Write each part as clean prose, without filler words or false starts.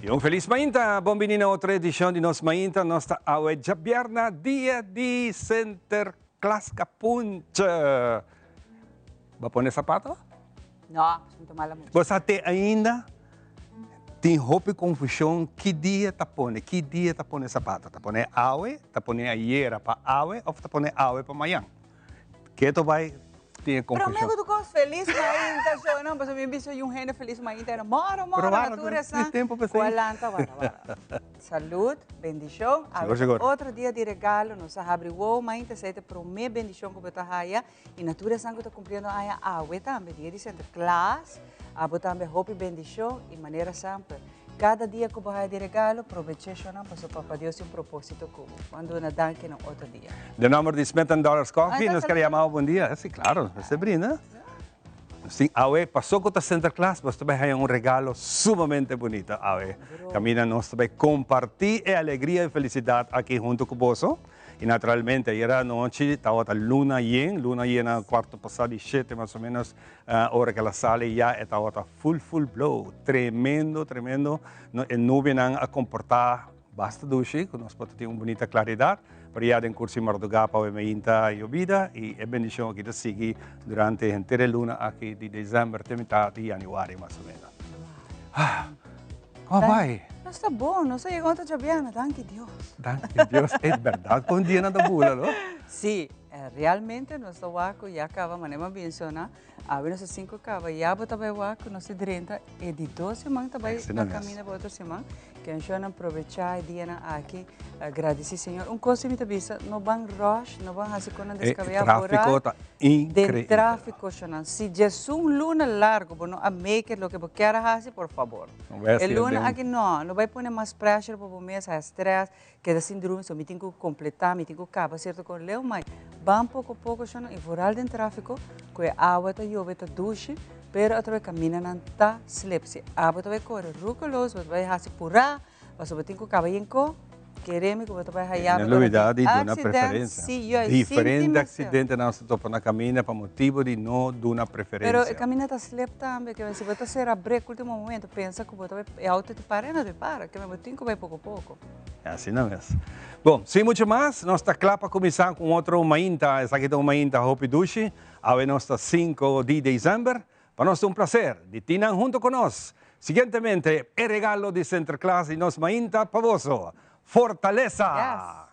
Y un feliz mainta, bon bini na otro edicion di nos mainta. Nos ta awe djabièrnè, dia di Sinterklaas Kapunche. Bo a pone sapato? No, mi ta mala mucha. Bo sa te ainda tin hopi confusion ki dia ta pone, ki dia ta pone sapato. Ta pone awe, ta pone ayera pa awe of ta pone awe pa mayan. Keto bai tin e Pero confusion. mi ku kos felis mainta so no, pasobra mi bisa un hende felis mainta era moro Pero moro wara, na tur tin esnan tempo pa ku a esei. lanta wara wara. Salud, bendicion. Sigur, Awe ta sigur. otro dia di regalo, nos a habri wowo mainta, esei ta e prome bendicion ku bo ta haya. I na tur esnan ku ta kumpliendo aña awe tambe, dia di Sinterklaas, abo tambe hopi bendishon i manera semper, kada dia ku bo haya di regalo, probeché shonnan pasobra Papa Dios tin un propósito ku bo. Bo a duna danki na otro dia. Den nomber di Smith and Dollars Coffee, nos ker yama bo bon dia. Si, claro, mester brinda. Nos tin awe, paso ku ta Sinterklaas, bo ta bai haya un regalo sumamente bunita awe. Kaminda nos ta bai kompartí e alegria i felisidat aki huntu ku boso. Y naturalmente ayer anochi tabata luna yen, luna yena cuarto pasa di shete mas o menos, ora que la sali ya e tabata full full blow, tremendo tremendo, e nubenan a comporta basta dushi cu nos por ta tin un bunita claridad, pero ya den curso di marduga pa awe meinta yobida y e bendicion aki ta sigui durante henter e luna aki di december te mitad di januari mas o menos. Con a bai? Nos ta bon, nos a yega otro djabièrnè, danki Dios. Danki Dios, e berdad con dia nan ta bula no? Si, realmente nos ta wak cu ya caba, manera mi a mensona, awe nos ta cinco caba, ya bo ta bai wak cu nos ta drenta e di dos siman ta bai na caminda pa otro siman, ke anshonnan probecha e dianan aki, gradici Señor. Un cos si mi ta bisa, no ban rush, no ban haci cosnan descabeyado, E trafico ta increibel. Den trafico shonnan, si djesun luna largo bo no a make it loke bo kier a haci, por fabor. E luna aki no, no bai pone mas pressure pa bo mes, haya stress, keda sin drumi, so mi tin ku completa, mi tin ku kaba cierto cos leu, mai ban poco poco shonnan y vooral den trafico cu e awa ta yobe ta dushi, pero atrobe caminanan ta slip, si abo ta bai core roekeloos, bo ta bai haci pura, Pasobra bo tin ku kaba yen ko, kere mi ku bo ta bai haya No mi ora lubida tin di duna accident, preferencia. si, yo sinti Diferente maseo. accidentenan nos ta topa na caminda pa motibo di no duna Pero e preferencia. caminda ta slip tambe, ke si bo ta sera brek ultimo momento, pensa ku bo ta bai, e auto ta para e no ta para, ke bo tin ku bai poko poko. Asina mes. Bon, sin mucho mas, nos ta kla pa kuminsá ku un otro mainta. Esaki ta un mainta hopi dushi. Awe nos ta sinku di december. Pa nos ta un placer di tin nan hunto cu nos. Siguientemente, e regalo di Sinterklaas di nos mainta pa boso. Fortaleza! Yes!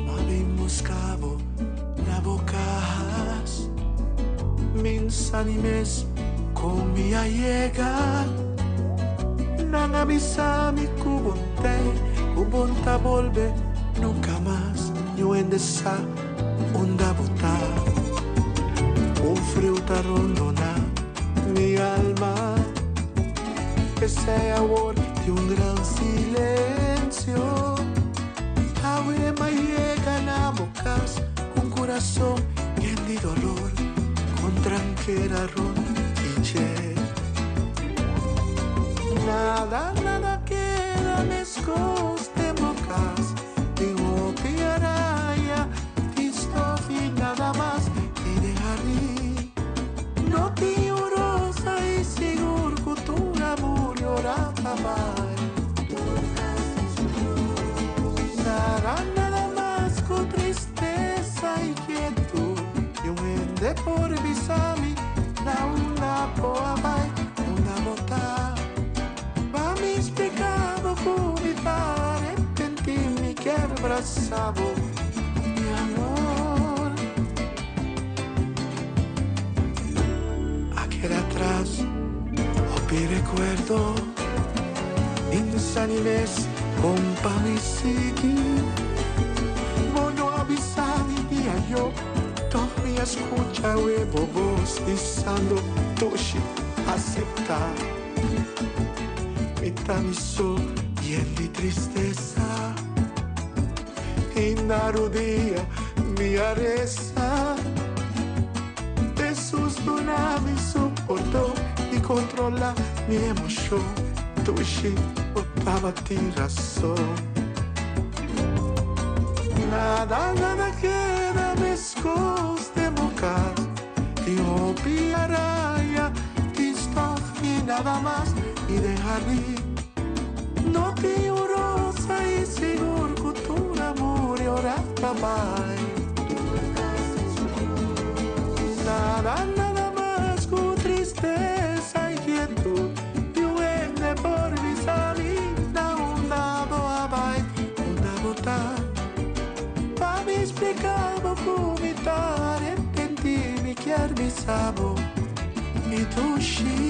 Ma bin busca bo na bo cas Min sa ni mes con mi a yega Nan a bisa mi cu bo tey cu bo n'ta bolbe nunca mas Ñu hende sa unda bo ta Un friu ta rondona mi alma P'esei awor tin un gran silencio. Awe m'a yega na bo cas cu un curason yen di dolor, con trankera rond di dje. Nada, nada keda mescos den bo cas, tin hopi araya, tin stof y nada mas. Y den jardin no tin un rosa y sigur cu tur a murió rata bai. Nada, nada mas cu tristeza y quietud y un hende por bisa mi na unda bo a bai, unda bo ta. Pa mi splica bo cu mi ta arepenti, mi kier brasa bo, mi amor. A keda atras hopi recuerdo Insa ni mes con pa mi sigui Bo no a bisa mi dia yo Toch mi a scucha awe bo voz bisando Toshi acepta Mi ta mi so yen di tristeza Inda rudia. Mi a resa, Hesus duna mi su pordon i kontrolá mi emoshon. Dushi, bo tabatin rason. Nada, nada keda meskos den bo kas. Tin hopi araña, tin stof i nada mas. I den hardin no tin un rosa i sigur ku tur a muri ora ta bai. Nada, nada mas ku tristesa i kietud di un hende por bisa mi na unda bo a bai, unda bo ta. Pa mi splika bo ku mi ta arepentí mi kier bisa bo mi dushi.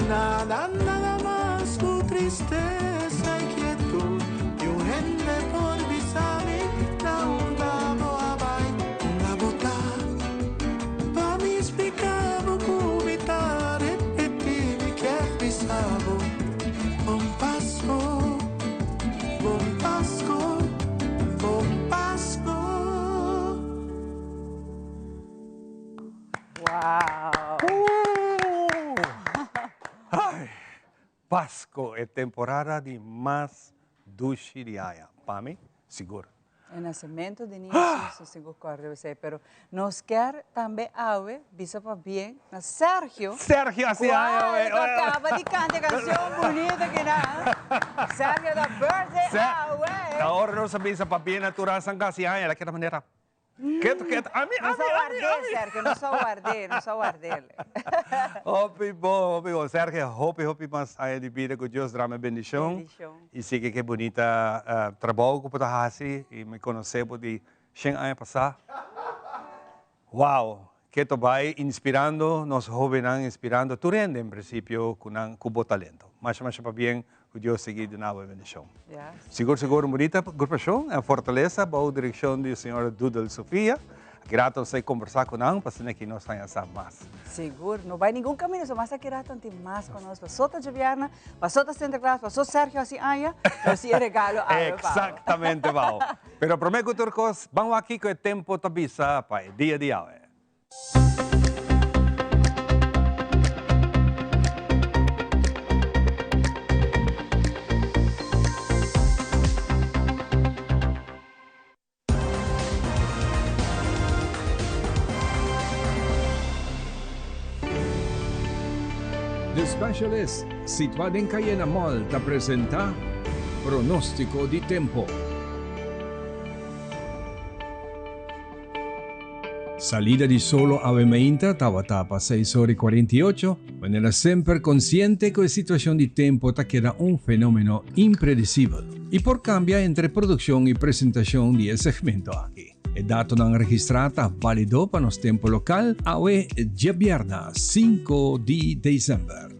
Nada, nada mas ku tristesa i kietud di un hende por bisa mi na unda bo a bai, unda bo ta. Pa mi splika bo ku mi ta arepentí mi kier bisa bo, Bon Pasko, Bon Pasko, Bon Pasko. Wow! Ay, Pasco e temporada di mas dushi di aña. Pa mi, sigur. E nacemento di Niño Jesus, sigur corda esey, pero nos kier tambe awe bisa pabien na Sergio. Sergio haci aña awe. Cual cu acaba di canta e cancion bunito kinan. Sergio ta birthday awe. Ahora nos a bisa pabien na tur asan cu haci aña, el a keda manera. Keto, keto. Ami, Nos ami, a ami, ward'é, ami. Sergio, nos a ward'é, nos a ward'é. Hopi bon, hopi bon. Sergio, hopi, hopi mas aña di bida ku Dios drama bendishon. Bendishon. I sigui ke bunita trabou ku bo ta hasi i mi konosé bo di shen aña pasá. Wow! Keto bai inspirando nos hóbennan, inspirando tur hende en prinsipio ku nan ku bo talento. Masha masha pabien ku Dios sigui duna bo e bendishon. Sigur sigur un bunita grupashon en Fortaleza bou direkshon di señora Dudel Sofia. Aki rato nos ta kombersá ku nan pa asina ki nos haña sa mas. Sigur, no bai ningun kaminda, so mas aki rato tin mas ku nos. Pasó ta djabièrnè, pasó ta Sinterklaas, pasó Sergio hasi aña, nos tin e regalo awe pa bo. Eksaktamente Bao. Pero promé ku tur kos, ban wak kiko e tempu ta bisa pa e dia di awe. The Specialist, situá den Cayena Mall, ta presentá Pronóstiko di Tempo. Salida di solo awe mainta tabata pa seis ora i 48, manera semper konsiente ku e situashon di tempu ta keda un fenomeno impredisibel i por kambia entre produkshon i presentashon di e segmento aki. E datonan registrá ta válido pa nos tempu lokal awe djabièrnè sinku di desèmber.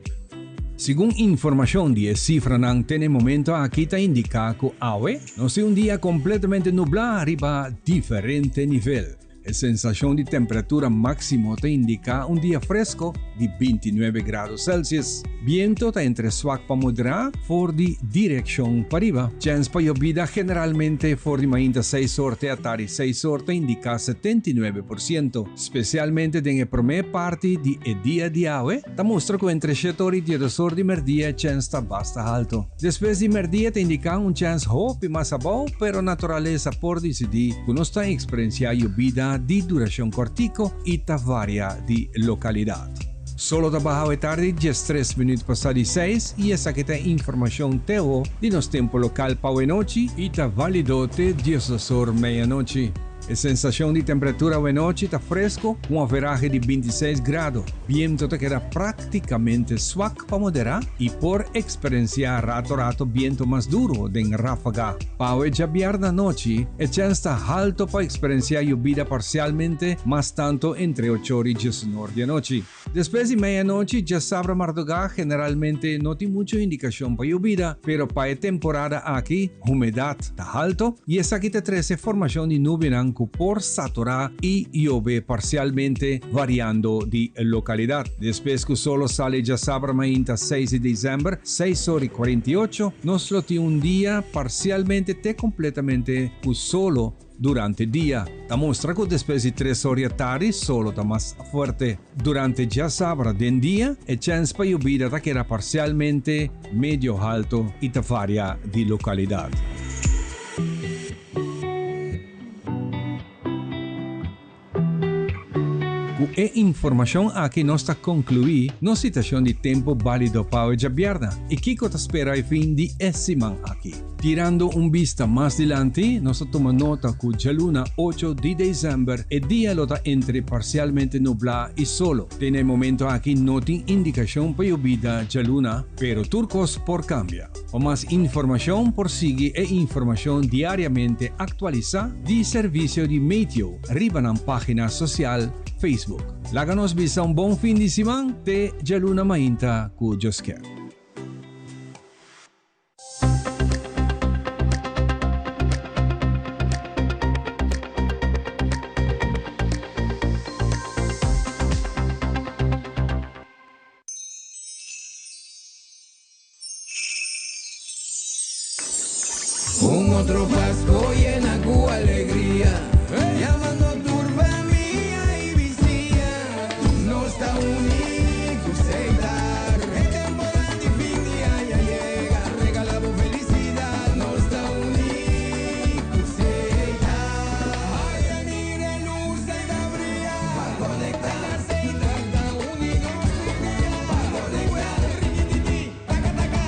Segun informashon di e sifranan te na e momento aki ta indiká ku awe nos tin un dia kompletamente nublá riba diferente nivel. E sensashon di temperatura máksimo ta indiká un dia fresko di 29 grado Celsius. Biento ta entre swak pa moderá for di direkshon pariba. Chèns pa yobida generalmente for di mainta seis or te atardi seis or ta indiká 79%, spesialmente den e promé parti di e dia di awe. Ta mustra ku entre shete or i diesdos or di merdia e chèns ta basta haltu. Despues di merdia ta indiká un chèns hopi mas abou, pero naturalesa por disidí ku nos ta eksperensiá yobida di durashon kòrtiku i ta varia di lokalidat. Solo ta baha awe tardi 13 minüt pasá di seis i esaki ta e informashon teo di nos tempu lokal pa awenochi i ta válido te 12 or meianochi. E sensacion di temperatura awenochi ta fresco, un averahe di 26 grado. Biento ta keda practicamente swak pa modera y por experiencia rato rato biento mas duro den rafaga. Pa awe djabièrnè anochi, e chèns ta halto pa experiencia yobida parcialmente mas tanto entre ochor y diesunor di anochi. Despues di meianochi djasabra mardugá generalmente no tin mucho indikashon pa yobida, pero pa e temporada aki humedat ta halto i esaki ta trese formashon di nubianan ku por saturá i yobe parsialmente variando di lokalidat. Despues ku solo sali djasabra mainta seis di desèmber, seis ora i 48, nos lo tin un dia parsialmente te kompletamente ku solo Durante dia, ta mustra ku despues di tres or di atardi solo ta mas fuerte. Durante djasabra den dia, e chèns pa yobida ta keda parsialmente medio halto i ta varia di lokalidat. Ku e informashon aki nos ta konkluí nos sitashon di tempu bálido pa awe djabièrnè i kiko ta spera e fin di e siman aki. Tirando un bista mas dilanti, nos ta tuma nota ku djaluna ocho di desèmber e dia lo ta entre parsialmente nublá i solo. Te na e momento aki no tin indikashon pa yobida djaluna, pero tur kos por kambia. Pa mas informashon por sigui e informashon diariamente aktualisá di Servisio di Meteo riba nan página sosial Facebook. Laga nos bisa un bon fin di siman te djaluna mainta ku Dios kier. Un otro Pasco yena cu alegria, Yamando tur famia y bisiña. Nos ta uni cu Setar. E temporada di fin di aña yega, regala bo felicidad. Nos ta uni cu Setar. Haya mira e luz ey ta bria. Ban conecta na Setar, ta uni nos tur dia. Ban conecta, rikititi. Taka taka,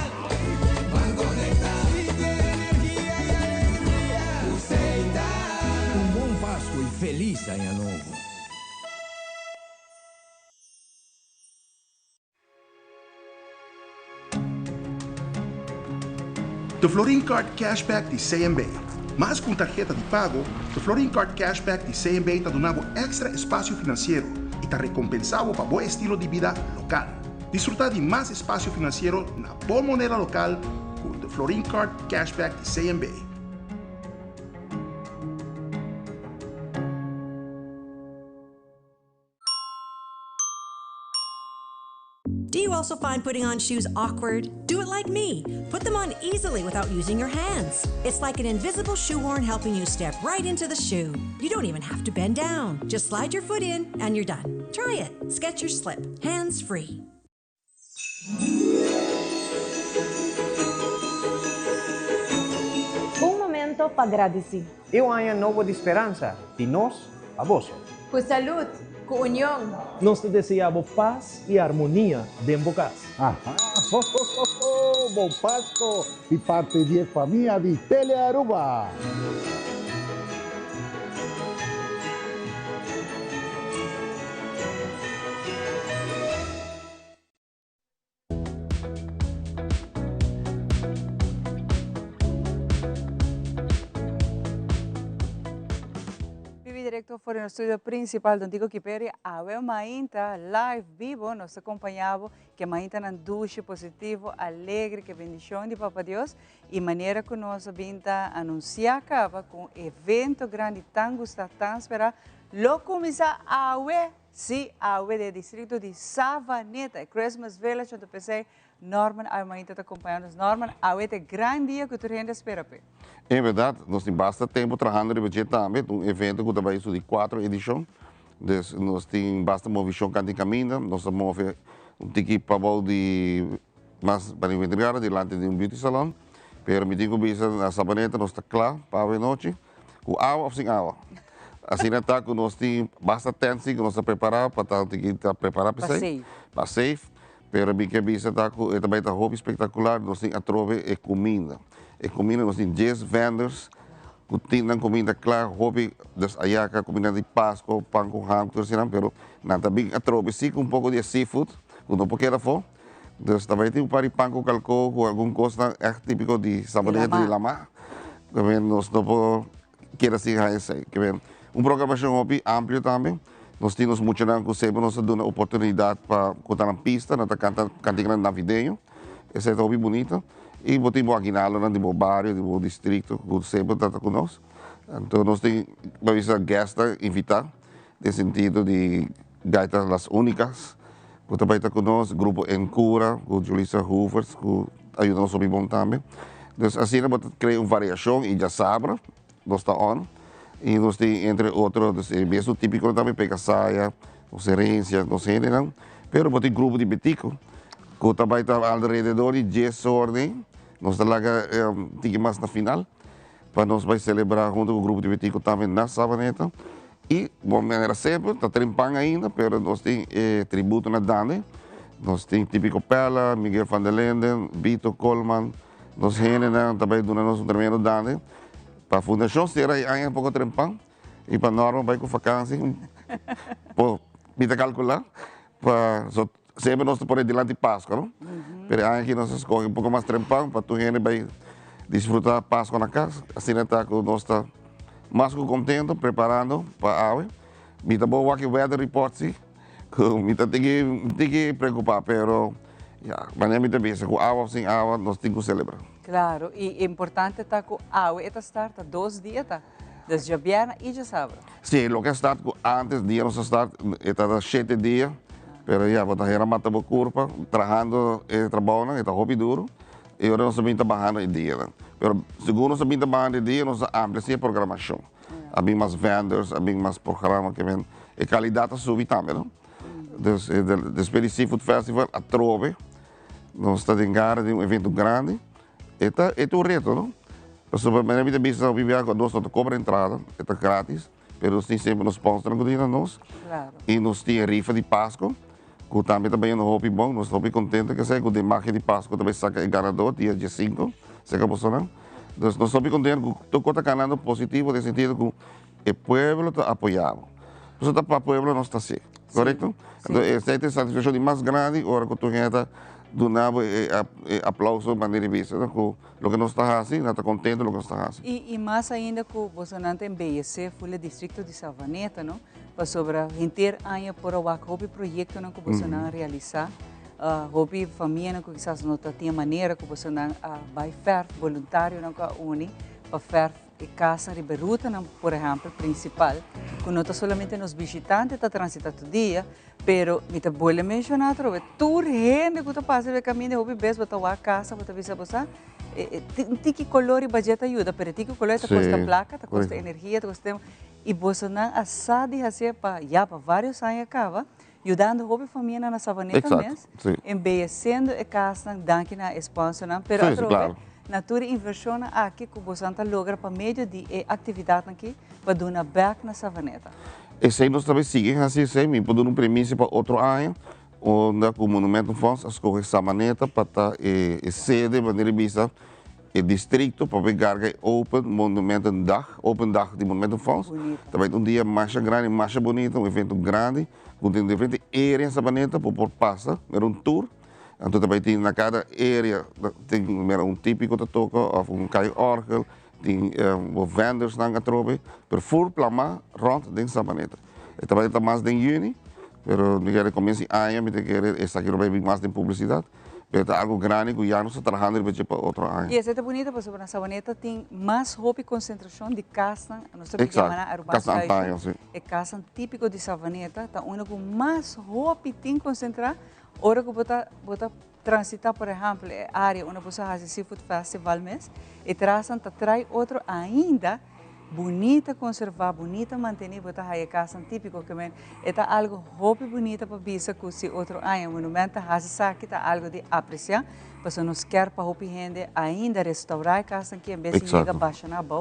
ban conecta. Sinti e energia y alegria cu Setar. Un bon Pasco y feliz Aña Nobo. The Florin Card Cashback di CMB. Mas ku un tarheta di pago, The Florin Card Cashback di CMB ta duna bo èkstra espasio finansiero i ta rekompensá bo pa bo estilo di bida lokal. Disfrutá di mas espasio finansiero na bo moneda lokal ku The Florin Card Cashback di CMB. Do you also find putting on shoes awkward? Do it like me. Put them on easily without using your hands. It's like an invisible shoehorn helping you step right into the shoe. You don't even have to bend down. Just slide your foot in and you're done. Try it. Skechers Slip. Hands free. Un momento pa gradici. E un aña nobo di speransa di nos pa boso. Cu salud, cu union. Nos ta desea bo pas y armonia den bo cas. Aha ho ho ho ho bon Pasco di parti di e famia di Tele Aruba. Bibi directo for di nos studio principal Don Tico Kiperi awe mainta live bibo nos ta acompaña bo ke maintanan dushi, positivo, alegre, ke bendicion di Papa Dios y manera cu nos a bin ta anuncia caba cu un evento grandi tan gusta, tan spera lo cuminsa awe Sí, awe den e distrito di Savaneta, e Christmas Village, anto p'esei Norman awe mainta ta kompañá nos. Norman, awe ta e gran dia ku tur hende a spera p'e. En bèrdat, nos tin basta tempu trahando riba dje tambe. Ta un evento ku ta bai su di kuatro edishon. Dus nos tin basta movishon kanti kaminda. Nos ta move un tiki pabou di mas pa riba Brigada dilanti di un beauty salon. Pero mi tin ku bisa na Sabaneta nos ta kla pa awe nochi. Ku awa of sin awa. Asina ta ku nos tin basta tent si ku nos ta prepará pa ta tin ta prepará pa esei. Pa safe. Pero mi ke bisa ta ku e ta bai ta hopi spektakular. Nos tin atrobe e kuminda. E kuminda nos tin dies vendors. Ku tin nan kuminda kla hopi des ayaka, kuminda di Pasko, pan ku ham, tur asina, pero nan ta bin atrobe si ku un poko di e seafood ku no por keda afó. Dus ta bai tin un par di pan ku kalko ku algun kosnan ègt típiko di Sabaneta di lamá. Ke nos no por keda sin haña esei. Ke men un programashon hopi amplio tambe. Nos tin nos muchanan ku semper nos ta duna oportunidat pa ku ta nan pista, nan ta kanta kantikanan navideño. Esei ta hopi bunita. I bo tin bo aguinaldonan di bo bario, di bo districto ku semper ta ta ku nos. Anto nos tin bo bisa guestnan invitá den sentido di Gaita Las Únicas ku ta bai ta ku nos, Grupo Encura ku Julissa Hoevers ku ta yuda nos hopi bon tambe. Dus asina bo ta krea un variashon i djasabra nos ta on i nos tin entre otro dus e mesun típikonan tambe Pegasaya, nos herencia, nos hendenan, pero bo tin grupo di Betico ku ta bai ta alrededor di dies or den, nos ta laga tiki mas na final pa nos bai selebrá hunto ku grupo di Betico tambe na Sabaneta i bon manera semper ta trempan ainda pero nos tin e tributo na Dande, nos tin Típico Pella, Miguel van der Linden, Vito Koolman, nos hendenan ta bai duna nos un tremendo Dande pa Fundashon sera e aña poko trempan. I pa Norman bai ku vakansi, po mi ta kalkulá pa so semper nos ta pone dilanti Paskua no, pero e aña aki nos a skohe un poko mas trempan pa tur hende bai disfrutá Paskua na kas, asina ta ku nos ta mas ku kontento preparando pa awe. Mi ta bo wak e weather report si, ku mi ta tiki tiki preokupá pero ya manera mi ta bisa ku awa òf sin awa nos tin ku selebrá. Klaro, i importante ta ku awe e ta start ta dos dia ta. Dus djabièrnè i djasabra. Sí, loke a start ku antes dia nos a start e tabata shete dia, pero ya bo ta hera mata bo kurpa trahando e trabounan, e ta hopi duru i ora nos a bin ta bahando e dianan. Pero segun nos a bin ta bahando e dia nos a amplia si e programashon. A bin mas vendors, a bin mas programa ke men e kalidat a subi tambe no. Dus despues di Seafood Festival atrobe nos ta den gara di un evento grandi. E ta e ta un reto no, pasobra manera mi ta bisa hopi bia ku nos no ta kobra entrada, e ta gratis, pero nos tin semper nos sponsornan ku ta yuda nos i nos tin e rifa di Pasko ku tambe ta bayendo hopi bon, nos ta hopi kontento ku esei ku den magia di Pasko ta bai saka e ganador dia diesinko serka bosonan. Dus nos ta hopi kontento ku tur kos ta kanando positivo den sentido ku e pueblo ta apoya bo, pasobra ta pa pueblo nos ta hasi, korekto? Entonces esei ta e satisfakshon di mas grandi ora ku tur hende ta duna bo e aplauso manera di bisa ku loke nos ta hasi, nan ta kontento loke nos ta hasi. I mas ainda ku bosonan ta embeyesé ful e distrikto di Savaneta, no? Pasobra henter aña por a wak hopi proyektonan ku bosonan a realisá, hopi famianan ku kisas no ta tin e manera ku bosonan a bai fèrf, boluntarionan ku a uni pa fèrf E kasnan riba e rutanan, por ehèmpel, prinsipal, ku no ta solamente nos bishitante ta transitá tur dia, pero mi ta bolbe menshoná atrobe, tur hende ku ta pasa riba e kaminda hopi bes bo ta wak kasa, bo ta bisa bo sa, un tiki koló riba dje ta yuda, pero e tiki koló ta kosta plaka, ta kosta energia, ta kosta tempu, i bosonan a sa di hasié pa ya pa vários aña kaba, yudando hopi famianan na Savaneta mes, embeyesiendo e kasnan danki na e sponsornan, pero atrobe na tur e invershonnan aki ku bosonan ta logra pa medio di e aktividatnan aki pa duna bèk na Savaneta. Esei nos ta bai sigui hasi esei, mi por duna un premisia pa otro aña unda ku Monumentenfonds a skohe Savaneta pa ta e sede manera di bisa E districto pa bay garga e Open Monumentendag, Open Dag di Monumentenfonds. Ta bay ta un dia masha grandi, masha bunita, un evento grandi cu tin diferente area en Sabaneta bo por pasa mira un tour. Anto ta bay tin na cada area tin mira un tipico ta toca of un cay orgel, tin bo vendorsnan atrobe, pero full plama rond den Sabaneta. E ta bay ta mas den juni, pero mi kere comienzo di aña mi ta kere esaki lo bay bin mas den publicidad. Pero ta algo grandi cu ya nos ta trahando riba dje pa otro aña. Y esey ta bunita pasobra na Sabaneta tin mas hopi concentracion di casnan, nos ta yama nan Arubaanse Casnan antaño, si. E casnan tipico di Sabaneta ta unda cu mas hopi tin concentra ora cu bo ta bo ta transita por ehempel e area unda boso a haci Seafood Festival mes, e trasnan ta trai otro ainda. Bunita conserva, bunita manteni, bo ta haya casnan tipico ke men e ta algo hopi bunita pa bisa cu si otro aña Monument ta haci esaki ta algo di aprecia, pasobra nos kier pa hopi hende ainda restaura e casnan aki en bes di yega basha nan abao.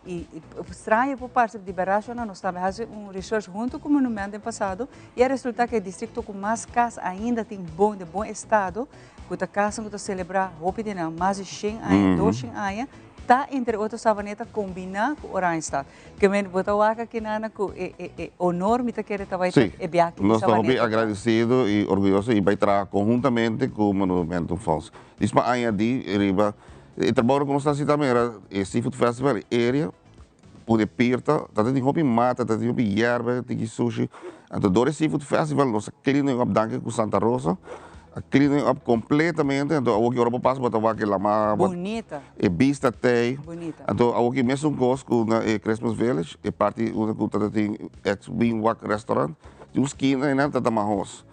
Y straño por parce di berdad shona nos tambe haci un research hunto cu Monument den pasado y a resulta cu e districto cu mas cas ainda tin bon den bon estado cu ta casnan cu ta celebra hopi di nan mas di shen aña, doshen aña. ta entre otro Savaneta kombiná ku Oranjestad. Ke men bo ta wak aki nana ku e e e honor mi ta kere ta bai ta Sí, e biaha di nos ta hopi Savaneta. agradesido i orguyoso i bai traha konhuntamente ku Monumentum Fonds. Dis pa añadí riba e trabounan ku nos ta hasi tambe era e Seafood Festival, e area pone pirta, ta tin hopi mata, ta tin hopi yerba, tiki sushi. Anto dor e Seafood Festival nos a cleaning up danki ku Santa Rosa, a cleaning up completamente, anto awor ki ora bo pasa bo ta wak e lama, Bunita. e bista tei. Bunita. Anto awor ki mesun kos ku na e Christmas Village, e parti unda ku ta tin ex Winwak Restaurant, tin un skina einan ta ta mahos.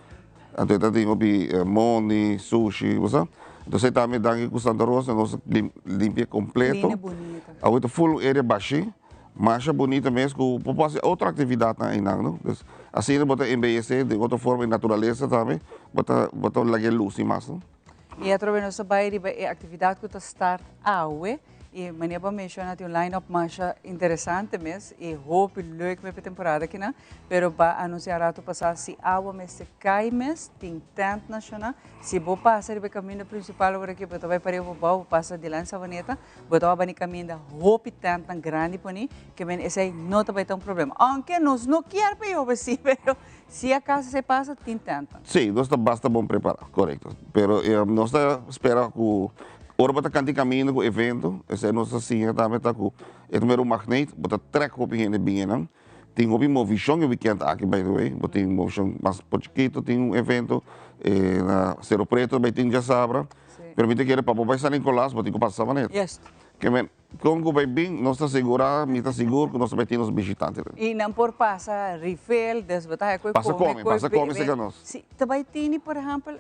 Anto e ta tin hopi mondi, sushi, bo sa. Entonces ei tambe danki ku Santa Rosa nos a limpia kompleto. Clean e bunita. Awor ta full un area bashi, masha bunita mes ku por por hasi otro aktividatnan einan, no. Dus asina bo ta embeyesé den otro forma e naturalesa tambe, bo ta bo ta lag'é lusi mas, no. I atrobe nos ta bai riba e aktividat ku ta start awe. I manera bo a menciona tin un line up masha interesante mes i hopi leuk mes pa e temporada akinan, pero ba anuncia rato pasa si awa mester cay mes tin tent nacional, si bo pasa riba e caminda principal ora aki bo ta bay pariba bo bao bo pasa dilanti Savaneta bo ta wak bani caminda hopi tentnan grandi poni ke men esey no ta bay ta un problema aunke nos no kier pa e yobe si pero si acaso esey pasa tin tentnan. Si, nos ta basta bon prepara, corecto, pero nos ta spera cu Ora bo ta kanta e kaminda ku evento, esei nos ta siña tambe ta ku e ta mera un magneet, bo ta trèk hopi hende bin einan. Tin hopi movishon e wikènt aki by the way, bo tin movishon mas por chikitu, tin un evento na Sero Preto bai tin djasabra, pero mi ta kere pa bo bai San Nicolas bo tin ku pasa Savaneta. Ke men Kon ku bai bin, nos ta sigurá, mi ta sigur ku nos ta bai tin nos bishitantenan. I nan por pasa refill, des bo ta haya koe Pasa kome, kome, koe pasa kome bebe. serka nos. Si, ta bai tini, por ehèmpel,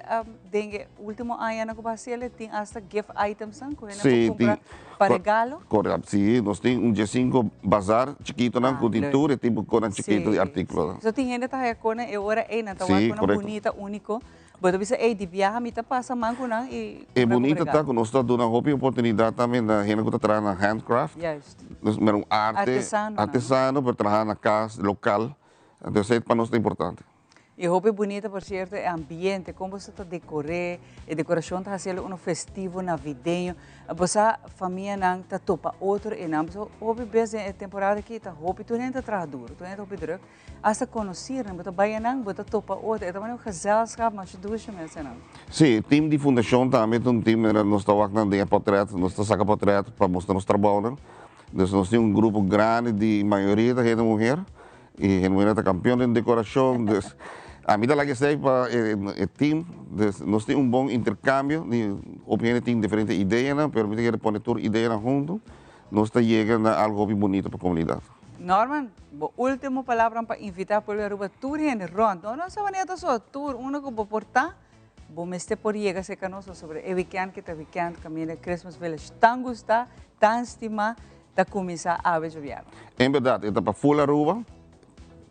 den e último añanan ku bo hasi el, tin asta gift itemsnan ku hende por Sí, kumpra tin. pa regalo? Korekto, sí, nos tin un diesinko bazar chikitonan Ah, ku tin leuk. tur e tipo konan chikito di Sí, artíkulonan. sí. So tin hende ta haya konan e ora ei, nan ta wak Sí, konan korekto. bunita, úniko. Bo ta bisa, ey, di biaha mi ta pasa man ku nan i E kumpra komo bunita ta regalo. ku nos ta duna hopi oportunidat tambe na hende ku ta traha na handcraft. Juist. Dus mira un arte, Artesanonan. artesano pero traha na kas, lokal. Entonces esei pa nos ta importante. I hopi bunita por cierto e ambiente, kon boso ta dekor'é, e dekorashon ta hasiel uno festivo navideño. Bo sa famianan ta topa otro e nan, pasobra hopi bes den e temporada aki ta hopi, tur hende ta traha duro, tur hende ta hopi druk. Hasta conocernan, bo ta bay anan, bo ta topa otro, e ta manera un gezelschap masha dushi mes anan. Sí, e team di fundacion tambe ta un team manera nos ta wak nan den e potret, nos ta saca potret pa mustra nos trabounan. Dus nos tin un grupo grandi di mayoria ta hende muher y hende muher ta campeon den decoracion, dus ami ta laga esey pa e team, dus nos tin un bon intercambio di hopi hende tin diferente ideanan pero mi ta kere pone tur ideanan hunto, nos ta yega na algo hopi bunito pa comunidad. Norman, bo ultimo palabranan pa invita pueblo di Aruba, tur hende rond, no no Sabaneta so, tur unda cu bo por ta, bo mester por yega cerca nos pasobra e weekend ki ta weekend caminda Christmas Village tan gusta, tan stima, ta cuminsa awe djobièrnè. En berdad, e ta pa full Aruba,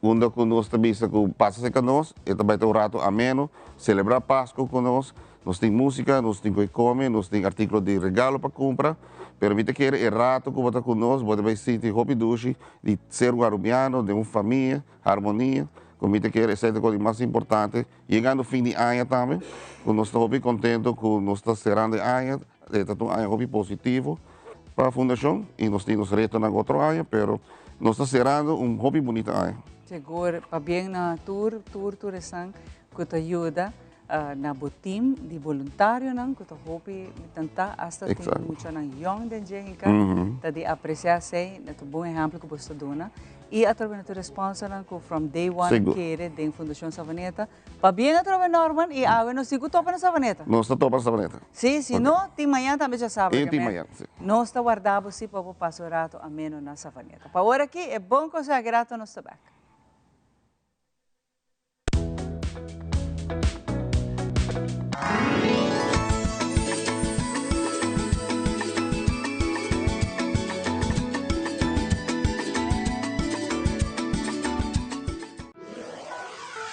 unda cu nos ta bisa cu pasa cerca nos, e ta bay ta un rato ameno, celebra Pasco cu nos, Nos tin músika, nos tin koe kome, nos tin artíkulo di regalo pa kumpra, pero mi ta kere e rato ku bo ta ku nos, bo ta bai sinti hopi dushi di ser un arubiano den un famia, harmonia, ku mi ta kere esei ta kos di mas importante. Yegando fin di aña tambe, ku nos ta hopi kontento ku nos ta serando e aña, e ta un aña hopi positivo pa fundashon i nos tin nos retonan otro aña, pero nos ta serando un hopi bunita aña. Sigur, pabien na tur, tur, tur esnan ku ta yuda. Na bo team di boluntarionan ku ta hopi tanta asta tin muchanan yong den dje hinka ta di aprecia esei na ta bon ehempel ku boso ta duna i atrobe na tur e sponsornan ku from day one a kere den Fundacion Savaneta pabien atrobe Norman i awe nos tin ku topa na Savaneta. Nos ta topa na Savaneta. Si, si no tin mañan tambe djasabra I tin mañan si. Nos ta warda bo si pa bo pasa un rato ameno na Savaneta. Pa ora aki e bon conseho aki rato nos ta bek.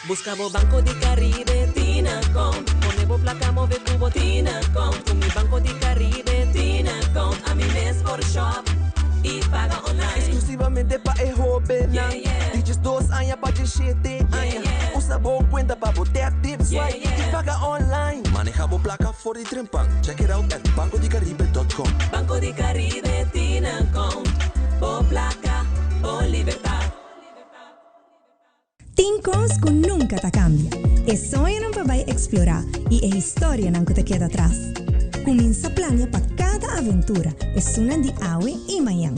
Busca bo Banco di Caribe Tinacom Pone bo placa move cu bo Tinacom Cu mi Banco di Caribe Tinacom Ami mes por shop y paga online. Exclusivamente pa e hobennan di diesdos aña pa diesshete aña. Usa bo cuenta pa bo tap, tip, swipe y paga online. Maneha bo placa for di trempan. Check it out at bancodicaribe dot com. Banco di Caribe. un kos ku nunka ta kambia, e soñonan pa bai eksplorá i e historianan ku ta keda atras. Kuminsá plania pa kada aventura, esunnan di awe i mañan.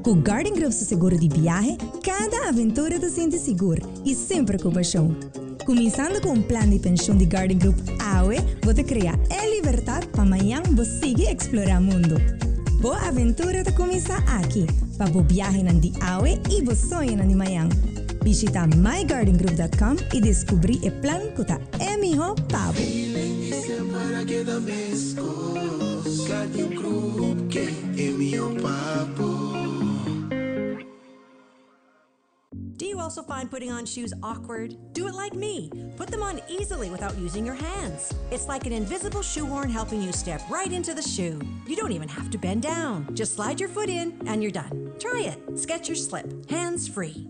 Ku Guardian Group su seguro di biahe, kada aventura ta sinti sigur i semper ku pashon. Kuminsando ku un plan di penshon di Guardian Group awe, bo ta krea e libertat pa mañan bo sigui eksplorá mundu. Bo aventura ta kuminsá aki, pa bo biahenan di awe i bo soñonan di mañan. Bishita myguardiangroup.com i deskubrí e plan ku ta e mihó pa bo. Do you also find putting on shoes awkward? Do it like me. Put them on easily without using your hands. It's like an invisible shoehorn helping you step right into the shoe. You don't even have to bend down. Just slide your foot in and you're done. Try it. Skechers Slip. Hands free.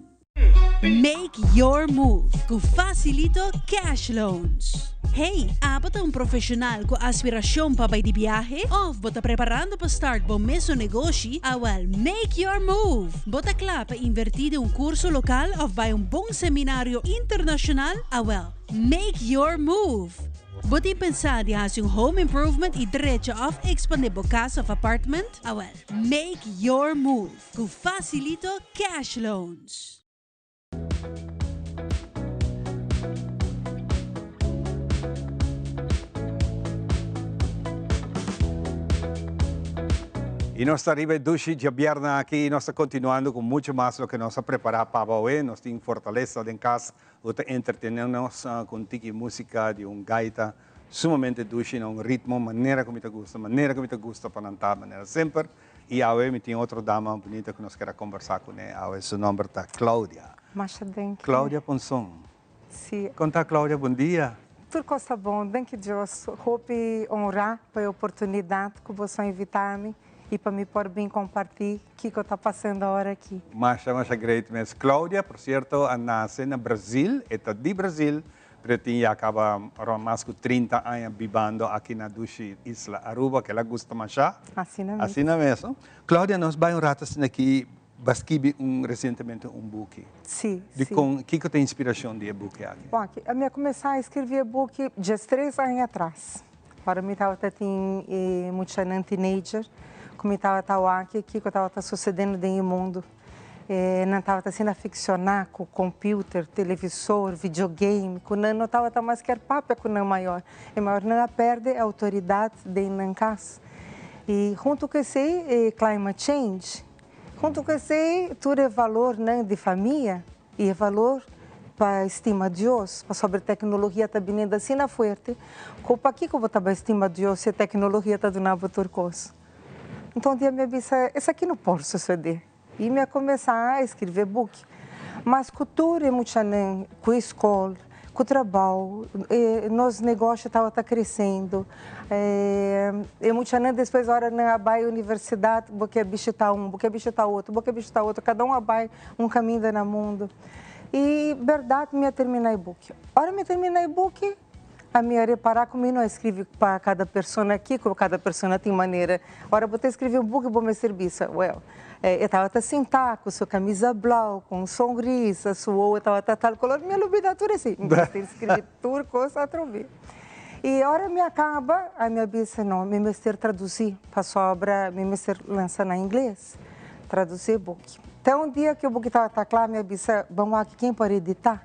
Make your move ku Facilito Cash Loans. Hey, abo ta un profeshonal ku aspirashon pa bai di biahe? Òf bo ta preparando pa start bo mesun negoshi? Awèl, make your move! Bo ta kla pa invertí den un kurso lokal òf bai un bon seminario internashonal? Awèl, make your move! Bo tin pensá di hasi un home improvement i drecha òf ekspandé bo kas òf apartment? Awèl, make your move ku Facilito Cash Loans! Y nos ta riba e dushi djabièrnè aki y nos ta continuando cu mucho mas loke nos a prepara pa awe. Nos tin Fortaleza den cas cu ta entretene nos cu un tiki musica di un gaita sumamente dushi na un ritmo manera cu mi ta gusta, manera cu mi ta gusta pa nan ta manera semper. Y awe mi tin otro dama bunita cu nos kier a conversa cune awe. Su nomber ta Claudia. Masha danki. Claudia Ponson. Si. Con ta Claudia? Bon dia. Tur cos ta bon, danki Dios. Hopi honra pa e oportunidad cu boso a invita mi y pa mi por bin comparti kico ta pasando awor aki. Masha, masha great mes. Claudia, por cierto, a nace na Brazil. E ta di Brazil, Pero e tin ya caba rond mas cu 30 aña bibando aki na dushi isla Aruba, ke la gusta masha. Asina mes. Asina mes, no? Claudia, nos bay un rato asina aki, bo skibi un recientemente un buki. Si, si. Dicon, kico ta inspiracion di e buki aki? Bon, aki, mi a cuminsa a skirbi e buki diestres aña atras, ora mi tabata tin e muchanan teenager, cu mi tabata wak kico tabata sucedendo den e mundo. Nan tabata asina aficioná cu computer, televisor, videogame, cu nan no tabata mas kier papia cu nan mayor. E mayornan a perde e autoridad den nan cas. Y hunto cu esey, e climate change. Hunto cu esey, tur e valornan di famia y e valor pa estima Dios, pasobra e tecnologia ta biniendo asina fuerte, cu pakico bo ta bay estima Dios si e tecnologia ta duna bo tur cos? Nton dia mi a bisa, esaki no por sucede. Y mi a comeza a escribe buki. Mas cu tur e muchanan, cu e scol, cu trabao, e nos negocio tabata crecendo. E muchanan despues ora nan a bay universidad, bo ke bishita un, bo ke bishita otro, bo ke bishita otro, cada un a bay un caminda na mundo. Y berdad mi a termina e buki. Ora mi a termina e buki, Ami a repará ku mi no a skribi pa kada persona kiko, kada persona tin manera. Ora bo ta skribi un buki bo mester bisa, well, e tabata sintá ku su kamisa blau, ku un sonrisa, su wowo tabata tal kolor, mi a lubidá tur esei. Mi mester skribi tur kos atrobe. I ora mi a kaba, ami a bisa, no, mi mester tradusí, pasobra mi mester lansa na ingles, tradusí e buki. Te un dia ku e buki tabata kla, mi a bisa, ban wak ken por editá.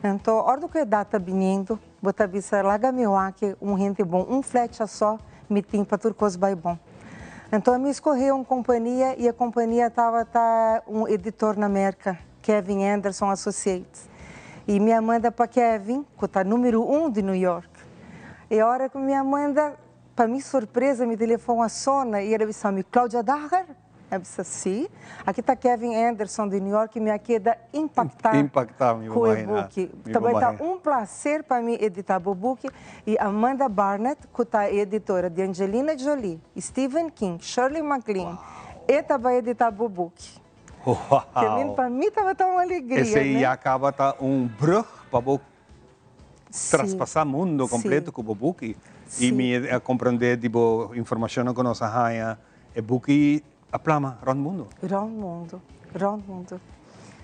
Anto, ora ku e edat ta biniendo, bo ta bisa, Laga mi wak un hende bon, un flecha so mi tin pa tur kos bai bon. Anto mi skohé un kompania i e kompania tabata un editor na Merka, Kevin Anderson Associates. I mi a manda pa Kevin, ku ta número un di New York. E ora ku mi a manda, pa mi sorpresa mi telefon a sona i el a bisa mi, Claudia Daher? A bisa si. Aki ta Kevin Anderson di New York i mi a keda impaktá Impaktá, mi ku e buki. Ta bai ta un plaser pa mi editá bo buki. I Amanda Barnett, ku ta e editora di Angelina Jolie, Stephen King, Shirley MacLaine, e ta bai editá bo buki. Wow! Pa mi tabata un alegria, Esei ya kaba ta un brug pa bo traspasá mundo kompleto ku bo buki. I mi a komprendé di bo informashonnan ku nos a haña. E buki a plama rond mundo. Rond mundo, rond mundo.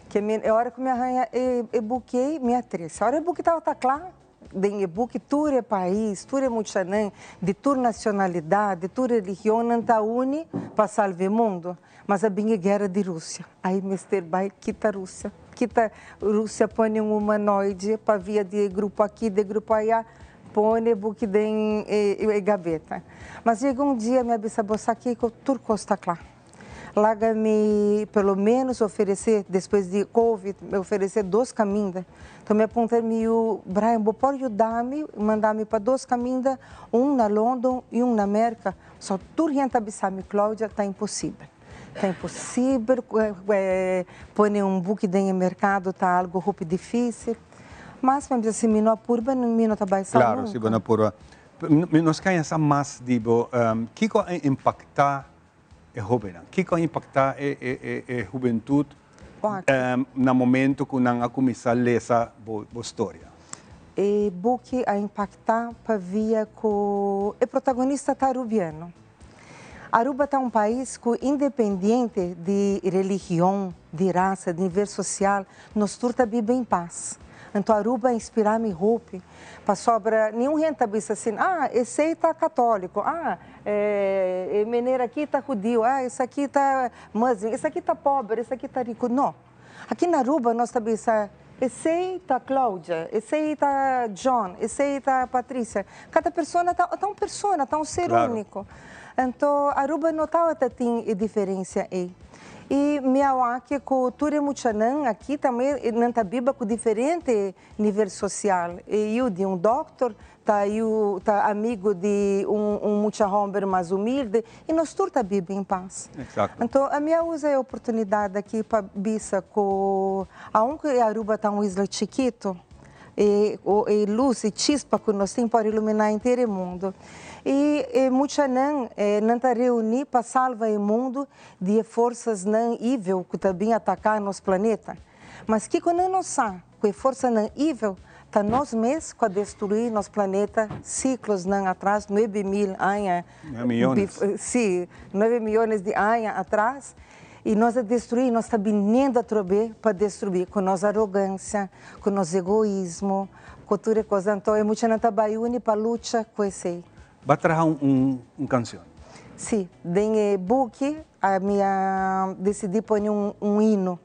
Ke men e ora ku mi a haña e e buki ei, mi a trese. Ora e buki tabata kla, den e buki tur e pais, tur e muchanan di tur nacionalidad, di tur religionnan ta uni pa salva e mundo. Mas a bin e guera di Rusia. Ai mester bai kita Rusia. Kita Rusia pone un humanoide pa via di e grupo aki, di e grupo aya, pone e buki den e gabeta. Mas yega un dia mi a bisa bo sa kiko, tur kos ta kla. Laga mi pelo menos oferece, despues di covid, mi oferece dos caminda. Enton mi a puntra mi yu, Brian, bo por yuda mi, manda mi pa dos caminda, un na London y un na Merca? So tur hende ta bisa mi, Claudia, ta imposibel. Ta imposibel pone un buki den e mercado ta algo hopi dificil. Mas mi a bisa, si mi no a purba, mi no ta bay sa Claro, si nunca. bo no a purba. Nos caña sa mas di bo, kico a impacta e hóbennan? Kiko a impaktá e hubentut na momento ku nan a kuminsá lesa bo storia? E buki a impaktá pabia ku e protagonista ta arubiano. Aruba ta un pais ku independiente di religion, di rasa, di nivel sosial, nos tur ta biba en pas. Anto Aruba a inspirá mi hopi. Pasobra niun hende ta bisa asin, ah, esei ta katóliko, ah, e manera aki ta hudiu, ah, esaki ta muslim, esaki ta pober, esaki ta riku. No. Aki na Aruba nos ta bisa, esei ta Claudia, esei ta John, esei ta Patricia. Kada persona ta un persona, ta un ser úniko. Anto Aruba no tabata tin e diferensia ei. I mi a wak ku tur e muchanan aki tambe nan ta biba ku diferente Nivel sosial, e yu di un dòkter ta yu ta amigu di un un mucha hòmber mas humilde i nos tur ta biba en pas. Anto ami a usa e oportunidat aki pa bisa ku aunke e Aruba ta un isla chikitu e e lus e chispa ku nos tin por iluminá henter e mundu. I e muchanan nan ta reuní pa salva e mundu di e forsasnan evil ku ta bin ataká nos planeta. Mas kiko nan no sa? Ku e forsanan evil ta nos mes ku a destruí nos planeta siklosnan atras, 9000 aña, sí, nuebe miyones di aña atras, i nos a destruí, nos ta biniendo atrobe pa destruí ku nos arogansia, ku nos egoismo, ku tur e kos. Anto e muchanan ta bai uni pa lucha ku esei. Bo a traha un kansion? Sí, den e buki mi a disidí pone un hino.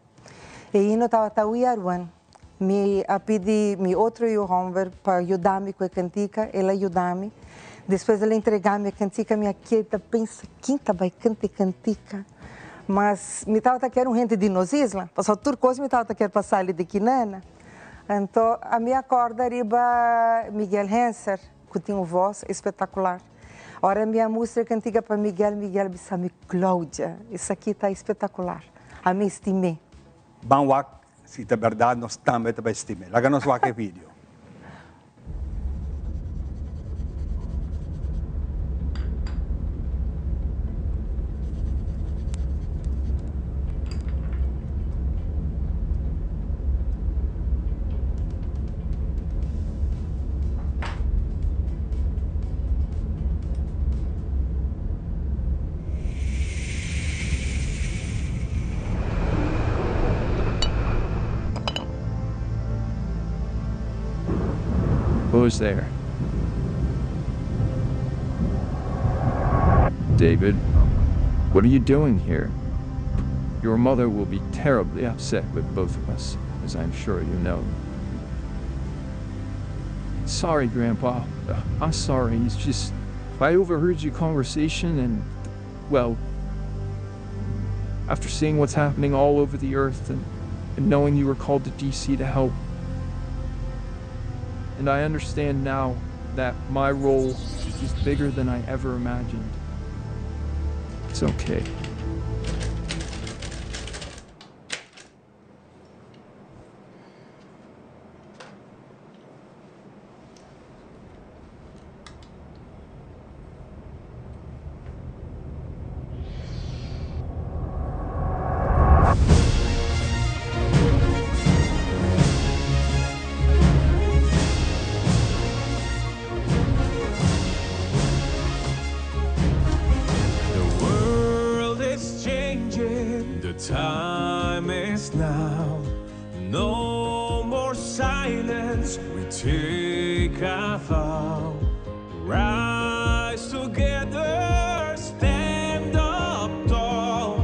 E hino tabata We Are One. Mi a pidi mi otro yu hòmber pa yuda mi ku e kantika, el a yuda mi. Despues el a entrega mi e kantika, mi a keda pensa kin ta bai kanta e kantika. Mas mi tabata kier un hende di nos isla, pasobra tur kos mi tabata kier pa sali di kinana. Anto ami a kòrda riba Miguel Henser, ku tin un vòs espetakular. Ora mi a mustra e kantika pa Miguel, Miguel bisa mi, Claudia, esaki ta espetakular. Ami stim'é. Ban wak si ta berdad nos tambe ta bai stim'é. Laga nos wak e video. Who's there? David, what are you doing here? Your mother will be terribly upset with both of us, as I'm sure you know. Sorry, Grandpa. I'm sorry. It's just I overheard your conversation and, well, after seeing what's happening all over the earth and, and knowing you were called to DC to help, and I understand now that my role is bigger than I ever imagined. It's okay. The world is changing, the time is now. No more silence, we take a vow. Rise together, stand up tall.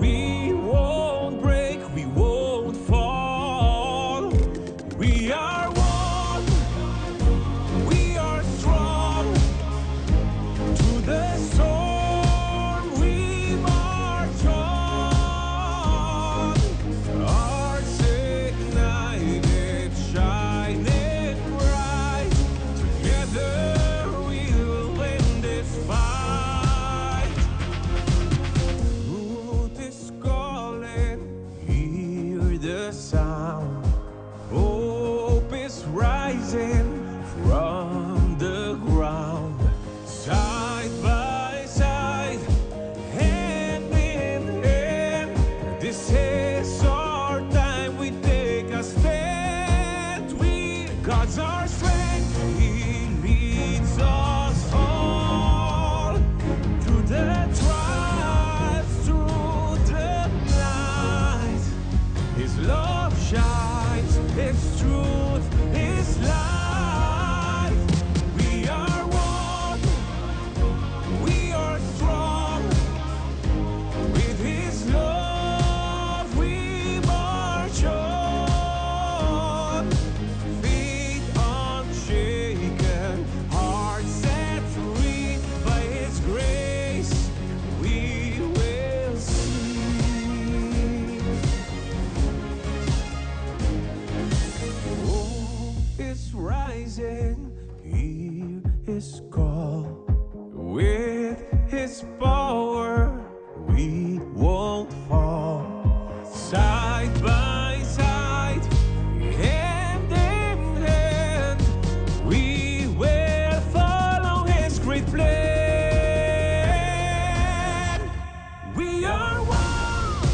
We won't break, we won't fall. We are one, we are strong. To the storm we march on. Hearts ignited, shining bright. Together we will win this fight. Truth is calling, hear the sound. Hope is rising from the ground. Side by side, hand in hand. This is our time. We take a stand. We God's our strength. He leads us all through the trials, through the night. His love shines, His truth is life. We are one, we are strong. With His love we march on. Feet unshaken, hearts set free by His grace. We will see. Hope is rising, hear His call. With His power, we won't fall. Side by side, hand in hand, we will follow His great plan. We are one,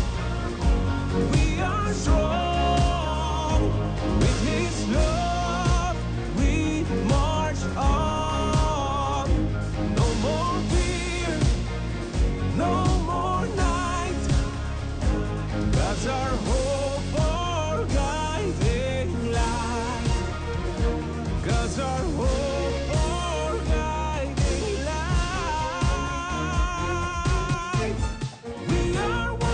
we are strong. With His love, we march on. No more fear, no more night. God's our hope, our guiding light. God's our hope, our guiding light. We are one.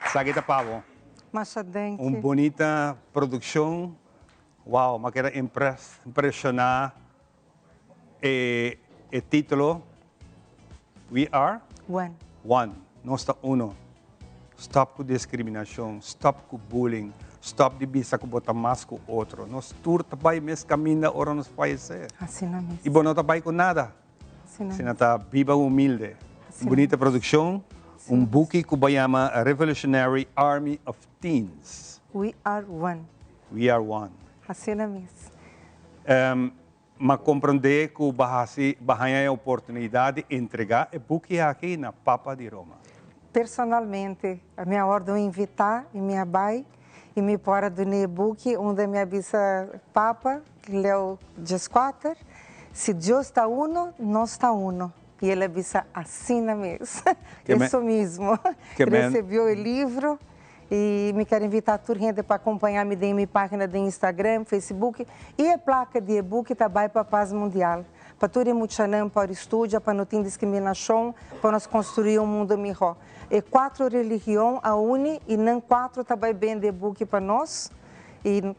Esaki ta pa bo. Masha danki. Un bunita produccion. Wow, m'a keda impress, impresiona e e titulo We are One. One. Nos ta uno. Stop cu discriminacion, stop cu bullying, stop di bisa cu bo ta mas cu otro. Nos tur ta bay mes caminda ora nos fallece. Asina mes. Y bo no ta bay cu nada. Asina Asina ta biba humilde. Un bunita produccion, un buki cu bo yama Revolutionary Army of Teens. We are one. We are one. Asina mes. M'a comprende cu bo haci, bo haña e oportunidad di entrega e buki aki na Papa di Roma. Personalmente, mi a wordo invita y mi a bay y mi por a duna e buki unda mi a bisa Papa Leo dieskuater, Si Dios ta uno, nos ta uno. Y el a bisa asina mes. Eso mismo. Recibió e libro y mi kier invita tur hende pa acompaña mi den mi pagina den Instagram, Facebook y e placa di e buki ta bay pa Paz Mundial. Pa tur e muchanan por studia, pa no tin discriminacion, pa nos construi un mundo miho. E cuatro religion a uni y nan cuatro ta bay bende e buki pa nos y.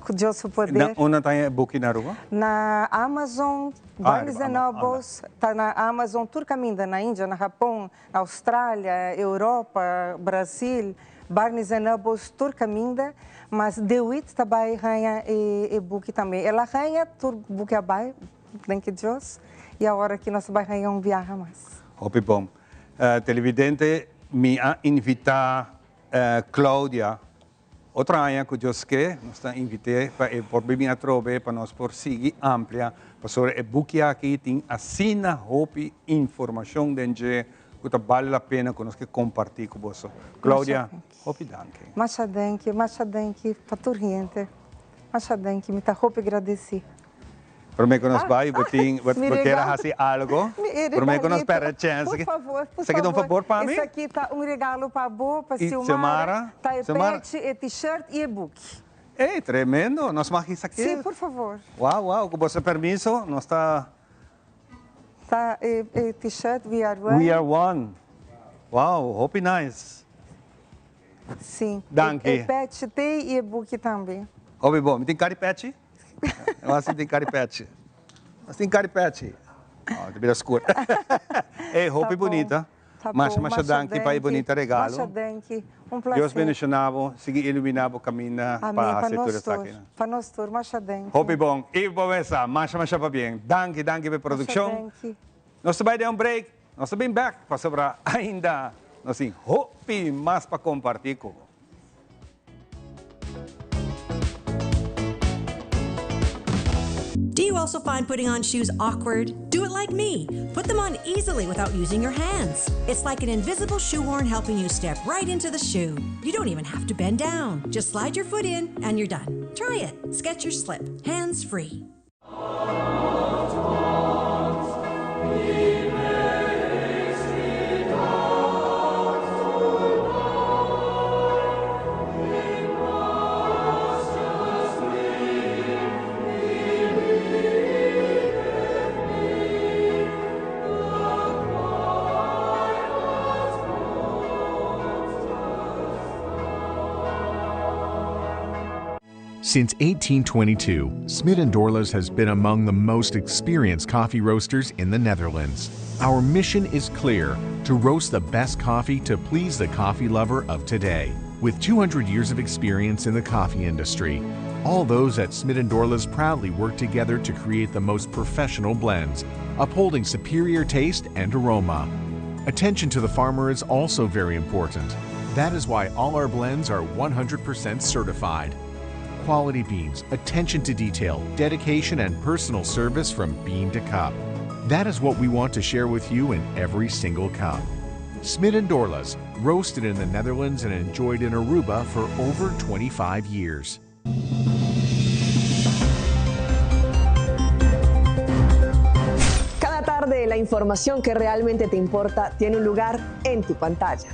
Ku Dios su poder. Na unda ta e buki na Aruba? Na Amazon, Barnes and Nobles, ta na Amazon tur kaminda, na India, na Japon, na Australia, Europa, Brasil, Barnes and Nobles tur kaminda, mas Dewitt ta bai haña e buki tambe. El a haña tur buki a bai, danki Dios, i awor aki nos ta bai haña un biaha mas. Hopi bon. Televidente, mi a invita Claudia Otro aña ku Dios ke, nos ta invit'é pa e por bini atrobe pa nos por sigui amplia, pasobra e buki aki tin asina hopi informashon den dje ku ta bale la pena ku nos ke kompartí ku boso. Claudia, hopi danki. Masha danki, masha danki pa tur hende. Masha danki, mi ta hopi gradesí. Prome ku nos bai, bo tin, bo kier a hasi algo? Prome ku nos perde chèns. Por favor, por favor. Esaki ta un fabor pa mi? Esaki ta un regalo pa bo, pa Xiomara. Ta e pechi, e t-shirt i e buki. Ey, tremendo! Nos mag esaki? Sí, por favor. Wow, wow, ku boso permiso, nos ta. Ta e t-shirt We Are One. We Are One. Wow, hopi nice. Sí. Danki. E pechi t'ei i e buki tambe. Hopi bon. Mi tin kari pechi? Nos tin kari pechi. Nos tin kari pechi. Oh, ta bira skur. Ey, hopi bunita. Masha, masha danki pa e bunita regalo. Masha danki. Un placer. Dios bendiciona bo, sigui ilumina bo caminda pa haci tur esaki. Pa nos tur. Masha danki. Hopi bon. Y bo mesa, masha, masha pabien. Danki, danki pa e produccion. Masha danki. Nos ta bay den un break. Nos ta bin bek pasobra ainda nos tin hopi mas pa comparti cu bo. Do you also find putting on shoes awkward? Do it like me. Put them on easily without using your hands. It's like an invisible shoehorn helping you step right into the shoe. You don't even have to bend down. Just slide your foot in and you're done. Try it. Skechers Slip. Hands free. Since 1822, Smit & Dorlas has been among the most experienced coffee roasters in the Netherlands. Our mission is clear, to roast the best coffee to please the coffee lover of today. With 200 years of experience in the coffee industry, all those at Smit & Dorlas proudly work together to create the most professional blends, upholding superior taste and aroma. Attention to the farmer is also very important. That is why all our blends are 100% certified. Quality beans, attention to detail, dedication, and personal service from bean to cup. That is what we want to share with you in every single cup. Smit and Dorlas, roasted in the Netherlands and enjoyed in Aruba for over 25 years. Cada tarde la información que realmente te importa tiene un lugar en tu pantalla.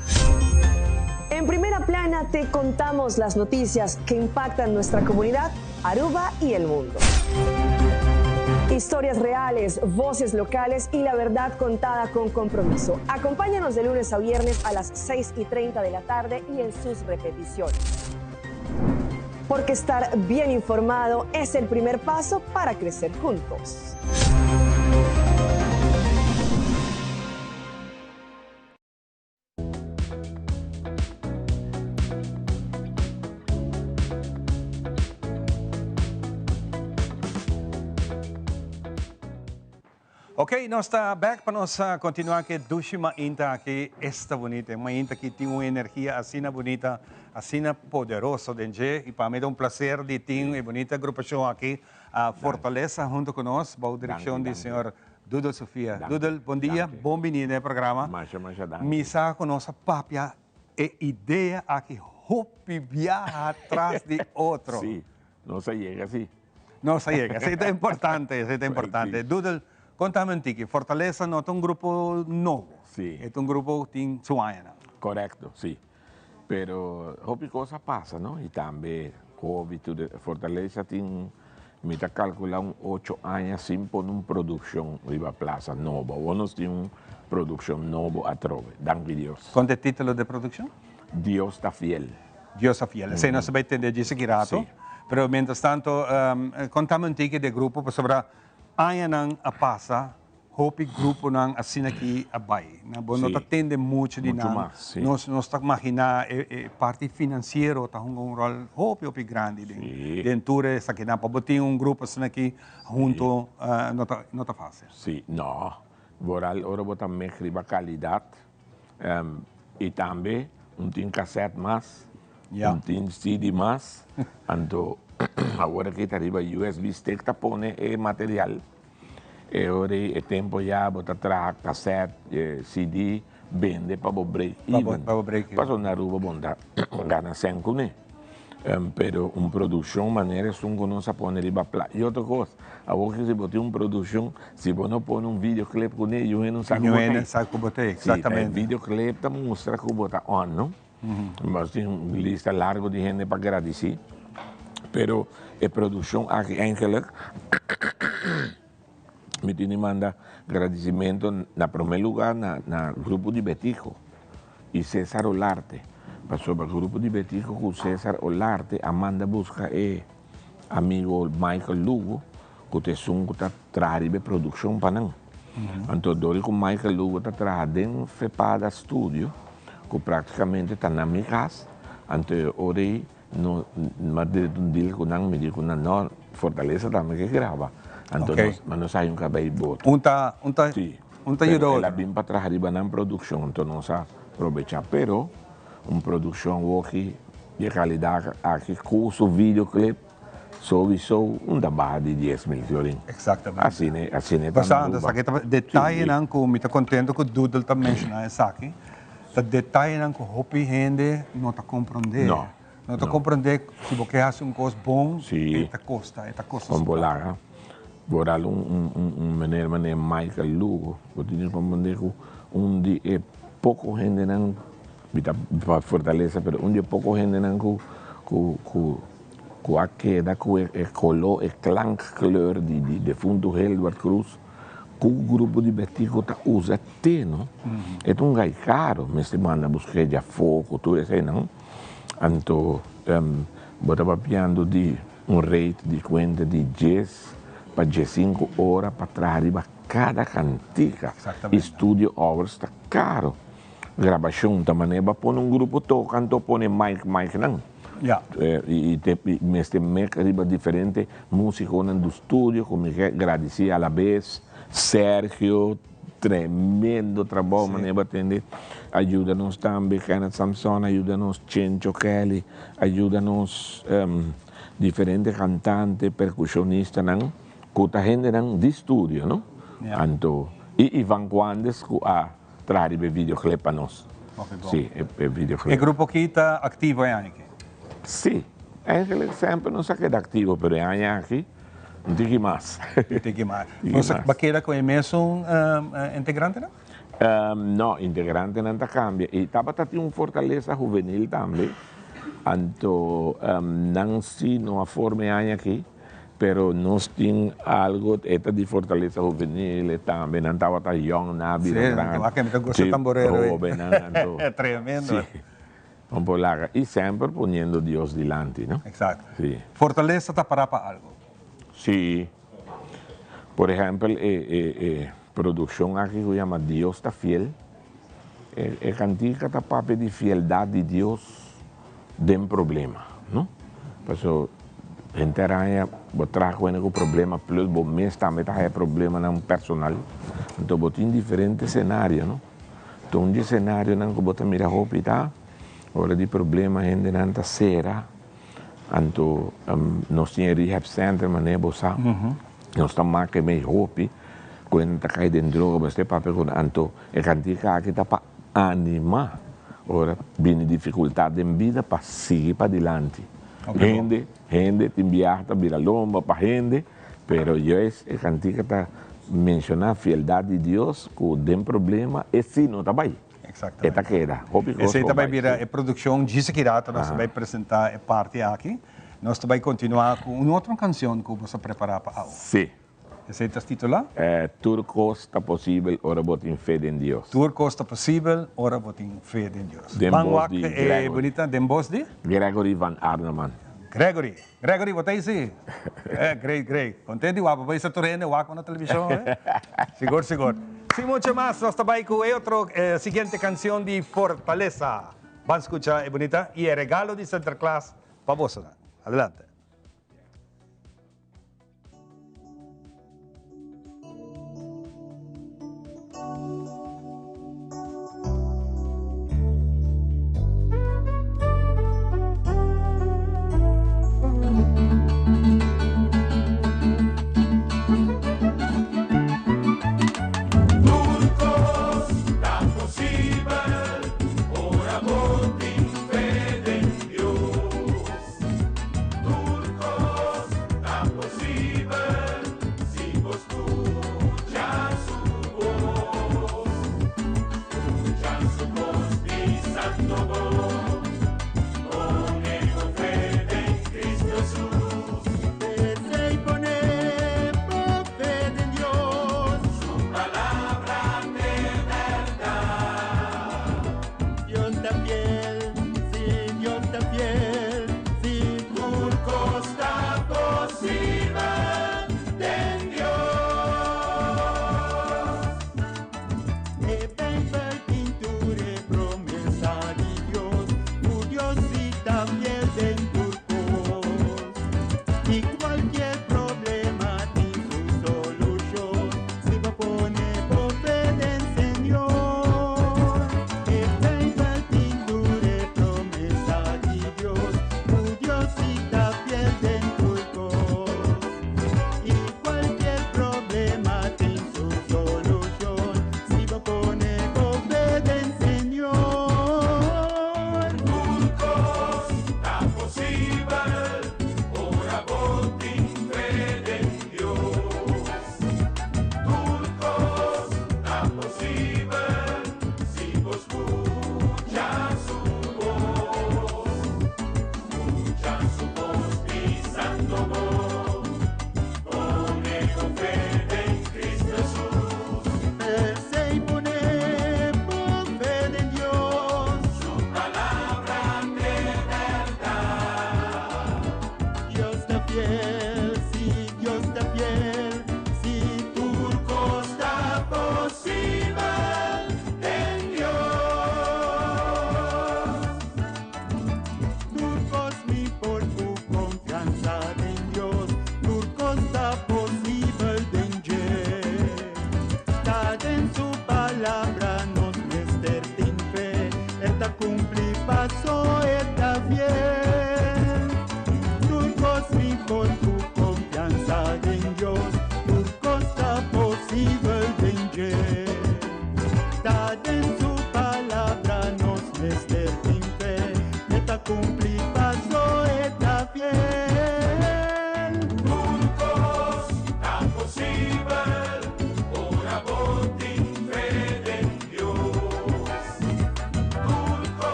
En primera plana te contamos las noticias que impactan nuestra comunidad, Aruba y el mundo. Historias reales, voces locales y la verdad contada con compromiso. Acompáñanos de lunes a viernes a las 6 y 30 de la tarde y en sus repeticiones. Porque estar bien informado es el primer paso para crecer juntos. Ok, nos ta back pa nos continua cu e dushi mainta aki. Esta bunita, e mainta aki tin un energia asina bunita, asina poderoso den dje. Y pa mi ta un placer di tin e bunita agrupacion aki a Fortaleza hunto cu nos, bou direccion di señor Dudel Sofia. Dudel, bon dia, bon bini den e programa. Masha, masha danki. Mi sa cu nos a papia e idea aki hopi biaha tras di otro. Sí, nos a yega sí. Nos a yega, esey ta importante, esey ta importante. Dudel, contame un tiki, Fortaleza no ta un grupo nobo. Sí. E ta un grupo cu tin su añanan. Corecto, sí. Pero hopi cos a pasa, no? Y tambe Covid, tur e, Fortaleza tin, mi ta calcula un ocho aña sin pone un produccion riba plaza nobo. Awor nos tin un produccion nobo atrobe, danki Dios. Con ta e titulo di e produccion? Dios ta fiel. Dios ta fiel. Esey nos ta bay tende dje seki rato. Sí. Pero mientras tanto, contame un tiki di grupo, pasobra añanan a pasa, hopi gruponan asina aki a bay. Na bo no ta tende mucho di Mucho nan. mas, si. Nos ta imagina e parti financiero ta hunga un rol hopi, hopi grandi den tur esakinan. Pa bo tin un grupo asina aki hunto no ta facil. Si, no. Vooral ora bo ta mek riba calidad. Y tambe un tin cassette mas, un tin CD mas. Anto awor aki ta riba USB stick ta pone e material. E ora ei e tempo ya bo ta traha cassette, CD, bende pa bo break even. Pa bo break even. Pasobra na Aruba bo no ta gana cen cune. Pero un produccion manera esun cu nos a pone riba pla. Y otro cos, awor cu si bo tin un produccion, si bo no pone un videoclip cune, yu hende no sa cu bo ta ei. Sa cu bo ta ei, exactamente. Si, e videoclip ta mustra cu bo ta on, no? Nos tin un lista largo di hende pa gradici, pero e produccion aki eigenlijk mi tin di manda gradicimento na prome lugar na Grupo di Betico y Cesar Olarte, pasobra Grupo di Betico cu Cesar Olarte a manda busca e amigo Michael Lugo cu ta esun cu ta traha riba e produccion pa nan. Anto dor di cu Michael Lugo ta traha den Fepada Studio cu practicamente ta na mi cas, anto e ora ey No, m'a drenta un deal cu nan, mi di cu nan, no, Fortaleza tambe ke graba. Anto nos, ma nos hay un cabey boto. Un ta, un ta, Sí. un ta yuda Pero el otro. a bin pa traha riba nan produccion, anto nos a probecha. Pero un produccion woki di e calidad aki cu su videoclip, sowiso un ta baha di 10,000 florin. Exactamente. Asina, asina e ta na Basta, anto Aruba. esaki ta detayenan cu mi ta contento cu Doodle ta menciona esaki. Ta detayenan cu hopi hende no ta comprende. No. No ta comprende si bo ke haci un cos bon, Si. e ta costa, e ta costa Con su bo plata. laga. Vooral un, un, un, un meneer manera Michael Lugo, bo tin di comprende cu un di e poco hendenan, mi ta pa Fortaleza, pero un di e poco hendenan cu, cu, cu, cu a keda cu e, e colo, e klankkleur di, di defunto Hilbert Cruz, Ku grupo di Betico ta usa te no. E ta un gai caro, mester manda busca dja afó ku tur eseinan. Anto bo ta papiando di un rate di kuenta di djes pa djesinku ora pa traha riba kada kantika. I studio hours ta caro. Grabashon ta manera bo a pone un grupo toka anto pone mic mic nan. I te mester mek riba diferente musiconan du studio cu mi ke gradici alabes Sergio tremendo trabou manera bo a tende a yuda nos tambe Kenneth Samson a yuda nos Chencho Kelly a yuda nos diferente cantante percusionistanan cu ta hendenan di studio no anto y Ivan Cuandes cu a traha riba e videoclip pa nos. Sí, e videoclip. E grupo aki ta activo e aña aki? Sí, eigenlijk semper nos a keda activo, pero e aña aki un tiki mas. Un tiki mas. Nos a keda cu e mesun integrantenan? No, integrantenan ta cambia. Y tabata tin un fortaleza juvenil tambe, anto nan si no a forma e aña aki. Pero nos tin algo, e ta di Fortaleza Juvenil, e tambe nan tabata yong, nan a bira Sí, grandi. wak mi ta gusta tamborero ei. Hobennan anto. Tremendo. Sí. Un por laga. Y semper poniendo Dios dilanti, no? Exacto. Sí. Fortaleza ta para pa algo. Sí. Por ehempel, e, e, e produccion aki cu yama Dios ta fiel, e, e cantica ta papia di fieldad di Dios den problema, no? Paso henter aña bo traha ku hende ku problema plus bo mes tambe ta haya problemanan personal. Anto bo tin diferente senario, no? Anto un di e senarionan ku bo ta mira hopi ta ora di problema hendenan ta sera, anto nos tin e rehab center manera bo sa, nos ta make mei hopi ku hende ta kai den droga, bo mester papia ku nan. Anto e kantika aki ta pa Anima ora bini dificultad den bida pa sigui padilanti. Hende, hende tin biaha ta bira lomba pa hende, pero juist e cantica ta menciona fieldad di Dios cu den problema e si no ta bay. E ta keda. Hopi cos Esey por ta bay bay, bira si. e produccion djis aki rato nos ta bay presenta e parti aki. Nos ta bay continua cu un otro cancion cu boso a prepara pa awo. Si. Esei ta titulá? Tur kos ta posibel ora bo tin fe den Dios. Tur kos ta posibel ora bo tin fe den Dios. Den Ban bos wak di e Gregory. bunita den bos di? Gregory van Arneman. Gregory. Gregory, bo ta ei si? Eh, great, great. Contento di wak, bo bisa tur hende wak na television, eh? Sigur, sigur. Sin mucho mas, nos ta bai cu e otro siguiente cancion di Fortaleza. Ban scucha e bunita y e regalo di Sinterklaas pa bosonan. Adelante.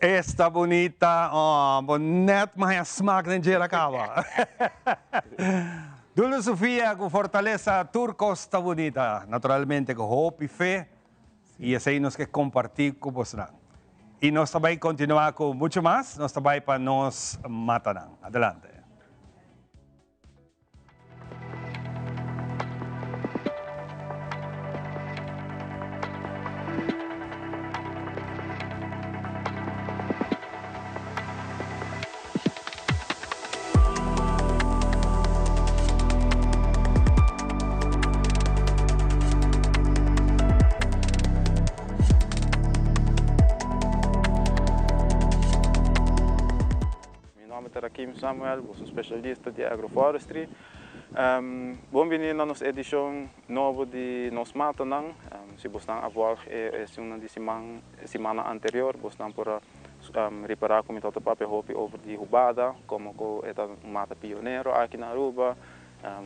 Esta bunita, oh, bo net maya smaak den djela caba. Dulce Sofia cu Fortaleza tur cos ta bunita. Naturalmente cu hopi fe y esey nos ke comparti cu bosnan. Y nos ta bay continua cu mucho mas, nos ta bay pa nos matanan. Adelante. Mi nomber ta. Samuel, boso specialista di agroforestry. Bon bini na nos edicion nobo di Nos Matanan. Si bosnan a volg e esunnan di siman simannan anterior, bosnan por a ripara cu mi tabata papia hopi over di hubada, como cu e ta un mata pionero aki na Aruba,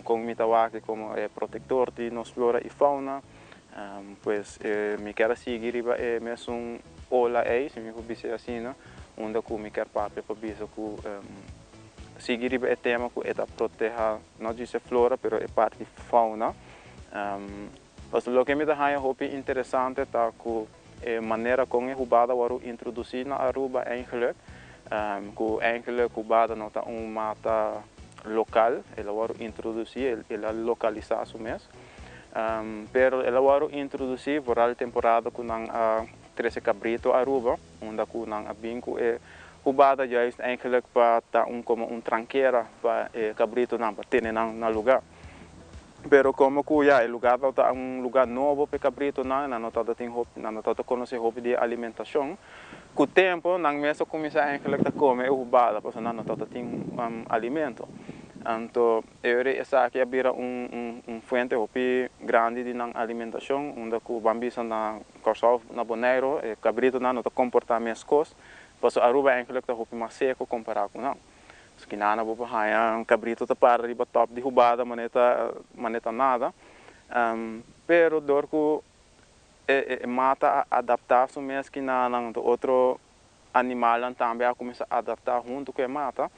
con mi ta wak como e protector di nos flora y fauna. Pues mi kier a sigui riba e mesun ola ei, si mi por bisa asina, unda ku mi kier papia pa bisa ku sigui riba e tema ku e ta proteha no djis e flora pero e parti fauna. Pasobra loke mi ta haña hopi interesante ta ku e manera kon e hubada wòrdu introdusí na Aruba eigenlijk, ku eigenlijk hubada no ta un mata lokal, el a wòrdu introdusí, el a lokalisá su mes. Pero el a wòrdu introdusí vooral temporada ku nan a trese kabrito Aruba, unda ku nan a bin ku e hubada juist eigenlijk pa ta un komo un trankera pa e kabritonan, pa tene nan na lugá. Pero komo ku ya e lugá tabata un lugá nobo pa e kabritonan, nan no tabata tin hopi, nan no tabata konosé hopi di e alimentashon. Ku tempu nan mes a kuminsá eigenlijk ta kome e hubada pasobra nan no tabata tin alimento. Anto E ora esaki a bira un fuente hopi grandi di nan alimentashon, unda ku ban bisa na Kòrsou, na Boneiru, e kabritonan no ta komportá meskos, pasobra Aruba enkele ta hopi mas seko kompará ku nan. Skinana bo por haña un kabrito ta para riba tòp di hubada manera ta manera ta nada, pero dor ku e mata a adaptá su mes kinanan, anto otro Animalnan tambe a kuminsá adaptá huntu ku e mata.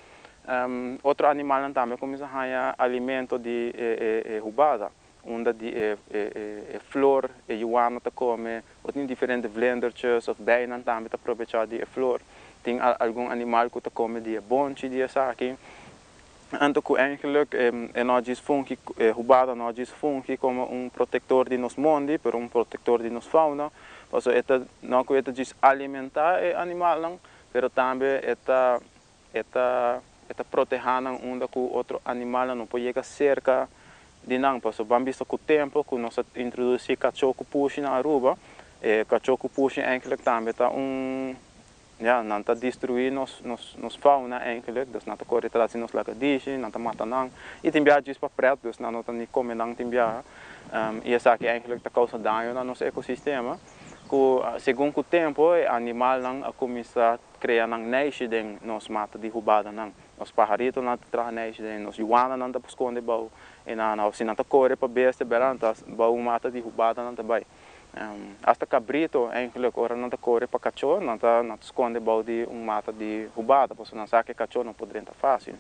Otro animalnan tambe a kuminsá haña alimento di e hubada, unda di e flor e yuana ta kome, o tin diferente vlindertjes òf bijnan tambe ta probechá di e flor. Tin algun animal ku ta kome di e bonchi di esaki. Anto ku eigenlijk e no djis fungi, e hubada no djis fungi komo un protektor di nos mondi, pero un protektor di nos fauna, pasobra e ta no ku e ta djis alimentá e animalnan, pero tambe e ta e ta e ta protehá nan unda ku otro animalnan no por yega serka di nan, pasobra ban bisa ku tempu ku nos a introdusí kachó ku pushi na Aruba, e kachó ku pushi eigenlijk tambe ta un Ja, nan ta destruí nos nos nos fauna eigenlijk, dus nan ta kore tras di nos lakadishi, nan ta mata nan, i tin biaha djis pa pret, dus nan no ta ni kome nan tin biaha, i esaki eigenlijk ta kousa daño na nos ekosistema, ku segun ku tempu e animalnan a kuminsá krea nan neishi den nos mata di hubadanan, nos paharitonan ta traha neishi den, nos yuananan ta skonde bou e nan, òf si nan ta kore pa bestia bera nan ta bou un mata di hubada nan ta bai. Hasta cabrito eigenlijk ora nan ta core pa cacho nan ta nan ta sconde bou di un mata di hubada pasobra nan sa cu e cacho no por drenta facil.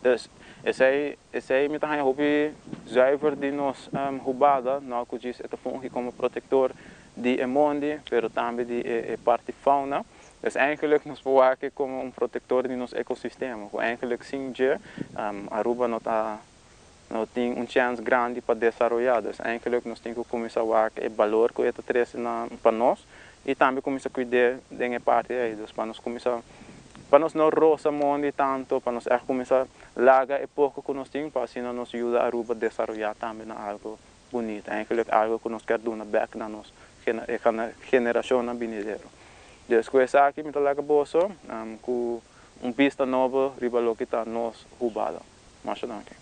Dus esey esey mi ta haya hopi zuiver di nos hubada no cu djis e ta fungi como protector di e mondi pero tambe di e e parti fauna. Dus eigenlijk nos por wak e como un protector di nos ecosistema cu eigenlijk sin dje Aruba no ta No tin un chèns grandi pa desaroyá, dus eigenlijk nos tin ku kuminsá wak e balor ku e ta trese na pa nos i tambe kuminsá kuid'é den e parti ei. Dus pa nos kuminsá, pa nos no rosa mondi tantu, pa nos ègt kuminsá laga e poko ku nos tin pa asina nos yuda Aruba desaroyá tambe na algu bunita, eigenlijk algu ku nos kier duna bèk na nos e generashonnan binidero. Dus ku esaki mi ta laga boso ku un bista nobo riba loke ta nos hubada. Masha danki.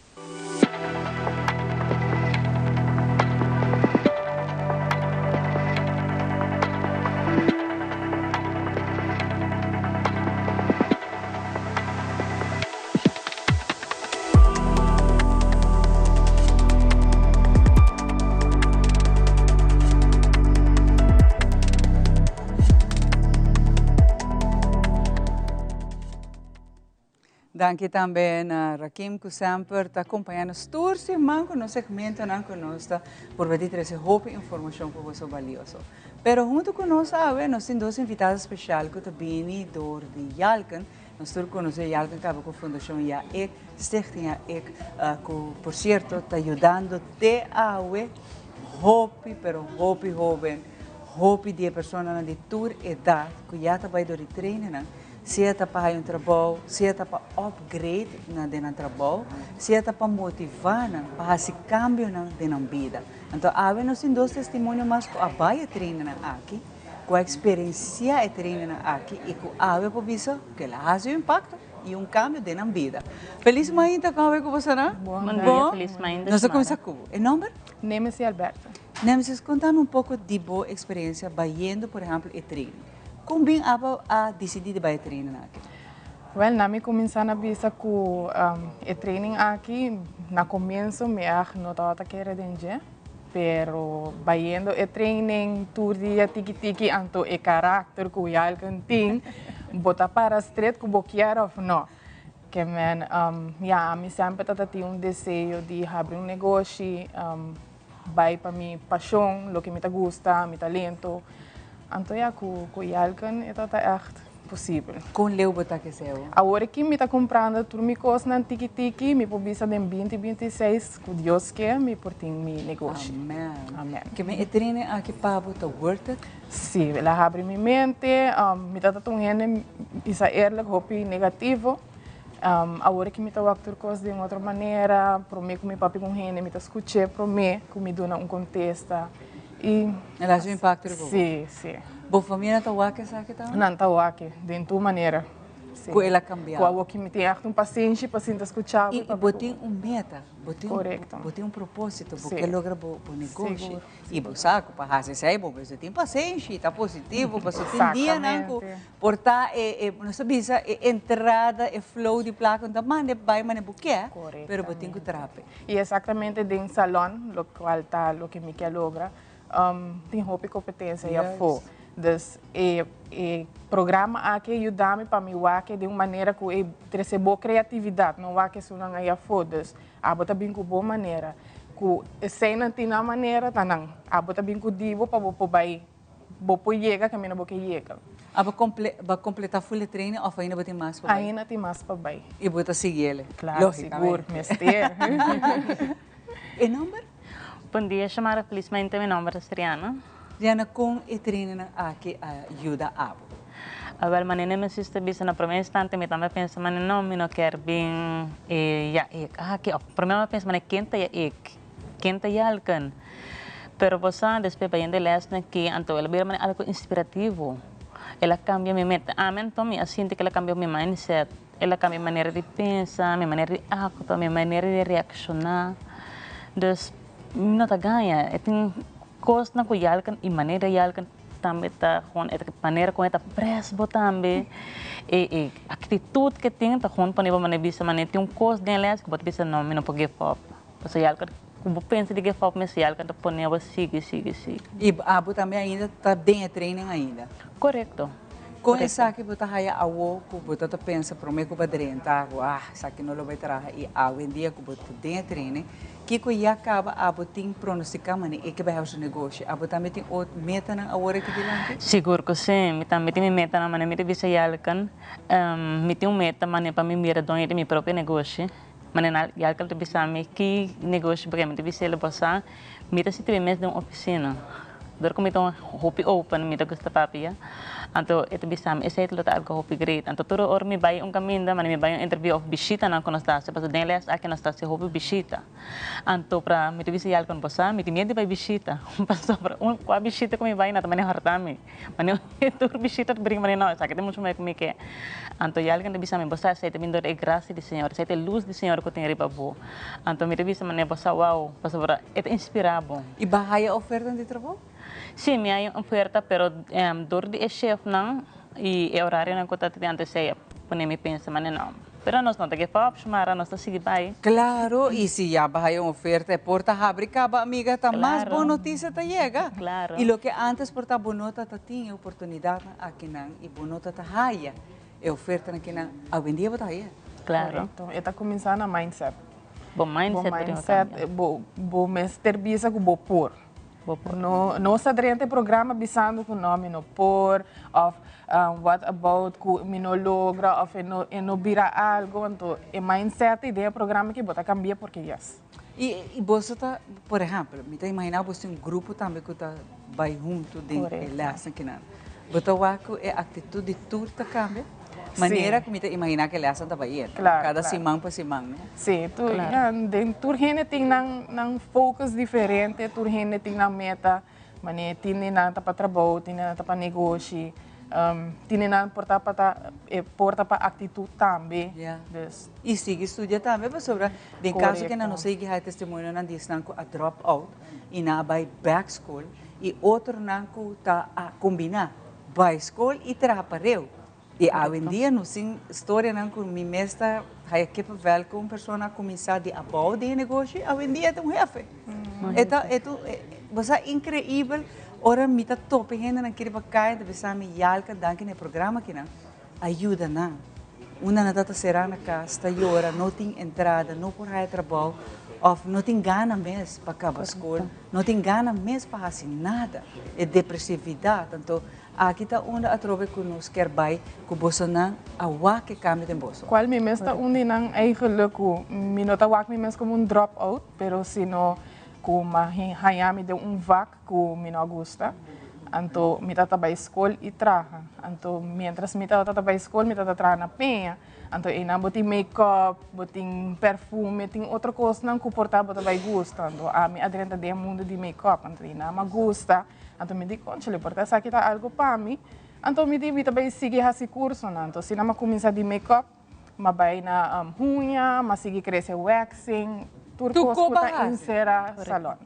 Danki tambe na Rakim ku semper ta kompañá nos tur siman ku nos segmentonan ku nos ta purba di trese hopi informashon ku boso balioso. Pero huntu ku nos awe nos tin dos invitado speshal ku ta bini dor di Yalken. Nos tur konosé Yalken kaba ku Fundashon Yaek, Stichting Yaek, ku por sierto ta yudando te awe hopi pero hopi hoben, hopi di e personanan di tur edat ku ya ta bai dor di trainingnan. Sea ta pa haya un trabou, sea ta pa upgrade na den nan trabou, sea ta pa motivá nan pa hasi kambionan den nan bida. Anto awe nos tin dos testimonio mas ku a bai e trainingnan aki, ku a eksperensiá e trainingnan aki i ku awe por bisa ku el a hasi un impakto. y un cambio den nan bida. Feliz mainta, con haber cu boso nan? Bon dia, feliz mainta. Nos ta cuminsa cu bo. E nomber? Nemesis Alberto. Nemesis, contami un poco di bo experiencia bayendo, por ehempel, e training. Con bin abo a dicidi di bay e training aki? Wel, na mi cuminsa na bisa cu e training aki, na comienzo mi echt no tabata kere den dje. Pero bayendo e training tur dia tiki tiki anto e karakter ku Yalken tin, bo ta para stret ku bo kier of no. Ke men, ya, ami semper ta tin un deseo di habri un negoshi, bai pa mi pashon, loke mi ta gusta, mi talento. Anto ya, ku Yalken e ta ta ègt posibel. Kon leu bo ta kese awor? Awor aki mi ta kumprando tur mi kosnan tiki tiki, mi por bisa den binti binti i seis ku Dios ke mi por tin mi negoshi. Amen. Amen. Ke mi e training aki pa bo ta worth it? Si, el a habri mi mente, mi tabata un hende, bisa eerlijk, hopi negativo. Awor aki mi ta wak tur kos den otro manera, prome ku mi papia ku un hende mi ta skuch'é prome ku mi duna un kontesta. I. El a haci un impacto riba bo? Si, si. Bo famia nan ta wak esaki tambe? Nan ta wak den tur manera. Si. Cu el a cambia? Cu awor ki mi tin echt un pasenshi pa sinta scucha bo. I bo tin un meta, bo tin Correcto. bo tin un proposito, bo Si. ke logra bo negoshi. Sigur. I bo sa cu pa haci esey bo mester tin pasenshi, ta positivo, pasobra tin dianan cu Exactamente. por ta e, e, nos ta bisa e entrada, e flow di placa no ta manda bay manera bo ke, pero bo tin cu traha p'e. I exactamente den salon, locual ta loke mi ke logra, tin hopi competencia y afo. Dus e e programa aki a yuda mi pa mi wak den un manera cu e trece bo creatividad, no wak esunnan ey afo. Dus abo ta bin cu bo manera, cu eseynan tin nan manera ta nan. Abo ta bin cu di bo pa bo por bay Bo por yega kaminda bo ke yega. A bo komple bo a kompletá full e training òf ainda bo tin mas pa bai? Ainda tin mas pa bai. I bo ta sigui el? Klaro, sigur, mester. E nòmber? Bon dia, Shamara. Felismente mi nòmber ta Sriana. Sriana, kon e trainingnan aki a yuda abo? Awel, manera mi sister bisa na promé instante mi tambe a pensa manera no, mi no kier bin e ya ek aki òf promé mi a pensa manera ken ta ya ek? Ken ta yalken? Pero bo sa, despues bayendo e lesnan aki, anto el a bira manera algo inspirativo. El a cambia mi mente. Ami anto mi a sinti cu el a cambia mi mindset. El a cambia mi manera di pensa, mi manera di actua, mi manera di reacciona. Dus, mi no ta gaña. E tin cosnan cu yalken y manera di yalken tambe ta gewoon e manera con e ta pres bo tambe. E e actitud cu e tin ta gewoon pone bo manera bisa manera tin un cos den e les cu bo ta bisa no, mi no por give up. Pasobra yalka ku bo pensa di give up mester yalka ta pone bo sigui sigui sigui. I abo tambe ainda ta den e training ainda? Korekto. Kon esaki bo ta haya awo ku bo ta ta pensa prome ku bo a drenta ku ah esaki no lo bai traha i awendia ku bo ta den e training kiko ya kaba abo tin pronostika manera e ke bai hasi su negoshi? Abo tambe tin ot metanan awor aki dilanti? Sigur ku si, mi tambe tin mi metanan manera mi ta bisa yalka mi tin un meta manera pa mi bira doño di mi propio negoshi. Manera Yalkel ta bisa mi ki negoshi porque mi ta bisa el bosa mi ta sinti mi mes den un oficina dor cu mi ta un hopi open mi ta gusta papia anto e ta bisa mi esey lo ta algo hopi great anto tur ora mi bay un caminda manera mi bay un interview of bishitanan cu nos ta haci pasobra den les aki nos ta haci hopi bishita anto pra mi ta bisa Yalkel bosa mi tin miedo di bay bishita pasobra un cua bishita cu mi bay nan ta mane horta mi. Mane tur bishita ta bringa mane no esaki ta mucho mehor ku mi ke. Anto ya algin ta bisa mi bo sa esei ta bin dor e grasia di Señor, esei ta e lus di Señor ku tin riba bo. Anto mi ta bisa mane bo sa wow, pasobra e ta inspira bo. I bo a haya oferta di trabou? Si, mi a haya oferta pero dor di e shefnan i e orarionan ku ta tin antes esei a pone mi pensa mane no. Pero nos no ta give up, Xiomara, nos ta sigui bai. Claro, y si ya bo haya un oferta e por ta habri caba amiga ta mas bon noticia ta yega. Claro. Y loke antes por ta bo no ta ta tin e oportunidadnan akinan y bo no ta ta haya e ofertanan akinan, awendia bo ta haya. Claro. Correcto. E ta cuminsa na mindset. Bo mindset Bo mindset, bo mester bisa cu bo por. Bo por. No, no sa drenta e programa bisando cu no, mi no por, of what about cu mi no logra, of e no, e no bira algo. Anto e mindset y den e programa aki bo ta cambia porque yes. Y, y boso ta, por ehempel, mi ta imagina boso tin un grupo tambe cu ta bay hunto den e lesnan kinan. Bo ta wak cu e actitud di tur ta cambia? Manera cu mi ta imagina cu e lesnan ta bay eta, cada siman pa siman, no? Si, tur, ya, den tur hende tin nan, nan focus diferente, tur hende tin nan meta, mane tin di nan ta pa trabou, tin di nan ta pa negoshi. Tin nan por ta pa ta e por ta pa actitud tambe. Dus. Y sigui studia tambe pasobra den caso cu nan no sigui haya testimonionan di esnan cu a drop out y nan a bay back school y otronan cu ta a combina bay school y traha pareu. Y awendia nos tin storianan cu mi mes ta haya kippenvel cu un persona a cuminsa di abao den e negoshi, awendia e ta un hefe. E ta, e ta, bo sa increibel ora mi ta topa e hendenan aki riba caya ta bisa mi Yalka danki na e programa akinan a yuda nan. Unda nan ta sera na cas, ta yora, no tin entrada, no por haya trabao of no tin gana mes pa caba school, no tin gana mes pa haci nada. E depresividad, anto Aki ta unda atrobe ku nos kier bai ku bosonan a wak e kambio den boso. Kual mi mes ta un di nan eigenlijk ku mi no ta wak mi mes komo un drop out pero sino ku mi a haña mi den un vak ku mi no a gusta anto mi tabata bai skol i traha anto mientras mi tabata bai skol mi tabata traha na peña anto einan bo tin make up bo tin perfume tin otro kosnan ku por ta bo ta bai gusta anto ami a drenta den e mundo di make up anto einan mi a gusta. Anto mi di, Conchale, por ta esaki ta algo pa mi. Anto mi di, mi ta bai sigui hasi cursonan. Anto asina mi a cuminsa di make-up, mi a bai na huña, mi a sigui crece waxing, tur Tur cos cu cu ta bo hasi. encera salon.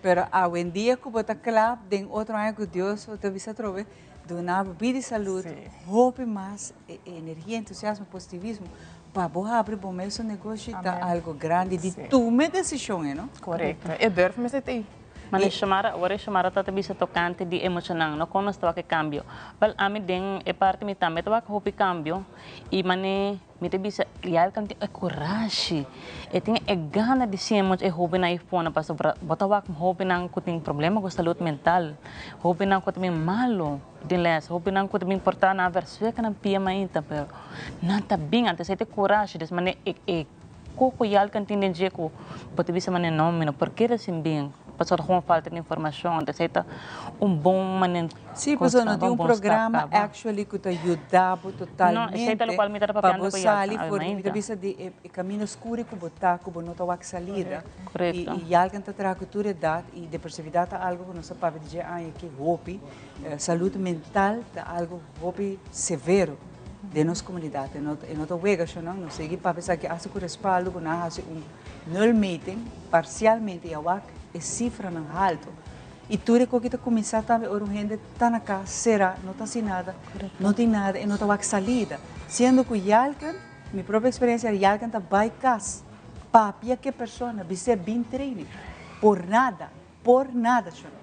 Pero awendia cu bo ta cla den otro aña cu Dios bo ta bisa atrobe, duna bo bida y salud, hopi mas energia, entusiasmo, positivismo pa bo habri bo mesun negoshi ta algo grandi di tuma e decision, no? Correcto. E durf mester ta ei. Mane Shomara, ora e Shomara ta ta bisa tokante di e muchanan, no kon nos ta wak e kambio. Wèl, ami den e parti mi tambe ta wak hopi kambio i mane mi ta bisa Yaelka tin e kurashi, e tin e gana di siña mucha e hóbennan ei fona pasobra bo ta wak hóbennan ku tin problema ku salud mental, hóbennan ku ta bin malu den lès, hóbennan ku ta bin portá nan vèrsweka nan pia mainta pero nan ta bin antes e tin kurashi des mane e e. Koko Yalka tin den dje ku bo ta bisa manera no mi no por keda sin bin pasobra ta gewoon falta di informashon entonces ei ta un bon manera Sí, pasobra no tin un programa actually ku ta yuda bo totalmente pa bo sali for di mi ta bisa di e kaminda skur ku bo ta ku bo no ta wak salida i Yalka ta traha ku tur edat i depresividat ta algu ku nos a papia di dje aña aki hopi salud mental ta algu hopi severo. Den nos comunidad e no e no ta wega shonan, nos sigui papia esaki hasta cu respaldo cu nan a haci un nulmeting parcialmente y a wak e cifranan halto. Y tur e coki ta cuminsa tambe ora un hende ta na cas cera, no ta haci nada, no tin nada y no ta wak salida. Siendo cu Yalken, mi propio experiencia, Yalken ta bay cas papia cu e persona, bis'e bin training por nada. Por nada, shon.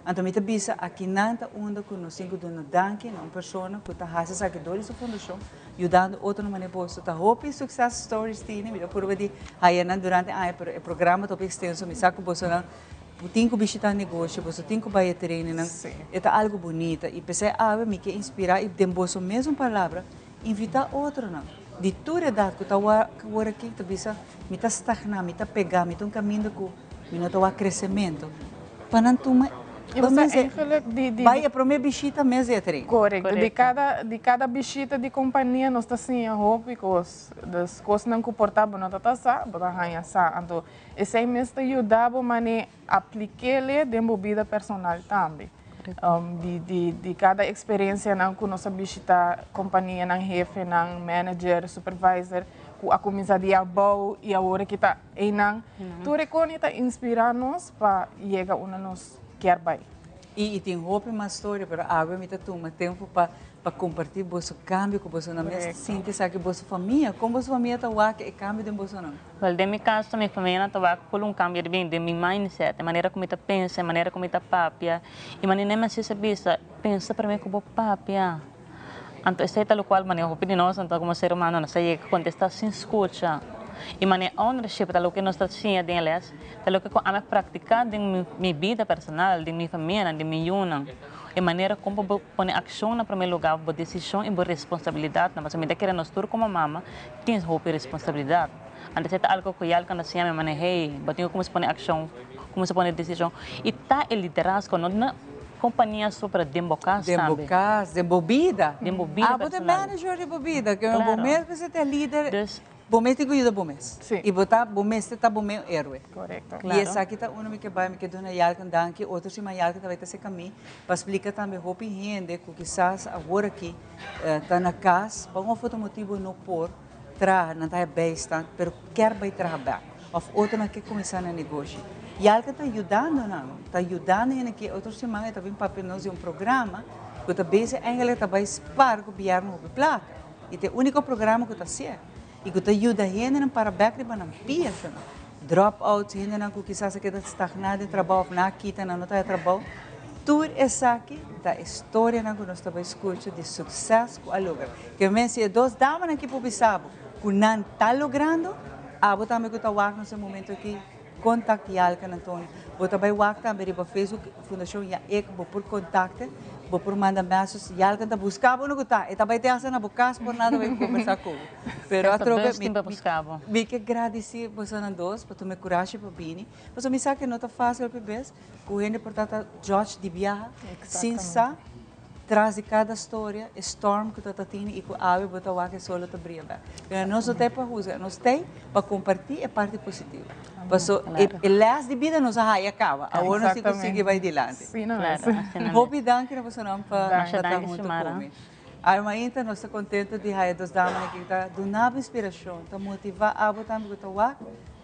Anto mi ta bisa akinan ta unda ku nos tin ku duna danki na un persona ku ta hasi esaki dor di su fundashon, yudando otronan manera boso. Ta hopi success stories tini, mi ta purba di haya nan durante aña, pero e programa ta hopi extenso, mi sa ku bosonan tin ku bishita negoshi, boso tin ku bai e trainingnan, e ta algu bunita i p'esei awe mi ke inspira i den boso mesun palabra invita otronan di tur edat ku ta wor aki ta bisa mi ta stagna, mi ta pega, mi ta un kaminda ku. Mi no ta wak crecemento. Pa nan tuma Y bo sa eigenlijk di di Bai e prome bishita mes e tren. Correcto. Di cada di cada bishita di compania nos ta siña hopi cos. Dus cosnan cu por ta bo no ta ta sa, bo ta haña sa. Anto esey mes ta yuda bo mane aplikele den bo bida personal tambe. Di di di cada experiencianan cu nos a bishita companianan, hefenan, manager, supervisor cu a cuminsa di abou y awor aki ta Einan, tur e koni ta inspirá nos pa yega unda nos kier bai. I tin hopi mas storia, pero awe mi ta tuma tempu pa pa kompartí boso kambio ku bosonan mes sinti esaki boso famia. Kon boso famia ta wak e kambio den bosonan? Wèl, den mi kaso mi famianan ta wak por un kambio di bin den mi mindset, e manera ku mi ta pensa, e manera ku mi ta papia. I manera mi a siña bisa, pensa promé ku bo papia. Anto esei ta lokual manera hopi di nos anto komo ser humano nos ta yega kontestá sin skucha. I manera ownership ta loke nos ta siña den e lès, ta loke ku ami a praktiká den mi bida personal, den mi famianan, den mi yunan. E manera kon pa bo pone akshon na promé lugá, bo desishon i bo responsabilidatnan. Pasobra mi ta kere nos tur komo mama tin hopi responsabilidat. Anto esei ta algu ku Yalka nos siña mi manera, hey, bo tin ku kuminsá pone akshon, kuminsá pone desishon. I ta e liderazgo, no na kompania so, pero den bo kas Den bo tambe. kas, den bo bida. Den bo bida Abo ta personal. manager di bo bida, ke bo mes mester ta e lider. Dus. Bo mes tin ku yuda bo mes. I bo ta, bo mester ta bo mes héroe. Korekto. I esaki ta unu mi ke bai, mi ke duna Yalken danki, otro siman Yalken ta bai ta seka mi pa splika tambe hopi hende ku kisas awor aki ta na kas pa un of otro motibu no por traha, nan ta haya bijstand, pero kier bai traha bek of otronan ke kuminsá nan negoshi. Yalken ta yudando nan, ta yudando hende ki otro siman e ta bin papia nos di un programa ku ta bezig eigenlijk ta bai spar gobièrnu hopi plaka. I ta e úniko programa ku ta hasié i ku ta yuda hendenan para bèk riba nan pia shona. Drop-outs, hendenan ku kisas a keda stagná den trabou òf nan a kita, nan no ta haña trabou. Tur esaki ta e storianan ku nos ta bai skucha di sukses ku a logra. Ke men si e dos damanan aki por bisa bo ku nan ta logrando, abo tambe ku ta wak nos e momento aki, Contact Yalken Antonio. Bo ta bay wak tambe riba Facebook Fundacion Yaek bo por contacte, bo por manda message. Yalken ta busca bo no cu ta. E ta bay te hasta na bo cas por nada bay conversa cu bo. Pero atrobe mi mi ke gradici bosonan dos pa tuma e curashi pa bini. Pasobra mi sa cu no ta facil hopi bes cu hende por ta ta judge di biaha sin sa Tras di kada storia, e storm ku ta ta tini i ku awe bo ta wak e solo ta bria bek. Pero nos no ta ei pa husga, nos ta ei pa kompartí e parti positivo. Paso e les di bida nos a haya kaba, awor nos tin ku sigui bai dilanti. Hopi danki na bosonan pa ta huntu ku mi. Awe mainta nos ta kontento di haya dos damanan aki ku ta duna bo inspirashon, ta motivá abo tambe ku ta wak,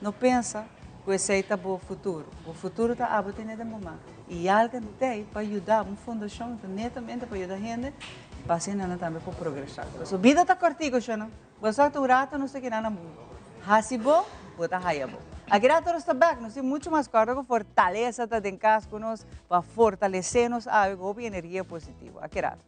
no pensa ku esei ta bo futuro. Bo futuro ta abo tene den bo man. I algen t'ei pa yuda, un fundashon ta netamente pa yuda hende pa asina nan tambe por progresá. Pasobra bida ta kòrtiku, shona. Bo sa ta un rato nos ta keda na mundu. Hasi bo, bo ta haya bo. Aki rato nos ta bèk, nos tin muchu mas kòrda ku fortalesa ta den kas ku nos pa fortalesé nos awe ku hopi energia positivo. Aki rato.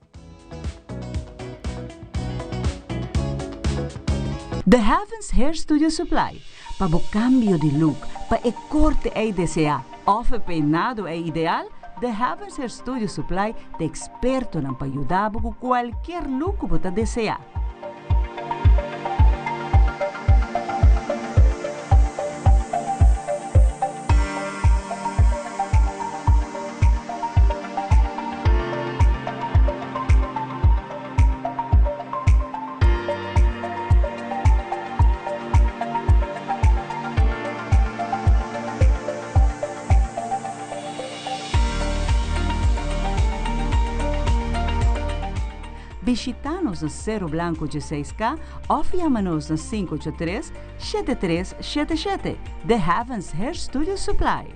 The Heavens Hair Studio Supply, pa bo cambio di look, pa e corte ey desea of e peinado ey ideal, The Heavens Hair Studio Supply ta expertonan pa yuda bo cu cualkier look cu bo ta desea. Bishita nos na Cerro Blanco 16K of yama nos na 583 7377. The Heavens Hair Studio Supply.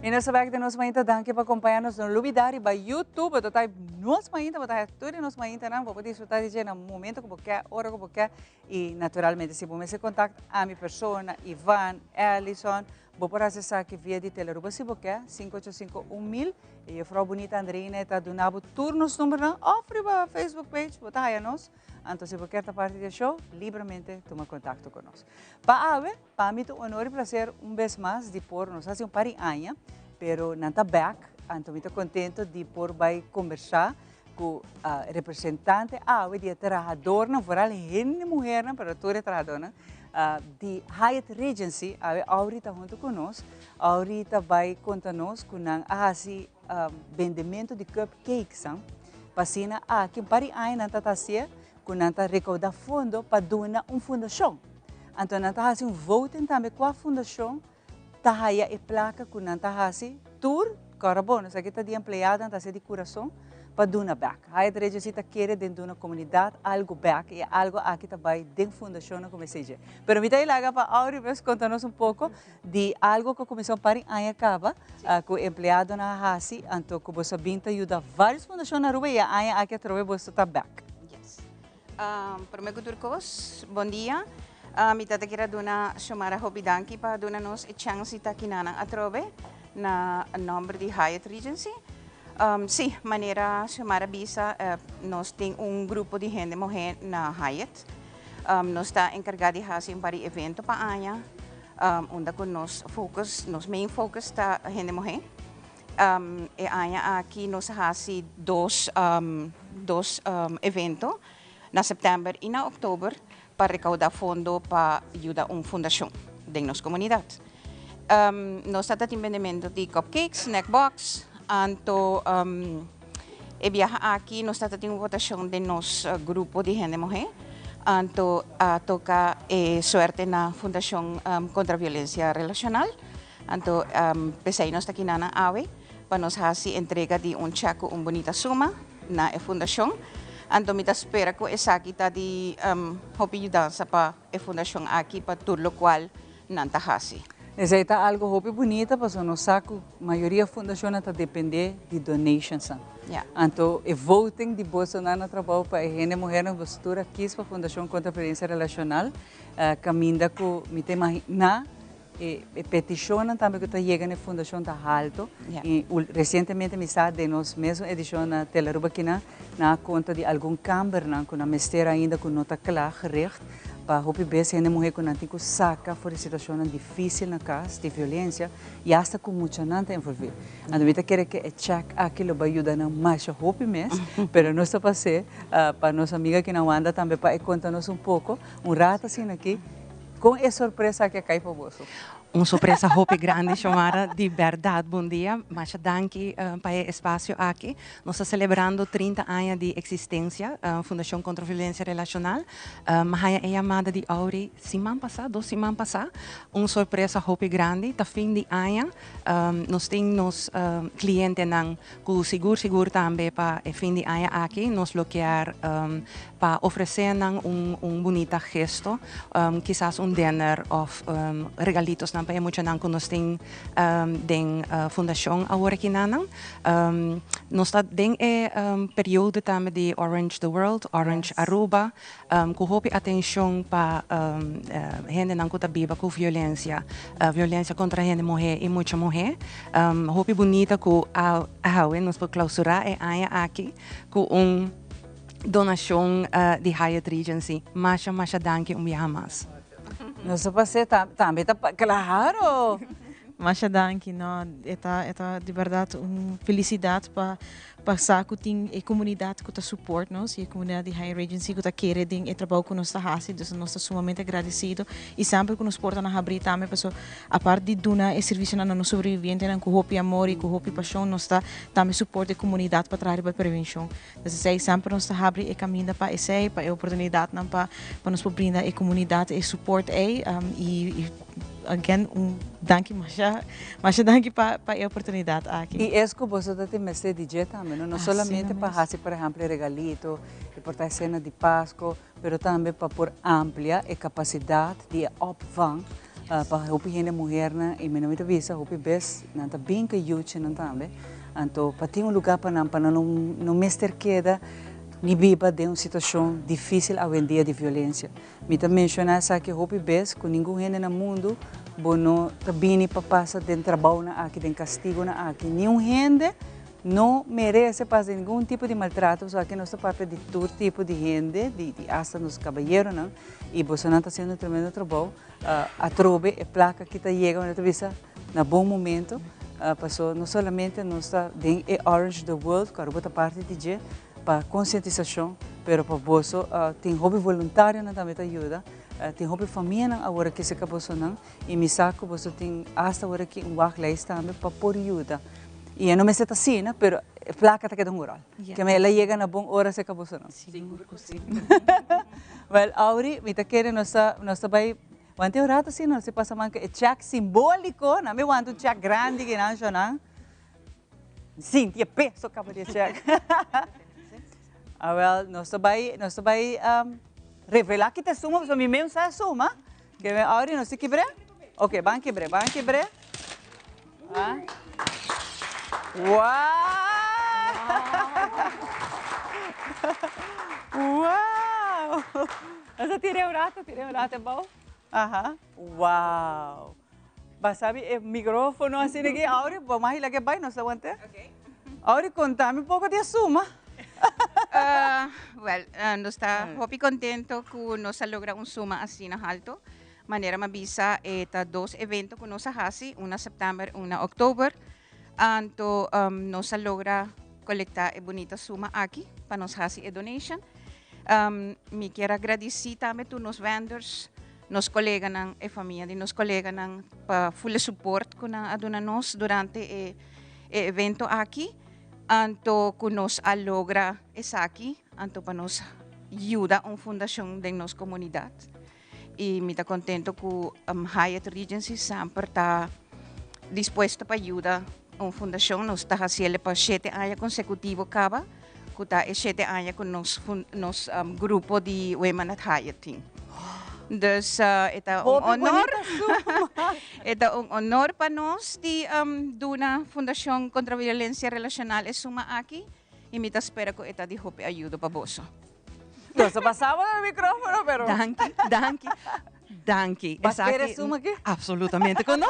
Y nos ta bek den nos mainta. Danki pa acompaña nos. No lubida riba YouTube. Bo ta type nos mainta, bo ta haya tur di nos maintanan. Bo por disfruta di dje na momento cu bo ke, ora cu bo ke. Y naturalmente si bo mester contact ami persona, Ivan, Ellison, Bo por hasi esaki via di Telearuba si bo ke, 585 1000. E juffrouw bunita Andreina e ta duna bo tur nos numbernan of riba Facebook page bo ta haya nos. Anto si bo kier ta parti di e show, libremente tuma contacto cu nos. Pa awe, pa mi ta un honor y placer un bes mas di por nos hasi un par di aña, pero nan ta back, anto mi ta contento di por bay combersa cu representante awe di e trahadornan, vooral hende muhernan, pero tur e trahadornan, di Hyatt Regency, awe Aury ta hunto cu nos. Aury ta bay conta nos cu nan a haci. bendemento di cupcakes pa asina aki un par di aña nan ta ta hacié cu nan ta recauda fondo pa duna un fundacion. Anto nan ta haci un voting tambe cua fundacion ta haya e placa cu nan ta haci tur cora bon esaki ta di empleadonan ta haci di curason pa duna bek. Haya derecho si ta kere den duna comunidad algo bek y algo aki ta bay den fundacionnan como esey. Pero mi ta laga pa Auri mes conta nos un poco di algo cu a cuminsa un par di aña caba cu empleadonan a haci anto cu boso a bin ta yuda varios fundacion na Aruba y e aña aki atrobe boso ta bek. Yes. Prome cu tur cos, bon dia. Mi tata kier a duna Xiomara hopi danki pa duna nos e chance di ta kinanan atrobe na nomber di Hyatt Regency. Si, manera Xiomara bisa, nos tin un grupo di hende muhe na Hyatt. Nos ta encarga di haci un par di evento pa aña, unda cu nos focus, nos main focus ta hende muhe. E aña aki nos a hasi dos dos evento na sèptèmber i na òktober pa rekaudá fondo pa yuda un fundashon den nos komunidat. Nos ta tin bendementu di cupcakes, snack box, anto e biaha aki nos ta tin un votashon den nos grupo di hende muhé, anto a toka e suerte na Fundashon Kontra Violensia Relashonal. Anto p'esei nos ta kinanan awe pa nos hasi entrega di un chèk ku un bunita suma na e fundashon. Anto mi ta spera ku esaki ta di hopi yudansa pa e fundashon aki pa tur lokual nan ta hasi. Esei ta algo hopi bunita pasobra nos sa ku mayoria fundashonnan ta dependé di donationsnan. Anto e voting di bosonan na trabou pa e hende muhernan boso tur a kis pa Fundashon Kontra Violensia Relashonal kaminda ku mi ta imaginá E petishonnan tambe ku ta yega na e fundashon ta halto. I resientemente mi sa den nos mesun edishon na Telearuba kinan, nan a konta di algun kambernan ku nan mester ainda ku no ta kla gericht pa hopi bes hende muhé ku nan tin ku saka for di situashonnan difísil na kas di violensia i asta ku muchanan ta envolví. Anto mi ta kere ke e chèk aki lo bai yuda nan masha hopi mes, pero nos ta pas'é pa nos amiga kinan Wanda tambe pa e konta nos un poko un rato asina aki. Kon e sorpresa aki a kai pa boso? Un sorpresa hopi grandi, Xiomara. Di bèrdat, bon dia. Masha danki pa e espasio aki. Nos ta selebrando 30 aña di eksistensia Fundashon Kontra Violensia Relashonal. Mi haña e yamada di Auri siman pasá, dos siman pasá. Un sorpresa hopi grandi. Ta fin di aña. Nos tin nos klientenan ku sigur sigur tambe pa e fin di aña aki nos lo kier pa ofresé nan un un bunita gesto, kisas un dinner òf regalitosnan pa e muchanan ku nos tin den fundashon awor aki nan. Nos ta den e periodo tambe di Orange the World, Orange Aruba, Ku hopi atenshon pa hendenan ku ta biba ku violensia, violensia kontra hende muhé i mucha muhé. Hopi bunita ku awe nos por klausurá e aña aki ku un donashon di Hyatt Regency. Masha masha danki un biaha mas. Nos ta pas'é tambe ta klaro! Masha danki, no, e ta e ta di bèrdat un felisidat pa Pa sa ku tin e komunidat ku ta support nos i e komunidat di Hyatt Regency ku ta kere den e trabou ku nos ta hasi, dus nos ta sumamente agradesido i semper ku nos portanan habrí tambe paso apart di duna e servisionan na nos sobrevivientenan ku hopi amor i ku hopi pashon nos ta tambe support e komunidat pa traha riba prevenshon. Dus esei semper nos ta habri e kaminda pa esei, pa e oportunidatnan pa nos por brinda e komunidat e support ei i Again un danki masha masha danki pa pa e oportunidad aki. I es ku boso ta tin mester di dje tambe, no? No solamente pa hasi por ehempel e regalito, e por ta e sena di Pasko, pero tambe pa por amplia e kapasidat di e opvang pa hopi hende muhernan, i mi no mi ta bisa hopi bes nan ta bin ku e yuchinan tambe, anto pa tin un luga pa nan, pa nan no mester keda ni biba den un situashon difisil awendia di violensia. Mi ta menshoná esaki hopi bes ku ningun hende na mundu bo no ta bini pa pasa den trabounan aki, den kastigunan aki. Niun hende no merese pasa den ningun tipo di maltrato, pasobra aki nos ta papia di tur tipo di hende, di asta nos kabayeronan, i bosonan ta hasiendo un tremendo trabou. Atrobe e plaka aki ta yega, mi ta bisa, na bon momento, pasobra no solamente nos ta den e Orange the World, ku Aruba ta parti di dje, pa konsientisashon, pero pa boso tin hopi voluntarionan tambe ta yuda, tin hopi famianan awor aki serka bosonan i mi sa ku boso tin asta awor aki un wachtlijst tambe pa por yuda. I e no mester ta asina, pero e plaka ta keda un ròl. Ke el a yega na bon ora serka boso no? Sigur ku si. Wèl, Auri, mi ta kere nos ta nos ta bai wanta un rato asina, nos ta pasa man ku e chèk simbóliko, nan mi wanta un chèk grandi kinan shonnan. Sinti e peso kaba di e chèk. Awèl, nos ta bai nos ta bai revelá kita e suma, pasobra mi mes sa e suma. Ke Auri, nos ta kibr'é? Oke, ban kibr'é, ban kibr'é. Ah. Wow! Wow! Nos tira un rato, tira un rato bou. Aha. Wow! Ba sabi e micrófono así de aquí. Auri, bo más la que bai, nos aguante. Okay. Auri, contame un poco de suma. Well, nos ta hopi contento cu nos a logra un suma asina halto. Manera mi a bisa e ta dos evento ku nos a hasi, un na sèptèmber, un na òktober. Anto nos a logra kolektá e bunita suma aki pa nos hasi e donation. Mi kier a gradisí tambe tur nos vendors, nos koleganan, e famia di nos koleganan pa full e support ku nan a duna nos durante e e evento aki. Anto ku nos a logra esaki, anto pa nos yuda un fundashon den nos komunidat. Y mi ta contento cu Hyatt Regency semper ta dispuesto pa yuda un fundacion. Nos ta haciele pa shete aña consecutivo caba, cu ta e shete aña cu nos nos grupo di Women at Hyatt tin. Dus e ta un honor, e ta un honor pa nos di duna Fundacion Contra Violencia Relacional e suma aki y mi ta spera cu e ta di hopi ayudo pa boso. Nos a pasaba na micrófono, pero... Danki, danki, danki. Bas kere suma aki? Absolutamente ku no.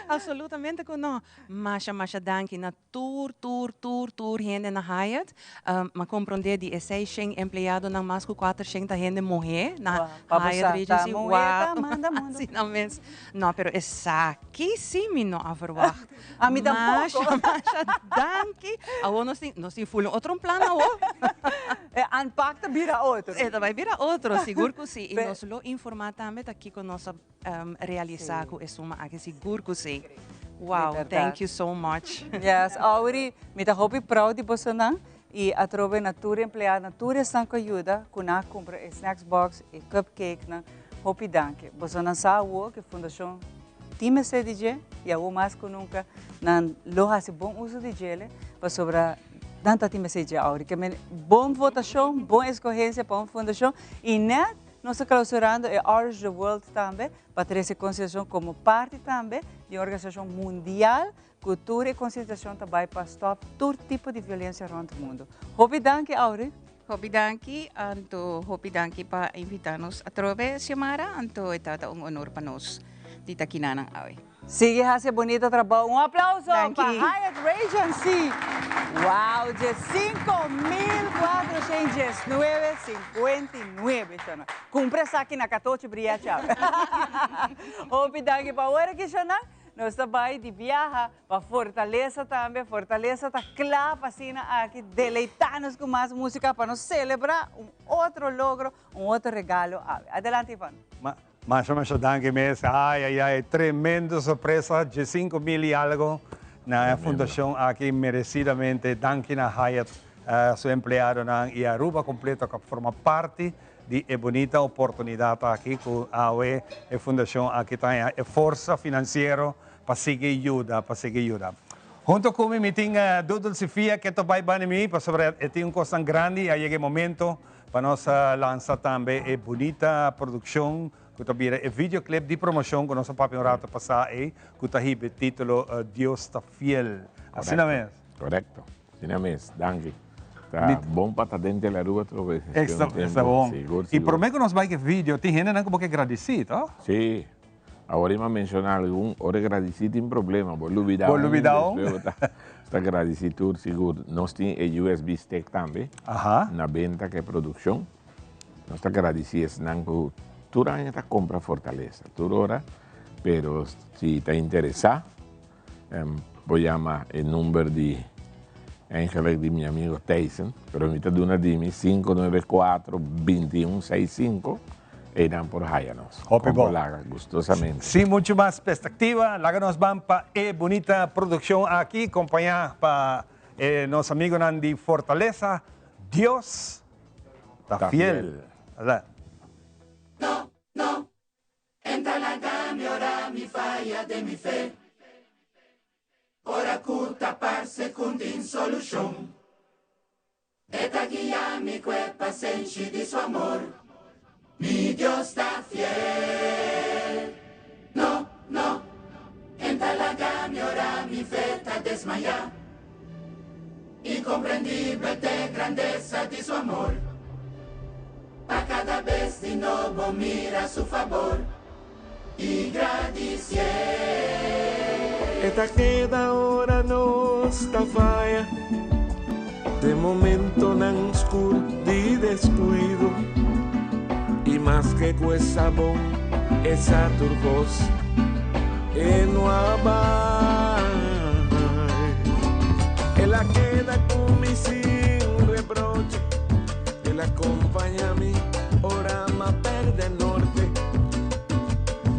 Absolutamente ku no. Masha, masha danki na tur, tur, tur, tur hende na Hyatt. M'a komprondé di e seishen empleadonan mas ku kuatershen ta hende muhé na Hyatt Regency. Wow, pa bo sa, ta muhé ta manda mundu. Asina mes. No, pero esaki sí mi no a verwacht. Ami tampoco. Masha, masha danki. Awor nos tin, nos tin full un otro plan awor. E unpack ta bira otro. E ta bai bira otro, sigur cu si. Y nos lo informa tambe ta kico nos a realisa cu e suma aki, sigur cu si. Wow, thank you so much. Yes, Auri, mi ta hopi proud di bosonan y atrobe na tur empleado, na tur esnan cu a yuda cu nan a cumpra e snacks box, e cupcake nan. Hopi danki. Bosonan sa awor cu e fundacion Tin mester di dje y awor mas cu nunca nan lo haci bon uso di djele pasobra nan ta tin mester di dje awor. Ke men bon votacion, bon escogencia pa un fundacion y net nos ta clausurando e Orange the World tambe pa trece concientisacion como parti tambe di un organisacion mundial cu tur e concientisacion ta bay pa stop tur tipo di violencia rond mundo. Hopi danki Auri. Hopi danki, anto hopi danki pa invita nos atrobe, Xiomara, anto e tabata un honor pa nos di ta kinanan awe. Sigui haci e bunita trabou. Un aplauso pa Hyatt Regency! Wow, 15419 59 shona. Cumpra esaki na Catochi Bria Chave. Hopi danki pa awor aki shona. Nos ta bai di biaha Pa Fortaleza tambe, Fortaleza ta kla pa asina aki deleitá nos ku mas músika pa nos selebrá un otro logro, un otro regalo awe. Adelante Ivan. Masha masha danki mes. Ay ay ay tremendo sorpresa 15000 y algo na e fundacion aki merecidamente. Danki na Hyatt su empleadonan y Aruba completo cu a forma parti di e bunita oportunidad aki cu awe e fundacion aki ta haña e forsa financiero Pa sigui yuda, pa sigui yuda. Hunto cu mi, mi tin Doodle Sifia ke ta bay bani mi, pasobra e tin un cosnan grandi y a yega e momento pa nos lansa tambe e bunita produccion cu ta bira e videoclip di promocion cu nos a papia un rato pasa ey, cu ta hiba e titulo Dios ta fiel. Asina mes. Correcto. Asina mes. Danki. Ta bon pa ta den Tele Aruba otro bes. Esta bon. Y prome cu nos bay cu e video, tin hendenan cu bo ke gradici, toh? Si. Awor i m'a menshoná algun, ora gradisí tin problema, bo lubidá un, Bo lubidá un. despues bo ta ta gradisí tur sigur. Nos tin e USB stick tambe na benta ku e produkshon. Nos ta gradisí esnan ku tur aña ta kompra Fortaleza, tur ora, pero si ta interesá bo yama e number di eigenlijk di mi amigo Tyson, pero mi ta duna di mi 594 21 65. Einan por haya nos. Hopi Kon bon. laga gustosamente. Sin mucho mas perspectiva, laga nos ban pa e bunita produccion aki, acompaña pa e nos amigonan di Fortaleza. Dios ta Ta fiel. fiel. Ala. No, no, e n' ta laga mi ora mi faya den mi fe. Ora ku ta parse ku n'tin solushon. E ta guia mi ku e pasenshi di su amor. Mi Dios ta fiel. No, no, e n' ta laga mi ora mi fe ta desmayá. Inkomprendibel t'e grandesa di su amor. Pa kada bes di nobo mira su fabor i gradisié. E ta keda ora nos ta faya, den momentonan skur di deskuido. I maske ku e sa bon, e sa tur kos, e no a bai. El a keda ku mi sin rebroche, el a kompaña mi ora m'a pèrdè norte.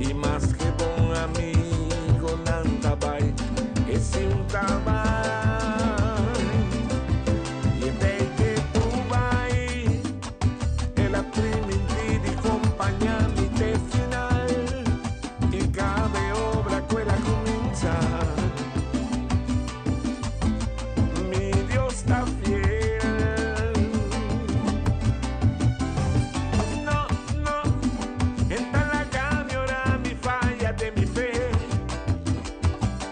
I maske bon amigonan ta bai, e si un ta bai. I e tei ke tu bai, el a primintí di kompañá mi te final. I kada e obra ku el a kuminsá, mi Dios ta fiel. No, no, e n' ta laga mi ora mi faya den mi fe.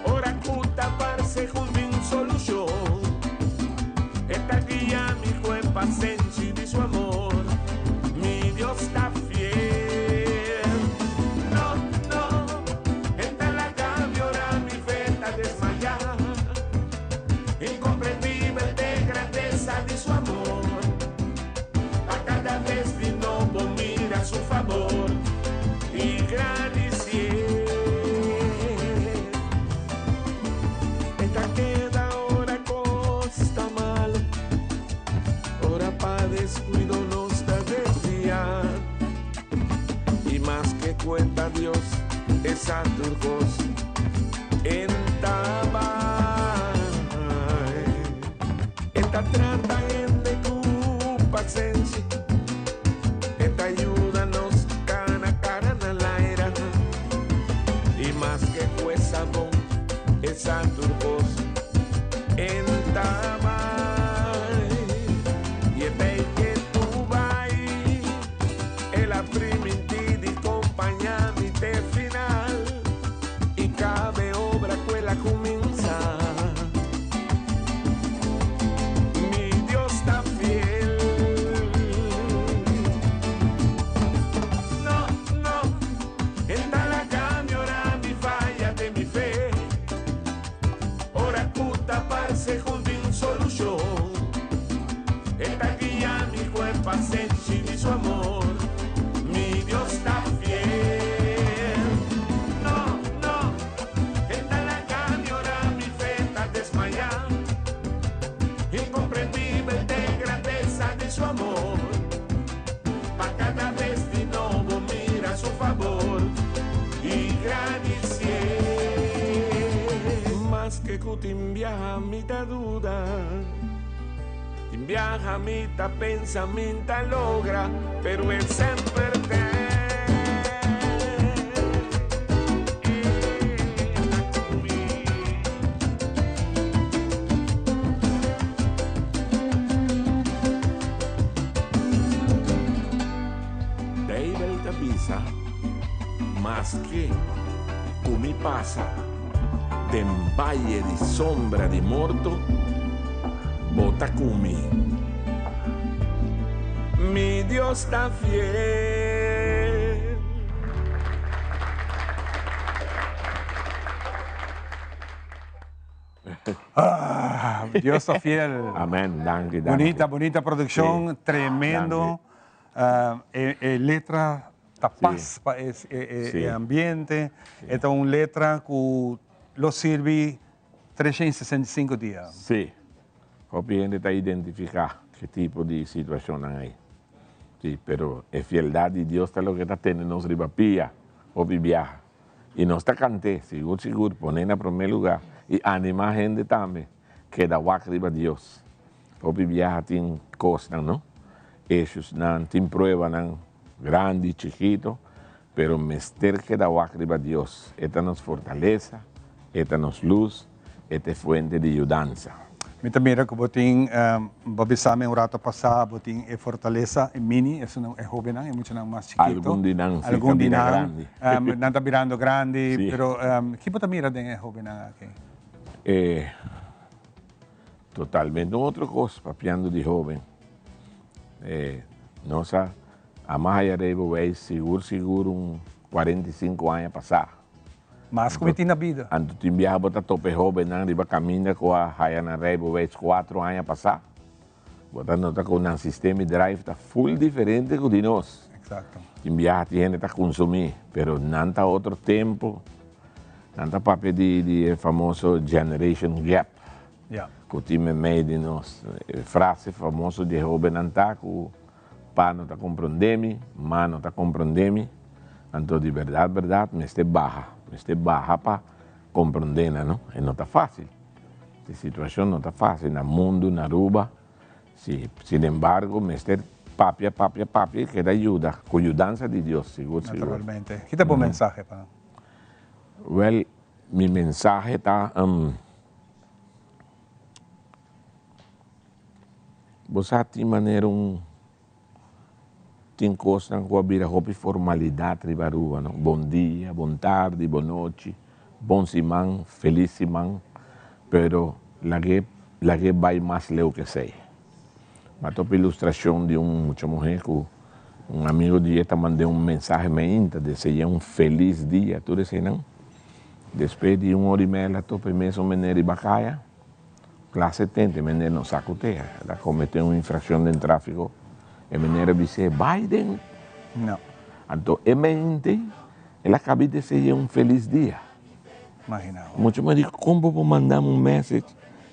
Ora ku ta parse ku n'tin solushon, e ta guia mi ku e pasenshi di su amor. Mi Dios ta fiel. No, no, e n' ta laga mi ora mi fe ta desmayá. Inkomprendibel t'e grandesa di su amor. Pa kada bes di nobo mira su fabor i gradisié. E ta keda ora kos ta malo, ora pa deskuido nos ta desviá. I maske ku e ta Dios, e sa tur kos, e n' ta bai. E ta trata hende ku pasenshi, e ta yuda nos kana kara na laira. I maske ku e sa bon, e sa tur kos, e n' ta bai. I e tei ke tu bai, el a primintí di kompañá mi te final. I kada e obra ku el a kuminsá, mi Dios ta fiel. No, no, e n' ta laga mi ora mi faya den mi fe. Ora ku ta parse ku n'tin solushon, e ta guia mi ku e pasenshi di su amor. Mi Dios ta fiel. No, no, e n' ta laga mi ora mi fe ta desmayá. Inkomprendibel t'e grandesa di su amor. Pa kada bes di nobo mira su fabor i gradisié. Maske ku tin biaha mi ta duda, tin biaha mi ta pensa mi n'ta logra, pero e semper t'e. Beibel ta bisa, Maske ku mi pasa den baye di sombra di morto, bo ta ku mi. Mi Dios ta fiel. Ah, Dios ta fiel. Amen, danki, danki. Bunita, bunita produccion, Sí. tremendo. Danki. E, e letra ta pas pa e, e, e, Sí. e ambiente. E ta un letra cu lo sirbi 365 dia. Sí. Hopi hende ta identifica ki tipo di situacionnan ei. Si, pero e fieldad di Dios ta loke ta tene nos riba pia, hopi biaha. I nos ta kant'é, sigur sigur, pon'é na promé lugá i animá hende tambe keda wak riba Dios. Hopi biaha tin kosnan, no? Issuesnan, tin pruebanan, grandi, chikito, pero mester keda wak riba Dios. E ta nos fortalesa, e ta nos lus, e ta e fuente di yudansa. Mi ta mira ku bo tin, bo a bisa mi un rato pasá, bo tin e fortalesa, e mini, esun e hóbennan, e muchanan mas chikito. Algun di nan si ta bira grandi. Nan ta birando grandi, pero ki bo ta mira den e hóbennan aki? E totalmente un otro kos, papiando di hóben. Nos a ama haya reibeweis sigur sigur un 45 aña pasá. Mas ku mi tin na bida. Anto tin biaha bo ta topa e hóbennan riba kaminda ku a haya nan reibeweis kuatro aña pasá. Bo ta nota ku nan sistema di drive ta ful diferente ku di nos. Exacto. Tin biaha tin hende ta kunsumí, pero nan ta otro tempu. Nan ta papia di di e famoso generation gap. Ya. Ku tin meimei di nos. E frase famoso di e hóbennan ta ku Pa no ta komprondé mi, ma no ta komprondé mi, anto di bèrdat bèrdat mester baha, mester baha pa komprondé nan, no? E no ta fásil, e situashon no ta fásil na mundu, na Aruba, si, sinembargo mester papia, papia, papia i keda yuda, ku yudansa di Dios, sigur, sigur. Naturalmente. Ki ta bo mensahe pa nan? Wèl, mi mensahe ta, Bo sa tin manera un tin kosnan ku a bira hopi formalidat riba Aruba no. Bon dia, bon tardi, bon nochi, bon siman, felis siman, pero lag'e lag'e bai mas leu ku esei. Mi a topa ilustrashon di un mucha muhé ku un amigo di dje ta mand'é un mensahe meinta dese'é un felis dia tur eseinan. Despues di un ora i media el a topa e mesun meneer riba kaya. Clase tente, meneer no sa cu te. El a comete un infraccion den trafico. E meneer a bis'é, Bay den. No. Anto e mente, el a cabi dese'é un feliz dia. Imagina bo. Mucho mas di, con bo por mandami un message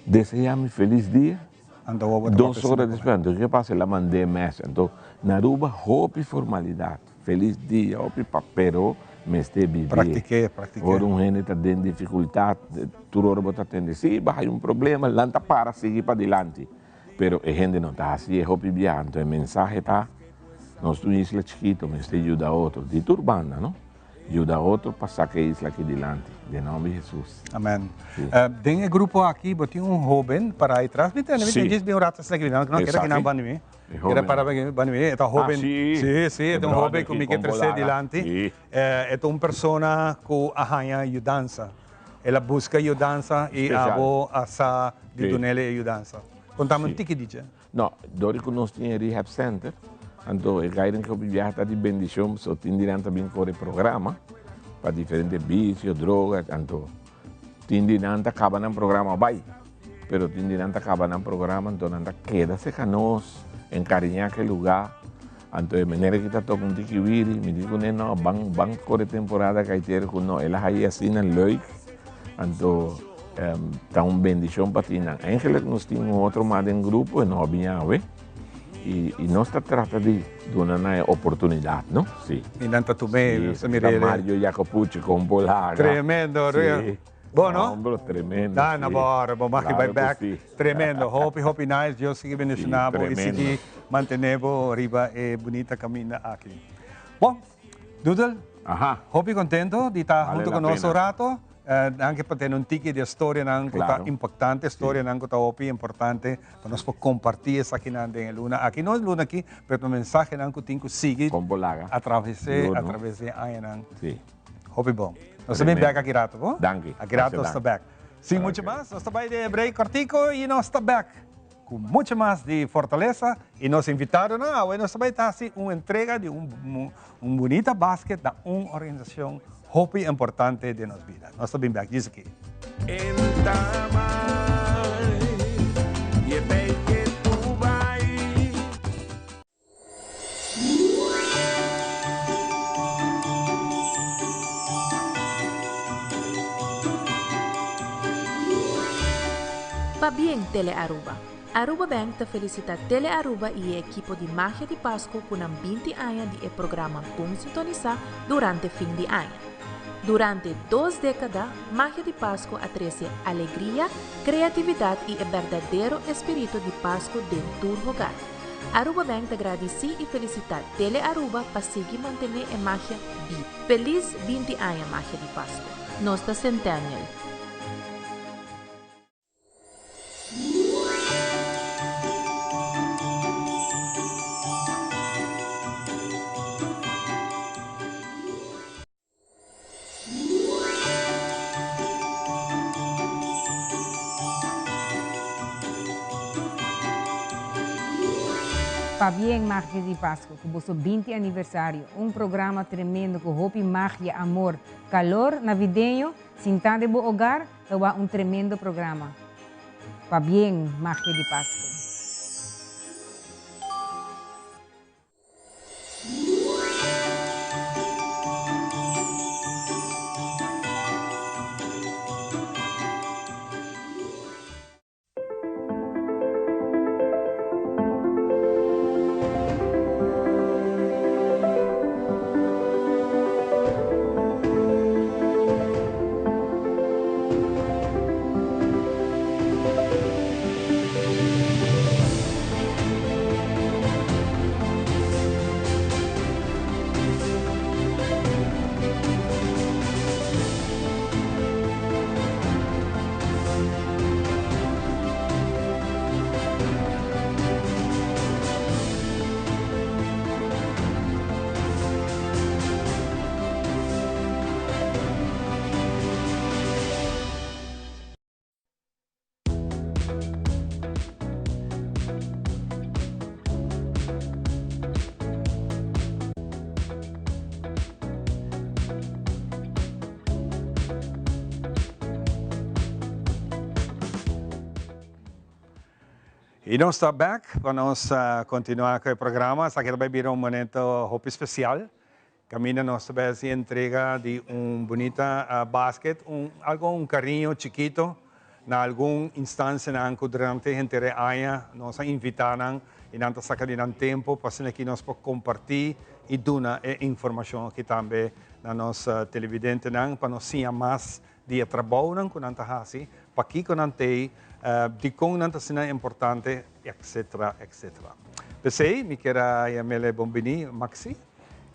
deseami feliz dia? Anto bo ta Dos ora despues, anto ke pasa? El a mand'é message. Anto na Aruba hopi formalidad. Feliz dia hopi pa pero mester bibi. Practiqué, practiqué. Ora un hende ta den dificultad tur ora bo ta tende si bo hay un problema lanta para sigui padilanti pero e hende no ta haci e hopi bia anto e mensahe ta nos ta un isla chikito mester yuda otro di tur banda no yuda otro pa saca e isla aki dilanti den nomber di Jesus. Amen. Den e grupo aki bo tin un hoben para ahi tras mi tende mi tende djis bin un rato esaki no kere kinan banda mi. Kere para banda mi, e ta hoben, si, si, e ta un hoben ku mi ke trese dilanti. E ta un persona ku a haña yudansa. El a buska yudansa i abo a sa di dun'el e yudansa. Kontami un tiki di dje. No, dor di ku nos tin e rehab center, anto e guidance ku biaha ta di bendishon, pasobra tin di nan ta bin kore programa pa diferente bisio, droga, anto tin di nan ta kaba nan programa bai. Pero tin di nan ta kaba nan programa, anto nan ta keda serka nos, enkariñá ku e lugá. Anto e manera ki ta toka un tiki wiri, mi di kuné, no, ban, ban kore temporada kaitero ku no. El a haña asina leuk, anto ta un bendishon pa tin nan. Eigenlijk nos tin un otro mas den grupo, e no a bin awe. I, i nos ta trata di duna nan e oportunidat, no? Si. I nan ta tum'é, nos ta mir'é. Mario Jacopucci kon por laga. Tremendo, Si. Bo no? Hombro, tremendo. Da na bor, bo mag bai back. Tremendo, hopi hopi nice. Dios sigui bendiciona bo y sigui mantene bo riba e bunita caminda aki. Bon, Doodle, hopi contento di ta hunto cu nos un rato. Danki pa tene un tiki di e storianan cu ta impactante, storianan cu ta hopi importante pa nos por comparti esakinan den e luna aki. No e luna aki, pero ta mensahenan cu tin cu sigui atravese di e añanan. Hopi bon. Nos ta bin bek aki rato, bo? Danki. Aki rato nos ta bek. Sin mucho mas, nos ta bai den e break kortiko i nos ta bek ku mucho mas di Fortaleza i nos invitadonan. Awe nos ta bai ta hasi un entrega di un un bunita basket na un organisashon hopi importante den nos bida. Nos ta bin bek djis aki. Pabien Tele Aruba. Aruba Bank ta felicita Tele Aruba y e ekipo di Magia di Pasco cu nan 20 aña di e programa Bon Sintonisa durante fin di aña. Durante dos decada, Magia di Pasco a trece alegria, creatividad y e berdadero espirito di Pasco den tur hogar. Aruba Bank ta gradici y felicita Tele Aruba pa sigui mantene e magia bibo. Feliz 20 aña Magia di Pasco! Nos ta Centennial. Pabien Magia di Pasco cu boso 20 aniversario. Un programa tremendo cu hopi magia, amor, calor navideño. Sinta den bo hogar ta wak un tremendo programa. Pabien Magia di Pasco. Y nos ta back pa nos continua cu e programa. Esaki ta bay bira un momento hopi especial. Caminda nos ta bay haci entrega di un bunita basket, un algo un cariño chikito na algun instancianan cu durante henter e aña nos a invita nan y nan ta saca di nan tempo pa asina aki nos por comparti y duna e informacion aki tambe na nos televidentenan pa nos siña mas di e trabounan ku nan ta hasi, pakiko nan t'ei, dikon nan ta asina importante, etcetera, etcetera. P'esei mi kier a yam'el bon bini Maxi.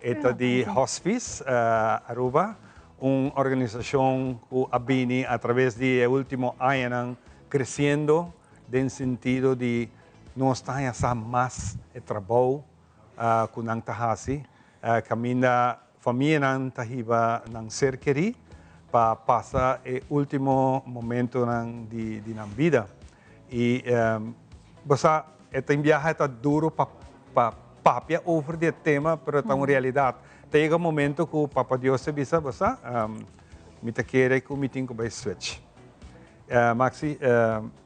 E ta di Hospice Aruba, un organisashon ku a bini a traves di e ultimo añanan kresiendo den sentido di nos ta haña sa mas e trabou ku nan ta hasi, kaminda Famianan ta hiba nan ser kerí pa pasa e último momentonan di di nan bida. I bo sa, e ta biaha e ta duro pa pa papia over di e tema, pero ta un realidat. Ta yega un momento ku Papa Dios ta bisa, bo sa, mi ta kere ku mi tin ku bai switch. Maxi,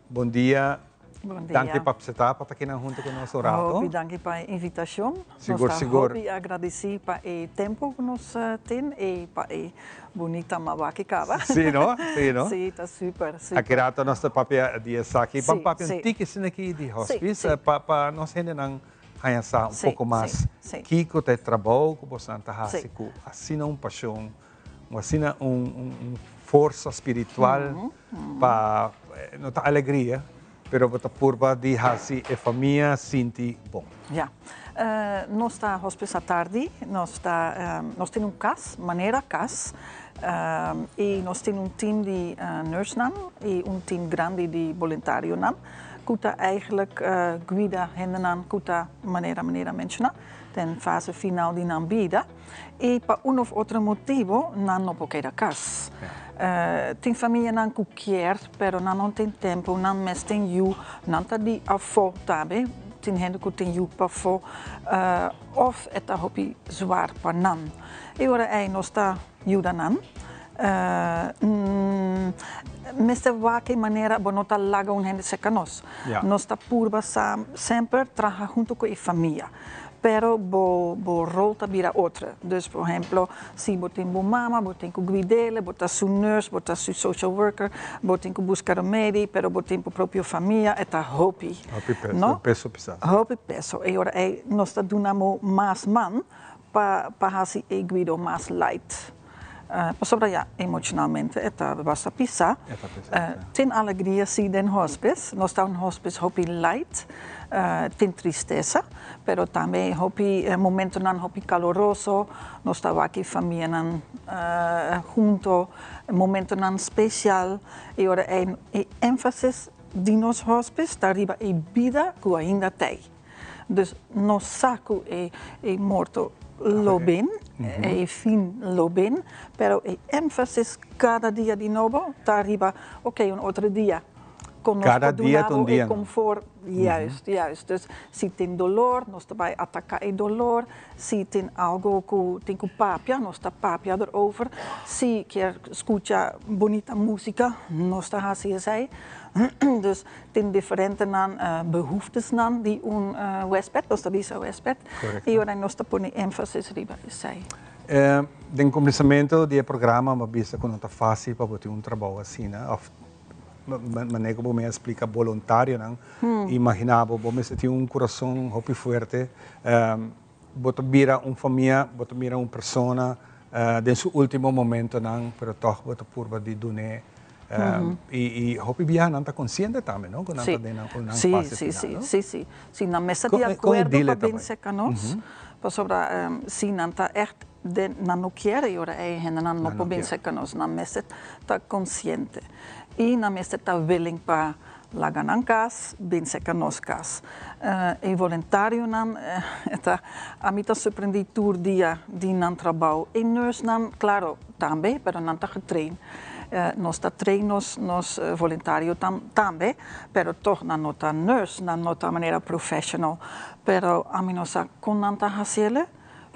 bon dia. Bon dia. Danki pa acepta pa ta kinan hunto cu nos un rato. Hopi danki pa e invitacion. Sigur, nos ta sigur. hopi agradeci pa e tempo cu nos tin y pa e bunita mawaki caba. Si no, si no. Si, ta super, super. Aki rato nos ta papia di esaki. Si, Ban papia si. un tiki asina aki di Si, hospice si. pa pa nos hendenan haña sa un Si, poco si, mas si. kico ta e trabou cu bosnan ta haci Si. cu asina un pasion, cu asina un un un forsa spiritual Pa no ta alegria, pero bo ta purba di hasi e famia sinti bon. Ja. Nos ta hospice atardi, nos ta nos tin un kas, manera kas, i nos tin un team di nursenan i un team grandi di boluntarionan ku ta eigenlijk guida hendenan ku ta manera manera menshoná den fase final di nan bida. I pa un of otro motibo nan no por keda kas. Tin famianan ku kier, pero nan no tin tempu, nan mes tin yu, nan ta di afó tambe, tin hende ku tin yu pafó, òf e ta hopi zwaar pa nan. E ora ei nos ta yuda nan. Mester wak e manera bo no ta laga un hende serka nos. Nos ta purba sa semper traha huntu ku e famia. Pero bo bo rol ta bira otro. Dus por ehemplo, si bo tin bo mama, bo tin cu guidele, bo ta su nurse, bo ta su social worker, bo tin cu busca remedi, pero bo tin bo propio famia, e ta hopi. Hopi peso, no? Peso pisa. Hopi peso. E ora ey nos ta duna bo mas man pa pa haci e guido mas light. Pasobra ya, emocionalmente e ta basta pisa. E ta pisa, si. Tin alegria si den hospice. Nos ta un hospice hopi light. Tin tristesa, pero tambe hopi momentonan hopi caloroso. Nos ta wak e famianan hunto, momentonan special. E ora ei e enfasis di nos hospice ta riba e bida cu ainda t'ei. Dus nos sa cu e morto lo bin, e fin lo bin, pero e enfasis cada dia di nobo ta riba, ok, un otro dia. Con nos Cada por dia duna ta un bo e dia. confort. Juist, juist. Dus si tin dolor, nos ta bay ataca e dolor. Si tin algo cu tin cu papia, nos ta papia erover. Si kier scucha bunita musica, nos ta haci esey. Dus Tin diferentenan behoeftesnan di un huesped, nos ta bisa huesped, y ora nos ta pone énfasis riba esei. Den kuminsamentu di e programa bo a bisa ku no ta fásil pa bo tin un trabou asina òf manera ku bo mi a splika boluntarionan, imaginá bo, bo mester tin un kurason hopi fuerte, bo ta bira un famia, bo ta mira un persona den su último momentonan, pero tòg bo ta purba di dun'é. I hopi biaha nan ta konsiente tambe, no? Ku nan ta den nan fase final, no? Sí, sí, sí. Si nan mester di akuerdo pa bin serka nos, pasobra si nan ta ègt den, nan no kier e ora ei hendenan no por bin serka nos. Nan mester ta konsiente i nan mester ta willing pa Laga nan kas, bin serka nos kas. E voluntarionan ta, ami ta sorprendí tur dia di nan trabou. E nursenan, klaro, tambe, pero nan ta getrain. Nos ta train nos nos voluntario tambe, pero tog nan no ta nurse, nan no ta manera professional. Pero ami no sa kon nan ta hasiele,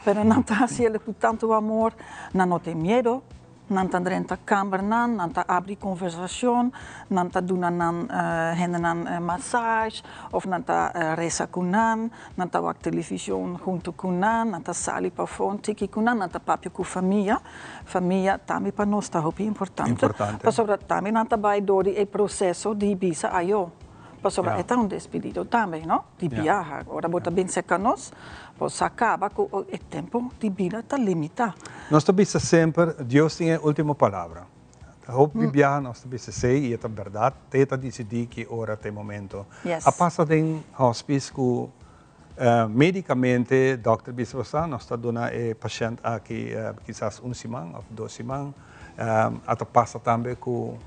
pero nan ta hasiele ku tantu amor, nan no tin miedo. Nan ta drenta kambernan, nan ta abri konversashon, nan ta duna nan hendenan masage òf nan ta resa ku nan, nan ta wak televishon huntu ku nan, nan ta sali pafó un tiki ku nan, nan ta papia ku famia. Famia tambe pa nos ta hopi importante, pasobra tambe nan ta bai dor di e proseso di bisa ayo, pasobra e ta un despedido tambe, no? Di biaha. Ora bo ta bin serka nos, bo sa kaba ku e tempu di bida ta limitá. Nos ta bisa semper, Dios tin e último palabra. Hopi biaha nos ta bisa esei i e ta bèrdat, te ta disidí ki ora ta e momento. A pasa den hospice ku médikamente dòkter bisa bo sa nos ta duna e pashènt aki kisas un siman òf dos siman. A ta pasa tambe ku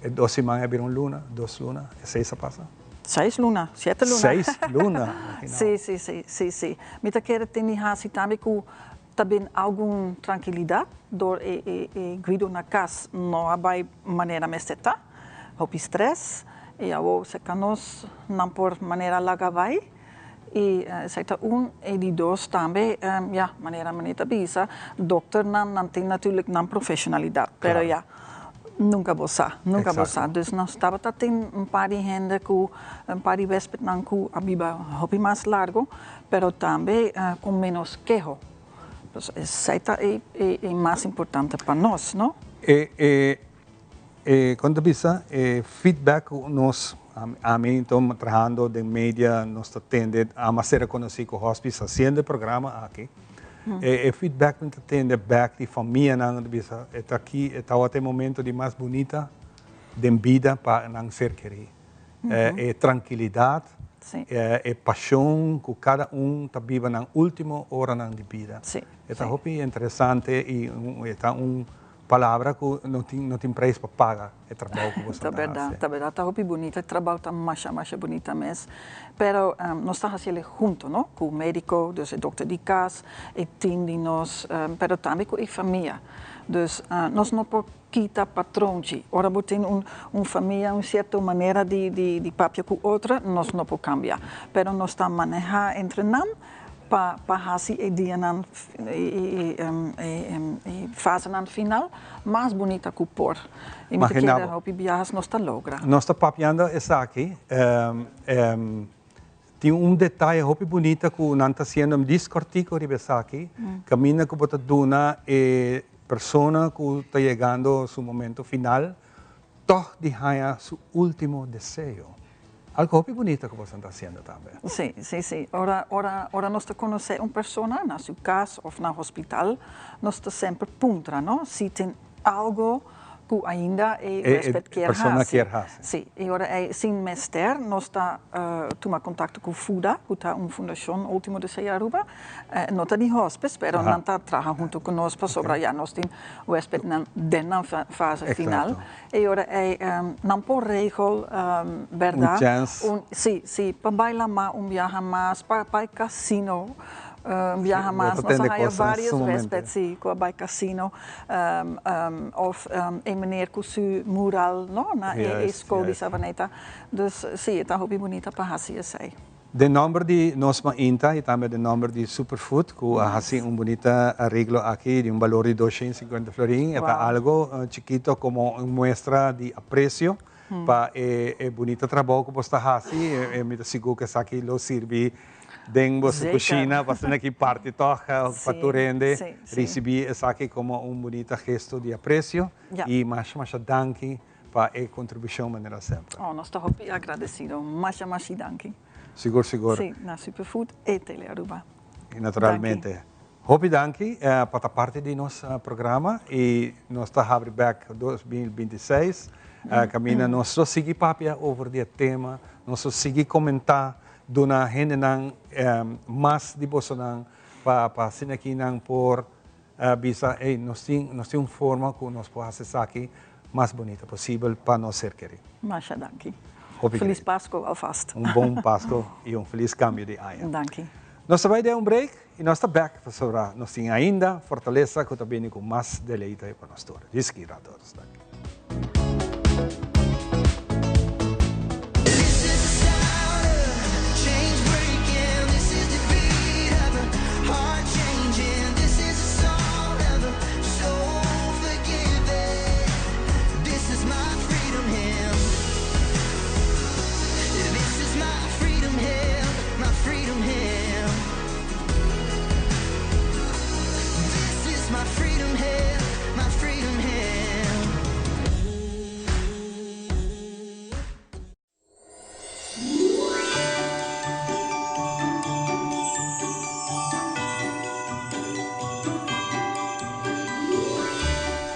E dos siman a bira un luna, dos luna, esei sa pasa? Seis luna, siete luna. Seis luna, imagina. Sí, sí, sí, sí, sí. Mi ta kere tin di hasi tambe ku ta bin algun trankilidat dor e e e guido na kas no a bai manera mester ta, hopi stress, i awor serka nos nan por manera laga bai i esei ta un, i di dos tambe ya manera mi ta bisa dokternan nan tin natuurlijk nan profeshonalidat pero ya Nunca bo sa, nunca bo sa. Dus nos tabata tin un par di hende cu, un par di huespednan cu a biba hopi mas largo, pero tambe cu menos keho. Dus esey ta e e mas importante pa nos, no? E e e con ta bisa e feedback cu nos, ami enton trahando den media nos ta tende, ama ser reconoci cu hospice haciendo e programa aki. E feedback mi ta tende bek di famianan ta bisa e ta aki e tabata e momento di mas bunita den bida pa nan ser kerí. E trankilidat, e pashon ku kada un ta biba nan ultimo oranan di bida. E ta hopi interesante i e ta un Palabra ku no tin no tin prijs pa paga e trabou ku boso Ta ta hasi. berdad, ta berdad. Ta hopi bunita. E trabou ta masha, masha bunita mes. Pero nos ta hasiel e hunto, no? Ku medico, dus e dokter di kas, e team di nos, pero tambe ku e famia. Dus nos no por kita patronchi. Ora bo tin un un famia un sierto manera di di di papia ku otro, nos no por kambia. Pero nos ta maneha entre nan pa pa hasi e dianan e e fasenan final mas bunita ku por. I mi ta Imagina kere bo. hopi biahas nos ta logra. Nos ta papiando esaki, Tin un detaye hopi bunita ku nan ta hasiendo, mi dis kòrtiku riba esaki, kaminda ku bo ta duna e persona ku ta yegando su momento final tòg di haña su último deseo. Algu hopi bunita ku boso ta hasiendo tambe. Sí, sí, sí. Ora, ora, ora nos ta konosé un persona na su kas òf na hospital, nos ta semper puntra, no, si tin algo ku ainda e huésped kier hasi. Sí, i ora ei sin mester nos ta tuma kontakto ku FUDA, ku ta un fundashon Ultimo Deseo Aruba. No ta di hospes, pero nan ta traha huntu ku nos pasobra ya nos tin huéspednan den nan fase final. I ora ei nan por regel, bèrdat? Un sí, sí, pa bai lamá un biaha mas, pa bai kasino un biaha mas. Nos a haya vários huésped, sí, ku a bai kasino. Of e meneer cu su mural no na e school di Savaneta. Dus si e ta hopi bunita pa haci esey. Den nomber di nos Mainta y tambe den nomber di Superfood cu a haci un bunita areglo aki di un balor di 250 florin. E ta algo chikito como un muestra di aprecio pa e bunita trabou cu bos ta haci. Mi ta sigur cu esaki lo sirbi Den boso kushina pa asina ki parti tòg pa tur hende risibí esaki komo un bunita gesto di apresio i masha masha danki pa e kontribushon manera semper. Oh, nos ta hopi agradesido. Masha mashi danki. Sigur sigur. Sí, na Superfood e Telearuba. I naturalmente. Hopi danki pa ta parti di nos programa i nos ta habri bek 2026 kaminda nos lo sigui papia over di e tema, nos lo sigui komentá, duna hendenan mas di bosonan pa pa asina aki nan por bisa ey nos tin nos tin un forma ku nos por hasi esaki mas bunita posibel pa nos ser kerí. Masha danki. Hopi Felis Pasco alvast. Un bon Pasco i un felis kambio di aña. Danki. Nos ta bai den un break i nos ta bek pasobra nos tin ainda Fortaleza ku ta bini ku mas deleite pa nos tur. Djis ki rato nos ta aki.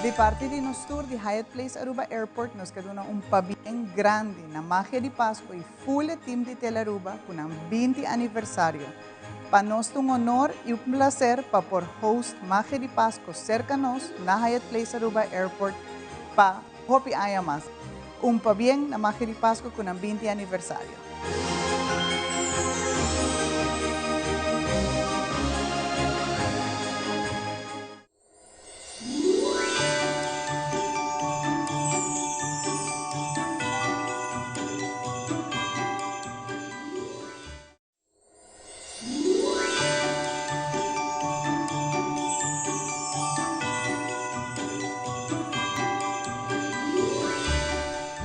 Di parti di nos tur di Hyatt Place Aruba Airport nos ke duna un pabien grandi na Magia di Pasco y full e team di Telearuba cu nan 20 aniversario. Pa nos ta un honor y un placer pa por host Magia di Pasco cerca nos na Hyatt Place Aruba Airport pa hopi aña mas. Un pabien na Magia di Pasco cu nan 20 aniversario.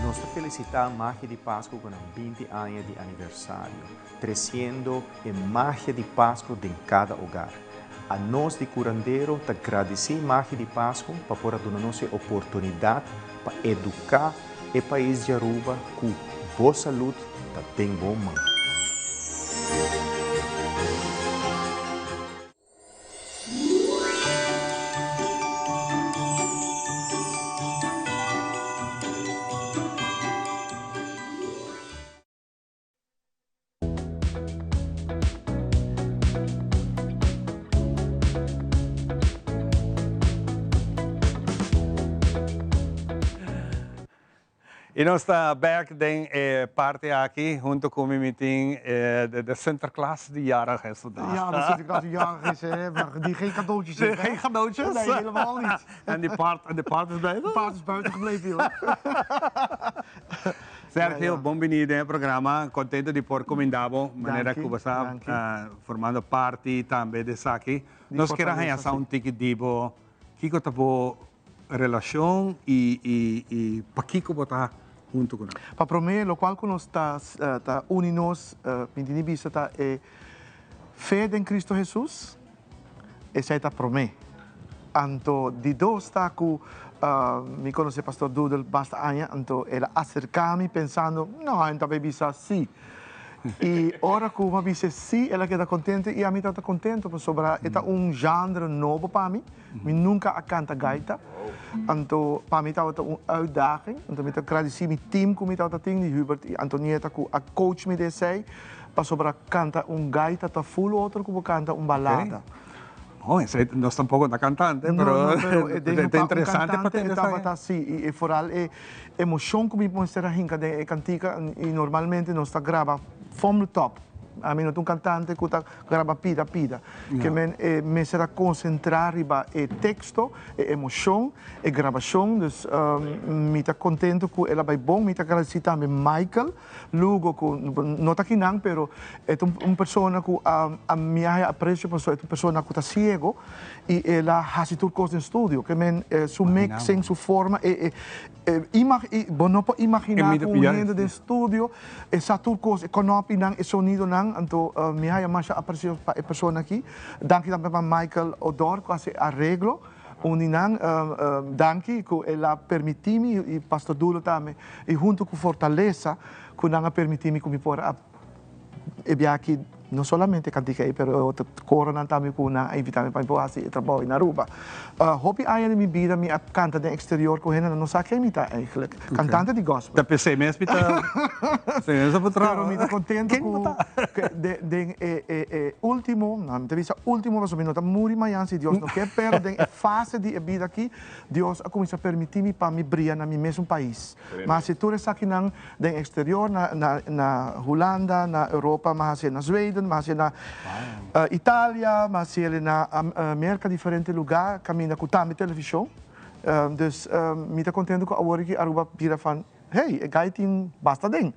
Nos ta felicita Magia di Pasco cu nan 20 aña di aniversario, treciendo e magia di Pasco den cada hogar. Anos di Curandero ta gradici Magia di Pasco pa por a duna nos e oportunidad pa educa e pais di Aruba cu bo salud ta den bo man. Y nos ta back den e parti aki hunto cu mi mi tin de Sinterklaas die jarig is vandaag. Ja, de Sinterklaas die jarig is, hè, maar die geen cadeautjes heeft. Geen cadeautjes? Nee, helemaal niet. En die paard, en de paard is buiten? De paard is buiten gebleven, joh. Sergio, bon bini den e programa. Contento di por cuminda bo manera cu bo sa formando parti tambe di esaki. Nos kier a haña sa un tiki di bo, kico ta bo relacion y pakico bo ta hunto cu nan? Pa prome, locual cu nos ta ta uni nos, mi tin di bisa ta e fe den Cristo Jesus, esey ta prome. Anto di dos ta cu mi conoce Pastor Doodle basta aña, anto el a acerca mi pensando, no, en ta bay bisa si. Y ora cu mi a bisa si, el a keda contento y ami tabata contento pasobra e ta un genre nobo pa mi. Mi nunca a canta gaita, anto pa mi tabata un uitdaging. Anto mi ta gradici mi team cu mi tabata tin, di Hubert y Antonieta cu a coach mi den esey, pasobra canta un gaita ta full otro cu bo canta un balada. Oh, esey nos tampoco ta cantante, pero No, no, pero den ta interesante pa tende esaki. Tabata si, y vooral e emocion cu mi mester a hinca den e cantica, y normalmente nos ta graba from the top. Ami no ta un cantante cu ta graba pida pida. Ke men e mester a konsentrá riba e teksto, e emoshon, e grabashon. Dus mi ta kontentu ku el a bai bon. Mi ta agradesí tambe Michael Lugo ku no ta akinan pero e ta un persona ku a mi a haya apresio pasobra e ta un persona ku ta siego i el a hasi tur kos den studio. Ke men su mixing, su forma, e Bo no por imaginá ku un hende den studio e sa tur kos, e kònòpinan, e sonidonan. Anto mi haya masha apresio pa e persona aki. Danki tambe pa Michael Odor ku hasi e areglo. Un di nan, danki ku el a permití mi i Pastor Dulo tambe i huntu ku Fortalesa ku nan a permití mi ku mi por a E bia aki no solamente kantika ei pero e otro koronan tambe ku nan a invita mi pa mi por hasi e trabou ei na Aruba. Hopi aña di mi bida mi a kanta den eksterior ku hendenan no sa ken mi ta eigentlik, kantante di gospel. Ta p'esei mes mi ta p'esei mes ta puntra Pero mi ta kontento ku den e ultimo, no mi ta bisa ultimo pasobra mi no ta muri mañan si Dios no ke, pero den e fase di e bida aki Dios a kuminsá permití mi pa mi bria na mi mesun pais. Mas si tur esakinan den exterior, na na Hulanda, na Europa, mas hacié na Zweden, mas hacié na Italia, mas hacié na Merca, diferente lugar caminda cu tambe television. Dus mi ta contento cu awor aki Aruba bira van, hey, e guy tin basta den.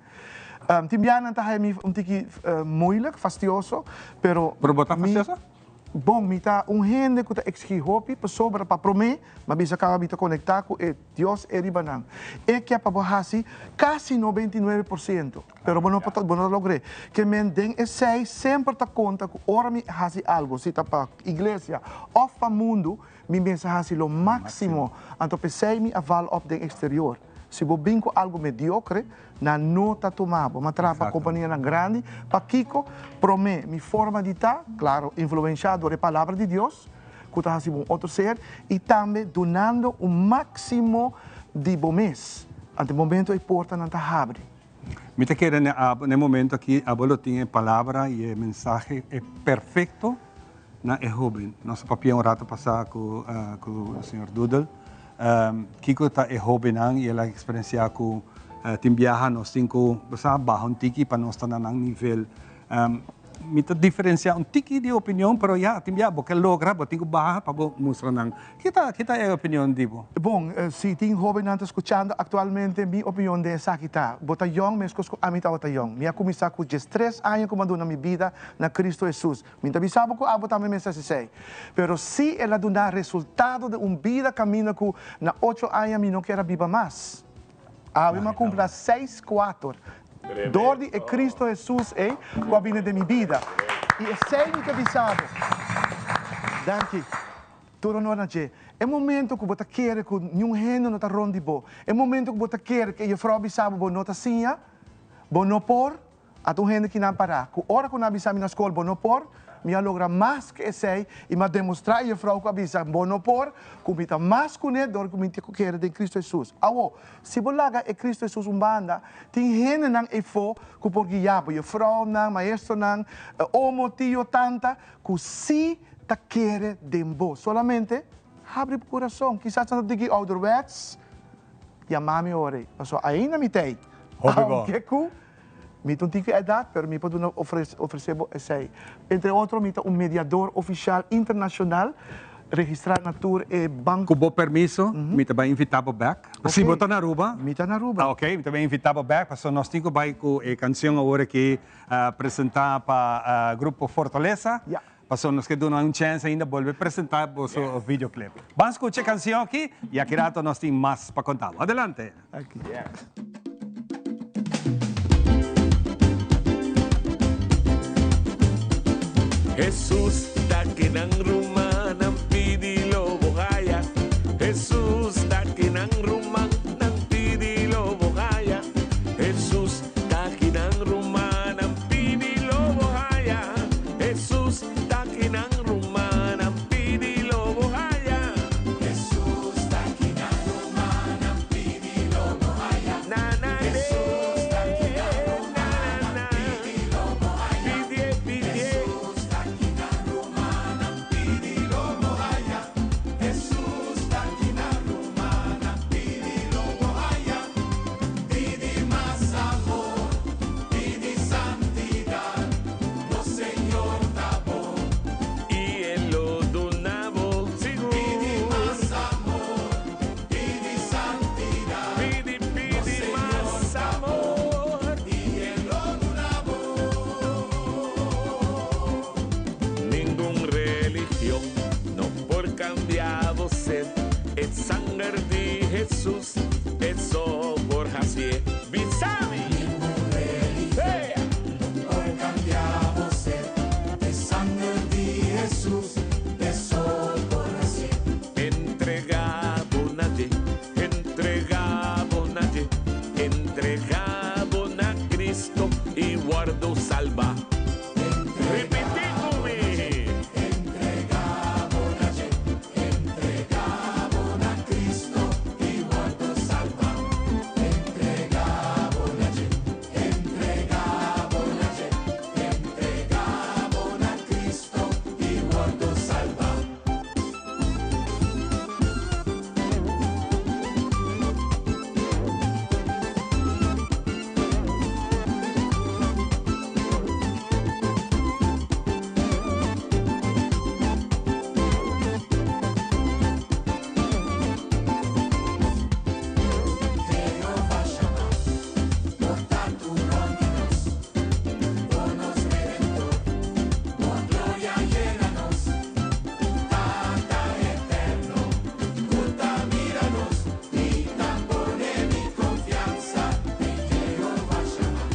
Tin biaha nan ta haya mi un tiki moeilijk, fastioso, pero. Pero bo ta fastioso? Bon, mi ta un hende cu ta exigi hopi pasobra pa prome, mi a bisa caba mi ta conecta cu e Dios e riba nan. E ke pa bo hasi kasi 99%, pero bo no por ta, bo no ta logr'é. Ke men den esei semper ta konta ku ora mi hasi algu, si ta pa iglesia òf pa mundu, mi mester hasi lo máksimo. Anto p'esei mi a val òp den eksterior. Si bo bin ku algu mediokre, nan no ta tuma bo. Mi a traha pa kompanianan grandi. Pakiko? Promé, mi forma di ta, klaro, influenshá dor e Palabra di Dios. ku ta hasi bo un otro ser i tambe dunando un máksimo di bo mes. Ante momento e portanan ta habri. Mi ta kere na abo, na e momento aki abo lo tin e palabra i e mensahe e perfekto na e hoben. Nos a papia un rato pasá ku ku señor Doodle kiko ta e hobennan i el a eksperensiá ku tin biaha nos tin ku bo sa baha un tiki pa nos ta na nan nivel. Mi ta diferencia un tiki di opinion, pero ya, tin bia bo ke logra, bo tin ku baha pa bo mustra nan. Ki ta, ki ta e opinion di bo? Bon, si tin hobennan ta skuchando aktualmente, mi opinion den esaki ta, bo ta yòn meskos ku ami tabata yòn. Mi a kuminsá ku diestres aña ku mi a duna mi bida na Kristu Hesus. Mi ta bisa bo ku abo tambe mester hasi esei. Pero si el a duna resultado den un bida kaminda ku na ocho aña mi no kier a biba mas. Awe mi a cumpla seis cuater. Door di e Cristo Jesus ey cu a bini den mi bida. Y esey mi ta bisa bo. Danki. Tur honor na dje. E momento cu bo ta kere cu niun hende no ta rond di bo. E momento cu bo ta kere cu e juffrouw a bisa bo bo no ta siña, bo no por, Ata un hende ki nan pará, ku ora ku nan a bisa mi na skol, Bo no por, mi a logra mas ku esei i mi a demostrá e jefrou ku a bisa, Bo no por, ku mi ta mas kuné dor ku mi ta kere den Kristu Hesus. Awor, si bo laga e Kristu Hesus un banda, tin hendenan eifó ku por guiá bo, jefrounan, maestronan, omo, tio, tanta, ku sí ta kere den bo. Solamente habri bo kurason. Kisas nan ta diki ouderwets, yama mi ora ei, pasobra ainda mi ta ei. Aunke ku. Mi ta un tiki edat, pero mi por duna ofresé bo esei. Entre otro, mi ta un mediador ofishal internashonal registrá na tur e banko. Ku bo permiso, mi ta bai invitá bo bèk. Si bo ta na Aruba. Mi ta na Aruba. Ah, oké. Mi ta bai invitá bo bèk, pasobra nos tin ku bai ku e kansion awor aki presentá pa Grupo Fortaleza. Ya. Pasobra nos ke duna un chèns ainda bolbe presentá boso videoclip. Ban skucha e kansion aki i aki rato nos tin mas pa konta bo. Adelante! Aki. Hesus ta kinan rumannan pidi lo bo haya Hesus ta kinan rumannan pidi lo bo haya Hesus ta kinan rumannan pidi lo bo haya Hesus ta kinan rumannan pidi lo bo haya Hesus ta kinan rumannan pidi lo bo haya Na na Hesus ta kinan rumannan pidi lo bo haya Pidie pidie Hesus ta kinan rumannan pidi lo bo haya Hesus ta kinan rumannan pidi lo bo haya Pidi mas amor, pidi santidad, nos Señor ta bon. I e lo duna bo sigur. Pidi mas amor, pidi santidad, Pidi, pidi mas amor. I e lo duna bo. Ningun religion no por cambia bo ser, e sanger di Jesus e so por hacié. Bisa mi! Ningun religion no por cambia bo ser, e sanger di Jesus e so por hacié. Entrega bo na dje, entrega bo na dje, entrega bo na Cristo y wordo salba. Ripití ku mi. Entregá bo na dje, entregá bo na Cristo i wòrdu salbá. Entregá bo na dje, entregá bo na dje, entregá bo na Cristo i wòrdu salbá. Jehová Shammah, bo ta tur rònt di nos, bo nos Redentor, bo gloria yena nos. Tata eterno, ku ta mira nos, mi ta pone mi konfiansa den Jehová Shammah.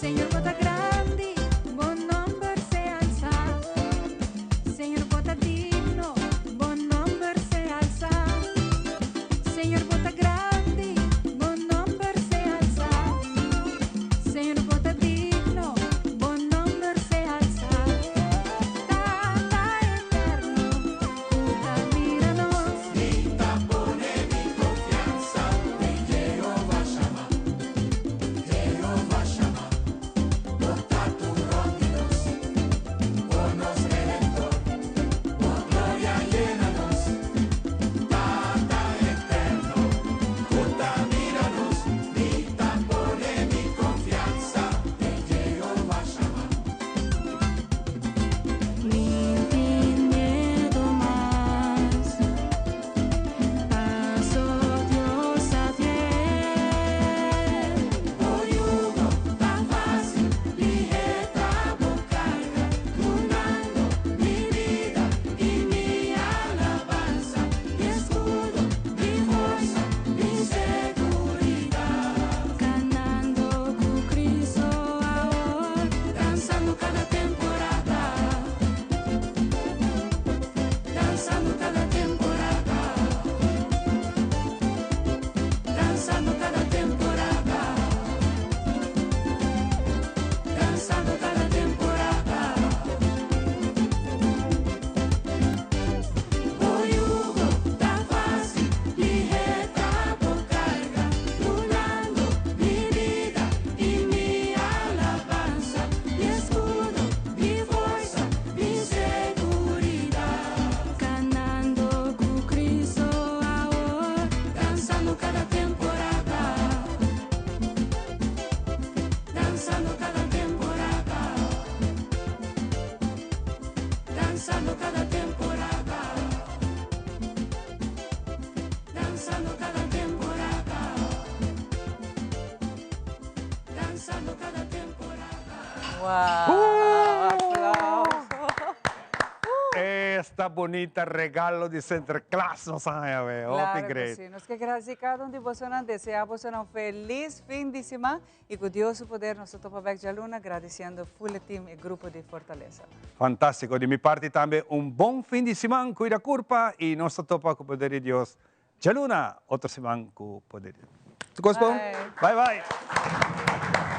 Señor bo ta grandi, bo nomber sea alzá. Señor bo ta digno, bo nomber sea alzá. Señor bo ta grandi, bo nomber sea alzá. Señor bo ta digno, bo nomber sea alzá. Tata eterno, ku ta mira nos. Mi ta pone mi konfiansa den Jehová Shammah. Jehová Shammah, bo ta tur rònt di nos, bo nos Redentor, bo gloria yena nos. Tata eterno, ku ta mira nos, mi ta pone mi konfiansa den Jehová Shammah. Mi tin miedo mas, paso Dios ta fiel. Bo yugo ta fásil, lihé ta bo karga, dunando mi bida i mi alabansa, mi eskudo, mi forsa, mi seguridat. Kanando ku Cristo awor, dansando kada temporada. Dansando kada temporada. Dansando kada temporada. Dansando kada temporada. Bo yugo ta fásil, lihé ta bo karga, dunando mi bida i mi alabansa, mi eskudo, mi forsa, mi seguridat. Kanando ku Cristo awor, Dansando kada temporada. Dansando kada temporada. Dansando kada temporada. Dansando kada temporada. Dansando kada temporada. Wow! Aplauso! Esta bunita regalo di Sinterklaas nos a haña we. Hopi Claro que great. si. Nos ke gradici cada un di bosonan, desea bosonan un feliz fin di siman y cu Dios su poder nos ta topa bek djaluna gradiciendo full e team e grupo di Fortaleza. Fantastico. Di mi parti tambe un bon fin di siman, cuida curpa y nos ta topa cu poder di Dios djaluna otro siman cu poder di Dios. Tur cos bon? Bye. Bye bye.